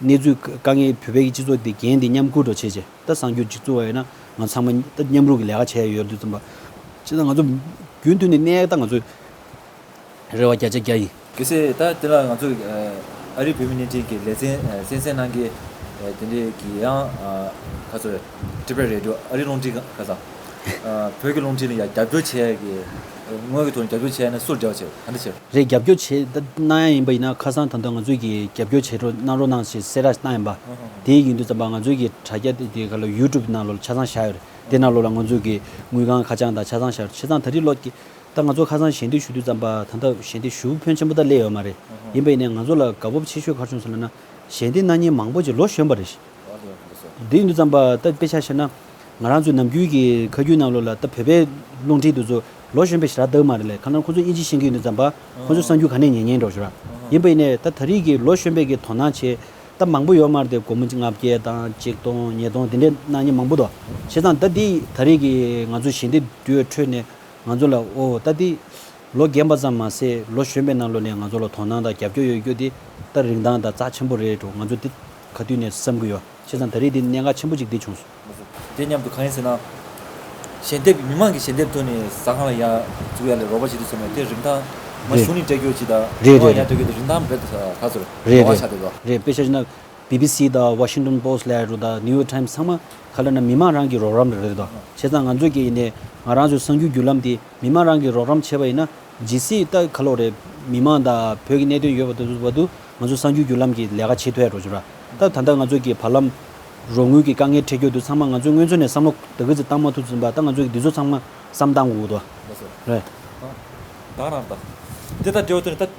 གནས་ཚུལ་དཀའ་ངལ་བོད་པའི་གི་སྤྱི་ཚོགས་དེ་འགན་དེ་མཉམ་ཁུར་འགྲོ་བྱས་བྱས་ད་གསར་འགྱུར་ཅིག་བཙུགས་པ་ཡིན་ན་ང་ཚང་མ་ད་མཉམ་རུབ་ཀྱི་ལས་ཀ་བྱས་ཡོད་དུས་ཙམ་པ། བྱས་ཙང་ང་ཚོ་རྒྱུན་མཐུད་ནས་གནས་ད་ང་ཚོ། རེ་བ་བརྒྱ་ཆ་བརྒྱ་ཡིན། གལ་སྲིད་ད་དེ་ལ་ང་ཚོ་ཨ་རིའི་བོད་མི་སྣེ་འདྲེན་གྱི་ལེ་ཚན་གསན་གཟིགས་གནང་མཁན་དེ་འདྲས་ཀྱི་ཡང་ཁ་ཚོ་Tibet Radio ཨ་རིའི་རླུང་འཕྲིན་ཁ་ཚ་བོད་ཀྱི་རླུང་འཕྲིན་ལ་ཡང་རྒྱབ་སྐྱོར་བྱེད་ཡ་གི་དངོས་ཀྱི་ཐོག་ནས་རྒྱབ་སྐྱོར་བྱེད་ཡ་ན་སུར་རྒྱབ་བྱེད་ག་འདྲ་བྱེད། རེད། རྒྱབ་སྐྱོར་བྱེད་ད་གནང་ཡ་ཡིན་པ་ཡིན་ན་ཁ་སང་ད་ལྟ་ང་ཚོས་ཀྱི་རྒྱབ་སྐྱོར་བྱེད་རོགས་གནང་རོགས་གནང་ཞེས་གསལ་བསྒྲགས་གནང་ཡིན་པ། དེ་ཡིན་དུས་ཙམ་པ་ང་ཚོས་ཀྱི་དྲ་རྒྱ་དེ་དེ་ག་ལ་YouTube ནང་ལོགས་ཆ་ཚང་བཞག་ཡོད་རེད། དེ་ནང་ལོགས་ལ་ང་ཚོས་ཀྱི་དངུལ་ཁང་ཁ་བྱང་དང་ཆ་ཚང་བཞག་ཡོད་རེད། བྱས་ཙང་ད་རེས་ལོ་ཀྱི། ད་ང་ཚོ་ཁ་སང་ཞལ་འདེབས་ཞུ་དུས་ཙམ་པ་ད་ལྟ་ཞལ་འདེབས་ཞུ་ཕོན་ཆེན་པོ་ད་སླེབས་ཡོད་མ་རེད། ཡིན་པ་ཡིན་ནའི་ང་ཚོ་ལ་དགའ་སྤོབས་ཆེ་ཤོས་ག་རེ་བྱུང་ཟེར་ལབ་ན་ཞལ་འདེབས་གནང་མཁན་མང་པོ་ཅིག་ལོ་གཞོན་པ་རེད། འདི་ཡིན་དུས་ཙམ་པ་ད་དཔེ་ཆ་བཞག་ན་ང་རང་ཚོའི་ནམ་རྒྱུན་གྱི་ཁ་རྒྱུན་ནང་ལོགས་ལ་ད་བོད་པའི་རླུང་འཕྲིན་དེ་ཚོ་ལོ་གཞོན་པའི་ཞེ་དྲག་འདུག་མ་རེད་ལས་གང་ལྟར་ཁོ་ཚོ་དབྱིན་ཇི་ཤེས་ཀྱི་ཡོད་དུས་ཙམ་པ་ཁོ་ཚོ་གསར་འགྱུར་ག་ནས་ཉན་ཉན་འགྲོ་ཞུ་ར། ཡིན་པ་ཡིན་ནའི་ད་ད་རེས་ཀྱི་ལོ་གཞོན་པའི་གི་དོ་སྣང་བྱེད་ད་མང་པོ་ཡོད་མ་རེད་དེ་སྒོར་མོ་ལྔ་བརྒྱ་དང་གཅིག་སྟོང་ཉིས་སྟོང་དེ་འདྲས་གནང་མཁན་མང་པོ་འདུག་བྱས་ཙང་ད་འདི་ད་རེས་ཀྱི་ང་ཚོ་ཞལ་འདེབས་བསྡུས་ཁྲོད་ནས། ང་ཚོ་ལ་ཨོ་ད་འདི་ལོ་རྒན་པ་ཙམ་མ་ཟད་ལོ་གཞོན་པའི་ནང་ལོགས་ནས་ང་ཚོ་ལ་དོ་སྣང་དང་རྒྱབ་སྐྱོར་ཡོད་རྒྱུ་དེ་ད་རིན་ཐང་དང་རྩ་ཆེན་པོ་རེད་འགྲོ། ང་ཚོ་འདི་ག་དུས་ནས་བསམ་གྱི་ཡོད། བྱས་ཙང་ད་རེས་འདི་གནད་འགག་ཆེན་པོ་ཅིག་འདི་བྱུང་སོང་། དེ་མཉམ་དུ་གང་ཡིན་ཟེར་ན། ཞལ་འདེབས་མི་མང་གི་ཞལ་འདེབས་ཐོག་ནས་ཟ་ཁང་ལ་ཡར་བཙུགས་ཡ་ལ་རོགས་པ་བྱེད་དུས་ཙམ་ནས་དེ་རིན་ཐང་མ་རེད། གཞུང་ནས་སྤྲད་རྒྱུ་ཅིག་དང་རེད་མི་མང་རེད་ཡར་སྤྲད་རྒྱུ་དེ་རིན་ཐང་རྦད་དེ་ག་ཚོད་རེད་རེད་འགྲོ་བ་རེད་ཆགས་བསྡད་འདུག་རེད། དཔེ་ཆ་བཞག་ན། བི་བི་སི་དང་Washington Post་ལབ་རུ་དང་New York Times་ཚང་མ་ག་ལ་ན་མི་མང་རང་གི་རོགས་རམ་རེད་དོ། བྱས་ཙང་ང་ཚོ་གི་ཡིན་ནའི་ང་རང་ཚོའི་གསར་འགྱུར་བརྒྱུད་ལམ་དེ་མི་མང་རང་གི་རོགས་རམ་བྱས་པ་ཡིན་ན་ཇི་སྲིད་ད་ག་ལོ་རེད་མི་མང་དང་བོད་ཀྱི་གནད་དོན་ཡོད་པ་དེ་ཚོ་བར་དུ་ང་ཚོ་གསར་འགྱུར་བརྒྱུད་ལམ་གྱི་ལས་ཀ་བྱེད་ཐུབ་ཡ་འགྲོ་ཆོག་ར། ད་ད་ལྟ་ང་ཚོ་གི་བར་ལམ་རོགས་དངུལ་གྱི་དཀའ་ངལ་འཕྲད་རྒྱུ་དེ་ཚང་མ་ང་ཚོས་སྔོན་ཚོད་ནས་བསམ་བློ་ད་གི་ཚེ་བཏང་མ་ཐུབ་ཙམ་པ་ད་ང་ཚོ་གི་འདི་ཚོ་ཚང་མ་བསམ་བཏང་དགོས་འདུག་རེད། ད་རང་ད། དེ་ལྟར་འབྲེལ་བ་དེ་ནི་ད། རྡ་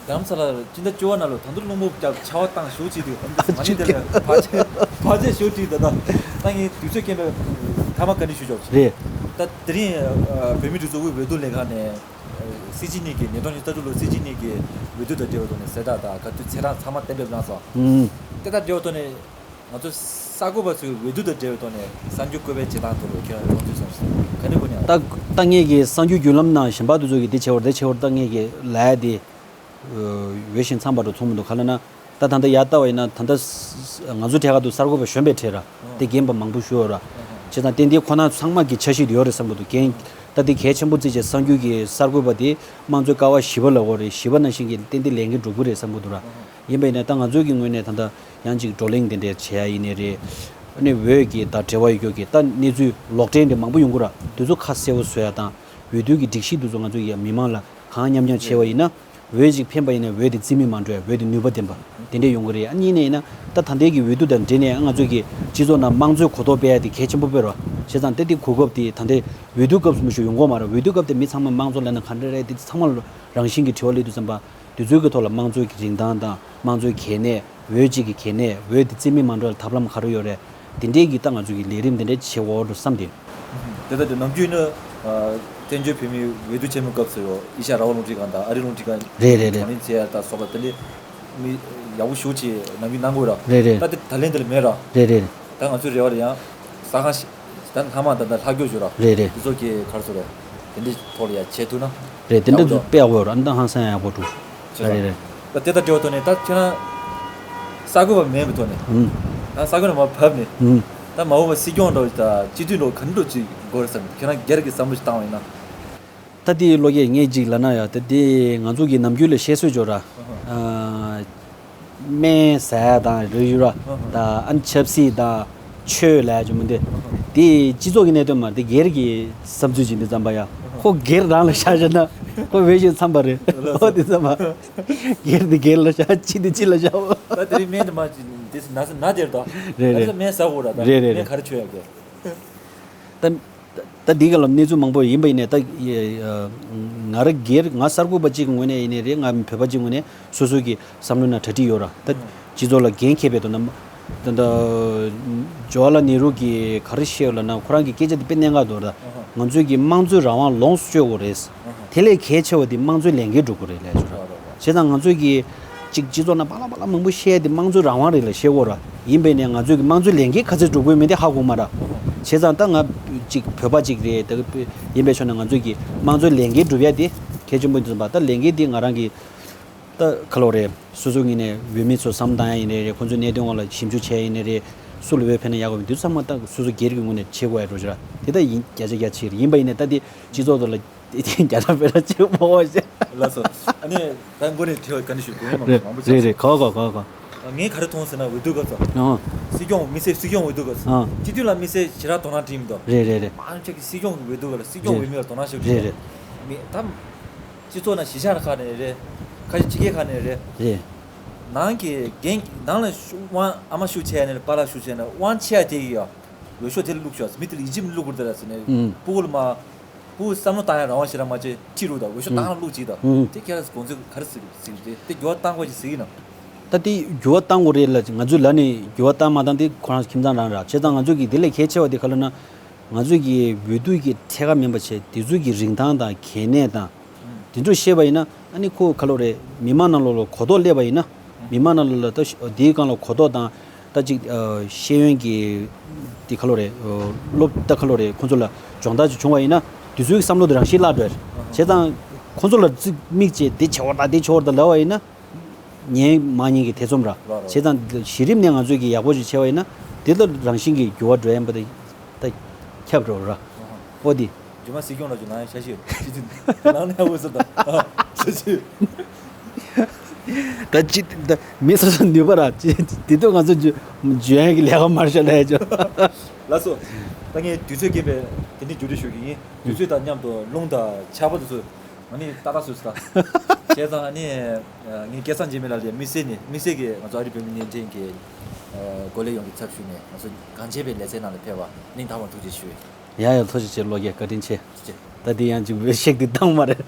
རམ་ས་ལ་སྤྱི་ཟླ་བཅུ་པ་ནང་ལོ་ད་དུང་རླུང་བུ་བརྒྱབ་ཆར་པ་བཏང་ཞུ་གཅིག་འདུག་ཨ་ནི་ང་ནི་དེ་ལ་བར་ཆད་བར་ཆད་ཞུ་གཅིག་ད་ད་ད་ངས་དུས་ཚོད་རྐྱེན་པས་མཐའ་མ་བཀའ་འདྲི་ཞུ་ཆོག་རེད། ད་དེ་རིང་བོད་མིའི་སྒྲིག་འཛུགས་དབུས་འོས་བསྡུ་ལས་ཁང་ནས་སྲིད་སྤྱི་གཉིས་ཀྱི་ཉིས་སྟོང་ཉི་ཤུ་རྩ་དྲུག་ལོ་སྲིད་སྤྱི་གཉིས་ཀྱི་འོས་བསྡུ་དང་འབྲེལ་བ་ཐོག་ནས་གསལ་བསྒྲགས་དང་ག་དུས་ཚེས་གྲངས་ཚང་མ་གཏན་འབེབས་གནང་སོང་། དེ་དང་འབྲེལ་བ་ཐོག་ནས། ང་ཚོ་གསར་འགོད་པ་ཚོའི་འོས་བསྡུ་དང་འབྲེལ་བའི་ཐོག་ནས་གསར་འགྱུར་བཀོད་སྤེལ་བྱེད་སྟངས་ཐོག་ལ་ཁྱོད་རང་ཚོའི་བསམ་ཚུལ་ག་འདྲ་གོ་ནས། ད་ད་ངེད་ཀྱི་གསར་འགྱུར་བརྒྱུད་ལམ་ནང་གཞན་པ་དེ་ཚོ་གི་དེ་བྱེད་བར་དེ་བྱེད་བར་ད་ངེད་ཀྱི་ལ་ཡ་དེ་འོས་ཤིང་འཚམས་པ་འགྲོ་ཚོང་མི་འདུག་ག་ལ་ན། ད་ད་ལྟ་ཡར་ལྟ་བ་ཡིན་ན་ད་ལྟ་ང་ཚོ་ཐད་ཀར་དུ་གསར་འགོད་པ་གཞོན་པའི་གྲས་ར་དེ་རྒན་པ་མང་པོ་ཞུ་ཡོད་ར། བྱས་ཙང་ཏན་ཏན་ཁོ་ན་ཚང་མ་གི་འཆར་གཞི་དེ་ཡོད་རེད་བསམ་གི་འདུག་རྒན་ད་དེ་གལ་ཆེན་པོ་བརྩིས་བྱས་གསར་འགྱུར་གྱི་གསར་འགོད་པ་དེ་དམངས་གཙོའི་ཀ་བ་བཞི་པ་ལ་འོ་རེད་བཞི་པ་ནང་བཞིན་གྱི་ཏན་ཏན་ལས་འགན་སྒྲུབ་གི་རེད་བསམ་གི་འདུག་ར། ཡིན་པ་ཡིན་ན་ད་ང་ཚོའི་གི་ངོས་ནས་ད་ལྟ་ཡང་ཅིག་བགྲོ་གླེང་དེ་འདྲས་བྱེད་ཡ་ཡིན་ནའི་རེད། ཨ་ནི་འོས་ཀྱི་ད་འབྲེལ་བ་ཡོད་རྒྱུ་གི་ད་གནས་ཚུལ་ལོག་འགྲེལ་འདི་མང་པོ་ཡོང་གི་ར་དེ་ཚོ་ཁ་གསལ་བོ་བཟོ་ཡ་དང་འོས་བསྡུ་གི་སྒྲིག་གཞི་དེ་ཚོ་ང་ཚོ་ཡ་མི་མང་ལ་གང་མཉམ་མཉམ་བྱས་པ་ཡིན་ན་འོས་ཅིག་འཕེན་པ་ཡིན་ན་འོས་དེ་རྩིས་མེད་མ་འགྲོ་ཡ་འོས་དེ་ནུས་པ་ལྡན་པ་དེ་འདྲས་ཡོང་གི་རེད། ཨ་གཉིས་ནས་ཡིན་ན་ད་ད་ལྟའི་གི་འོས་བསྡུ་དང་འབྲེལ་ནས་ང་ཚོ་གི་སྤྱི་ཚོགས་ནང་དམངས་གཙོའི་གོ་རྟོགས་སྤེལ་ཡ་དེ་གལ་ཆེན་པོ་དཔེ་ར་བྱས་ཙང་ད་དེ་གོ་སྐབས་དེ་ད་ལྟའི་འོས་བསྡུ་སྐབས་སུ་མི་ཞུ་ཡོང་གི་མ་རེད། འོས་བསྡུ་སྐབས་དེ་མི་ཚང་མ་དམངས་གཙོ་ལབ་ན་ག་འདྲ་རེད་དེ་ཚང་མ་ལ་རང་བཞིན་གྱི་དྲི་བ་སླེབས་དུས་ཙམ་པ། དུས་ཚོད་ཀྱི་ཐོག་ལ་དམངས་གཙོའི་གི་རིན་ཐང་དང་དམངས་གཙོའི་གལ་གནད། འོས་གཅིག་གི་གལ་གནད། འོས་དེ་རྩིས་མེད་མ་འགྲོ་བའི་ཐབས་ལམ་ག་རེ་ཡོད་རེད། དེ་འདྲའི་གི་ད་ང་ཚོ་གི་ལས་རིམ་དེ་འདྲའི་བྱེད་དགོས་འགྲོ་བསམ་སྟེ། དེ་ལྟར་དུ་ནམ་རྒྱུན་ནི་བཙན་བྱོལ་བོད་མིའི་འོས་བསྡུ་ཆེན་མོའི་སྐབས་སུ་ཨེ་ཤ་ཡ་རང་དབང་རླུང་འཕྲིན་ཁང་དང་ཨ་རིའི་རླུང་འཕྲིན་ཁང་རེད་རེད་རེད། བགྲོ་གླེང་བྱེད་ཡ་ད་སོགས་པ་དེ་འདྲའི་མི་ཡག་པོ་ཞེ་པོ་ཅིག་ནམ་རྒྱུན་གནང་དགོས་ར། རེད་རེད། ད་དེ་ད་ལན་དེ་ལ་མེད་ར། རེད་རེད། ད་ང་ཚོའི་རེ་བ་ལ་ཡང་ས་ཁང་ཞིག་ད་ལྷ་མ་ད་ད་ལྷ་སྐྱོ་ཞུ་ར། རེད་རེད། དེ་ཚོ་གི་གར་སོ་ར། དེ་འདྲའི་ཐོག་ལ་ཡ་བྱེད་ཐུབ་ན། རེད་དེ་འདྲ་ཡག་པོ་ཚོ་འདུག་དཔེ་ཡག་པོ་ཡོད་ར་ཨ་ནི་ད་ཧང་སང་ཡག་པོ་འདུག་རེད་རེད་རེད། ད་དེ་ད་འབྲེལ་བ་ཐོག་ནས་ད་ཁྱེད་རང་གསར་འགོད་པ་མེད་པའི་ཐོག་ནས། ཧུམ། ད་གསར་འགོད་ནས་མར་བབས་ནས། ཧུམ། ད་མ་འོངས་པ་སྲིད་སྐྱོང་འདྲ་བོ་ད་སྤྱི་འཐུས་འདྲ་བོ་ག་འདྲ་ཅིག་དགོས་རེད་བསམ་ཁྱེད་རང་སྒེར་གྱི་བསམ་བློ་ཞིག་བཏང་བ་ཡིན་ན། ད་དེའི་བློ་སྐྱེད་ངས་ཅིག་ལབ་ན་ཡ་ད་དེ་ང་ཚོ་གི་ནམ་རྒྱུན་ལ་བཤད་སྲོལ་ཅིག་ཡོད་ར། ཨ། སྨན་ཟ་ཡ་དང་རུལ་ཡུལ་ར་དང་ཨ་ནི་ཆབ་སྲིད་དང་ཆོས་ལབ་ཡ་ཅིག་མི་འདུག་དེ་སྤྱི་ཚོགས་ཀྱི་གནད་དོན་མ་རེད་དེ་སྒེར་གྱི་བསམ་ཚུལ་ཅིག་འདི་ཙམ་པ་ཡ་ཁོ་སྒེར་རང་ལ་བཞག་བཞག་ན་ཁོ་འོས་ཤིང་འཚམས་པ་རེད། ཁོ་འདི་ཙམ་པ་སྒེར་འདི་སྒེར་ལ་བཞག་ཕྱི་འདི་ཕྱི་ལ་བཞག་ད་དེ་རིང་སྨན་དེ་མ་ཅིག་དེ་ན་ན་དེར་དོ། རེད་རེད། ད་སྨན་ཟ་དགོས་ར་ད་རེད་རེད་སྨན་རེད། ག་རེ་མཆོད་ཡ་དགོས། ད། ད་འདི་ག་ལ་གནས་ཚུལ་མང་པོ་ཡིན་པ་ཡིན་ནའི་ད་ང་རང་སྒེར་ང་གསར་འགོད་པ་གཅིག་གི་ངོས་ནས་ཡིན་ནའི་རེད་ང་བོད་པ་གཅིག་ངོས་ནས་སོ་སོ་གི་བསམ་བློའི་ནང་གྲ་སྒྲིག་ཡོད་ར་ད་སྤྱི་ཚོགས་ལ་འགན་འཁྱེར་བའི་དོན་དུ་ད་ལྟ་ཇོ་ཝ་ལ་ནེ་རུ་གིས་ག་རེ་བཤད་ཡོད་ལབ་ན་ཁོ་རང་གི་སྐད་ཆ་དེ་དཔེ་གནད་འགག་འདུག་ར་ང་ཚོས་ཀྱི་དམངས་གཙོའི་རང་དབང་ལོངས་སུ་སྤྱོད་དགོས་རེད། དེ་ལས་གལ་ཆེ་བ་དེ་དམངས་གཙོའི་ལས་འགན་སྒྲུབ་དགོས་རེད་ལབ་ཡོད་ར། བྱས་ཙང་ང་ཚོས་ཀྱི་གཅིག་སྤྱི་ཚོགས་ནང་པ་ལགས་པ་ལགས་མང་པོ་བཤད་དེ་དམངས་གཙོའི་རང་དབང་རེད་ལ་བཤད་དགོས་ར། ཡིན་པས་ནས་ང་ཚོས་ཀྱི་དམངས་གཙོའི་ལས་འགན་ག་ཚོད་སྒྲུབ་དགོས་མིན་དེ་ཧ་གོ་མ་ར། བྱས་ཙང་ད་ང་གཅིག་བོད་པ་གཅིག་རེད་ད་ཡིན་པའི་ཆ་ནས་ང་ཚོས་ཀྱི་དམངས་གཙོའི་ལས་འགན་སྒྲུབ་ཡ་དེ་གལ་ཆེན་པོ་ཡིན་ཙམ་པ་ད་ལས་འགན་དེ་ང་རང་གི་ད་ག་ལོ་རེད་སོ་སོ་ངོས་ནས་འོས་མི་ཚོ་བསམ་བཏང་ཡ་ཡིན་ནའི་རེད་ཁོང་ཚོའི་གནད་དོན་འོག་ལ་ཞིབ་འཇུག་བྱས་ཡིན་ནའི་རེད་སུ་ལ་འོས་འཕེན་ན་ཡག་གོ་མིན་དེ་ཚོ་ཚང་མ་ད་སོ་སོ་སྒེར་གྱི་ངོས་ནས་བྱེད་དགོས་ཡ་འགྲོ་ཆེ་ར་དེ་ད་ཡིན་བརྒྱ་ཆ་བརྒྱ་ཆེ་རེད་ཡིན་པ་ཡིན་ནའི་ད་དེ་སྤྱི་ཚོགས་ཐོག་ལ། དེ་དེ་རྒྱ་ནག་བོད་ལ་གཅིག་མོ་བ་ཞེ། ལགས་སོ། ཨ་ནི་ད་མགོ་ནས་དྲི་བ་ག་ནས་ཞུ་དགོས་མ་རེད་མང་པོ་རེད་ཆགས་རེད་གོ་གོ་གོ་གོ། ངས་ག་རེ་མཐོང་ཟེར་ན་འོས་བསྡུ་སྐབས་སུ། ཨང་། སྲིད་སྐྱོང་དམིགས་བསལ་སྲིད་སྐྱོང་འོས་བསྡུ་སྐབས་སུ། ཨང་། སྤྱི་འཐུས་ལ་དམིགས་བསལ་ཞེ་དྲག་དོ་སྣང་བྱེད་མི་འདུག་རེད་རེད་རེད། མང་ཆེ་གི་སྲིད་སྐྱོང་གི་འོས་བསྡུ་སྐབས་ལ་སྲིད་སྐྱོང་རེད་འོས་མི་ལ་དོ་སྣང་ཞེ་པོ་རེད། རེད། མི་ད། སྤྱི་ཚོགས་ནང་གཞིས་ཆགས་ཁག་ནས་རེད། ཁ་ཤས་ཕྱི་རྒྱལ་ཁག་ནས་རེད། རེད། ནང་གི་རྒན་ནང་ལ་ཤུ་དབང་ཨ་མ་ཤུགས་ཆེ་ནས་པཱ་ལགས་ཤུགས་ཆེ་ནས་དབང་ཆེ་ཡ་དེ་གི་ཡ། འོས་ཤོག་དེ་ལ་བླུགས་ཤོག་མི་དེ་ལ་ཡིད་ཆེས་མི་བླུག་དགོས་རེད་ཟེར་ནས། ཨང་། སྤུ་གུ་ལ་མ། སྤུ་གུ་བསམ་བློ་བཏང་ཡ་རང་དབང་ཞེ་དྲག་མ་བྱེད་ཁྲིད་རུ་དང་འོས་ཤོག་བཏང་ན་བླུགས་ཅིག་དང་། ཨང་། དེ་ཁྱེད་རང་ཚོ་དགོངས་ཚུལ་ག་རེ་ཟེར་ཟེར་དེ་དེ་འགྱུར་བ་བཏང་དགོས་ཀྱི་ཟེར་གྱི་ན། ད་དེ་འགྱུར་བ་བཏང་དགོས་རེད་ལ་ང་ཚོས་ལ་ནི་འགྱུར་བ་བཏང་མ་བཏང་དེ་ཁོ་རང་ཁྱིམ་ཚང་རང་རེད་བྱས་ཙང་ང་ཚོས་ཀྱི་དེ་ལས་གལ་ཆེ་བ་དེ་ག་ལ་ན། ང་ཚོས་ཀྱི་འོས་བསྡུ་གི་ཐད་ཀར་མིན་པ་བྱས་དེ་ཚོའི་གི་རིན་ཐང་དང་གལ་གནད་དང་། དེ་འདྲ་བཤད་པ་ཡིན་ན་ཨ་ནི་ཁོ་ག་ལོ་རེད་མི་མང་ནང་ལོགས་ལ་གོ་རྟོགས་སླེབས་པ་ཡིན་ན་མི་མང་ནང་ལོགས་ལ་ད་དེའི་སྒང་ལ་གོ་རྟོགས་དང་ད་ཅིག་ཤེས་ཡོན་གྱི་དེ་ག་ལོ་རེད་སློབ་ད་ག་ལོ་རེད་ཁོ་ཚོ་ལ་སྦྱོང་བརྡར་ཅིག་བྱུང་བ་ཡིན་ན་དེ་ཚོའི་བསམ་བློ་དེ་རང་བཞིན་བརླག་འགྲོ་ཡ་རེད་བྱས་ཙང་ཁོ་ཚོ་ལ་རྩིས་མིག་ཅེས་དེ་བྱེད་བ་དང་དེ་བྱེད་བ་དང་ལབ་པ་ཡིན་ན་ཉན་མ་ཉན་གྱི་ཐེ་ཚོམ་ར་བྱས་ཙང་གཞི་རིམ་ནས་ང་ཚོས་ཀྱི་ཡག་པོ་ཅིག་བྱས་པ་ཡིན་ན་དེ་ལ་རང་བཞིན་གྱི་འགྱུར་བ་འགྲོ་ཡ་ཡིན་པ་དེ་ད་ཁྱབ་འགྲོ་ར་ཨོ་དེ། རྗེས་མ་སྲིད་སྐྱོང་ལ་ཅིག་ནང་ཡང་ཤ་ཤེས་ཅི་ཅི་ནང་ནས་འོས་སུ་དང་ཤ་ཤེས། ད་ཅི་ད་མི་སོ་སོ་ནུས་པ་ར་ཅི་དེ་དུས་ང་ཚོ་འཇོན་ཡག་གི་ལས་ཀ་མར་ཤ་ལས་ཅོ། ལགས་སོ། ད་ངས་དུས་ཚོད་རྐྱེན་པས་དེ་འདྲའི་བརྒྱུད་སྒྲིག་ཞུ་གི་ཡིན། དུས་ཚོད་དང་མཉམ་དུ་རླུང་དང་ཆར་པ་དེ་ཚོ་ང་ནི་ཏག་ཏག་བཟོས་སོང་། བྱས་ཙང་ཨ་ནི་ངས་སྐལ་བཟང་འཇིགས་མེད་ལགས་ལ་དམིགས་བསལ་ནས་དམིགས་བསལ་གྱིས་ང་ཚོ་ཨ་རི་བོད་མི་བརྙན་འཕྲིན་གྱི་འགོ་ལས་ཡོངས་ཀྱི་ཚབ་ཞུས་ནས་ང་ཚོ་གང་བྱས་པའི་ལེ་ཚན་ནང་ལ་ཕེབས་པ་སྙིང་ཐག་པ་ནས་ཐུགས་རྗེ་ཆེ་ཞུ། ཡ་ཡ་ཐུགས་རྗེ་ཆེ་བློ་རྒྱ་བཀའ་དྲིན་ཆེ། ཐུགས་རྗེ་ཆེ། ད་འདི་ཡང་ཅིག་འོས་ཤིག་འདི་བཏང་མ་རེད།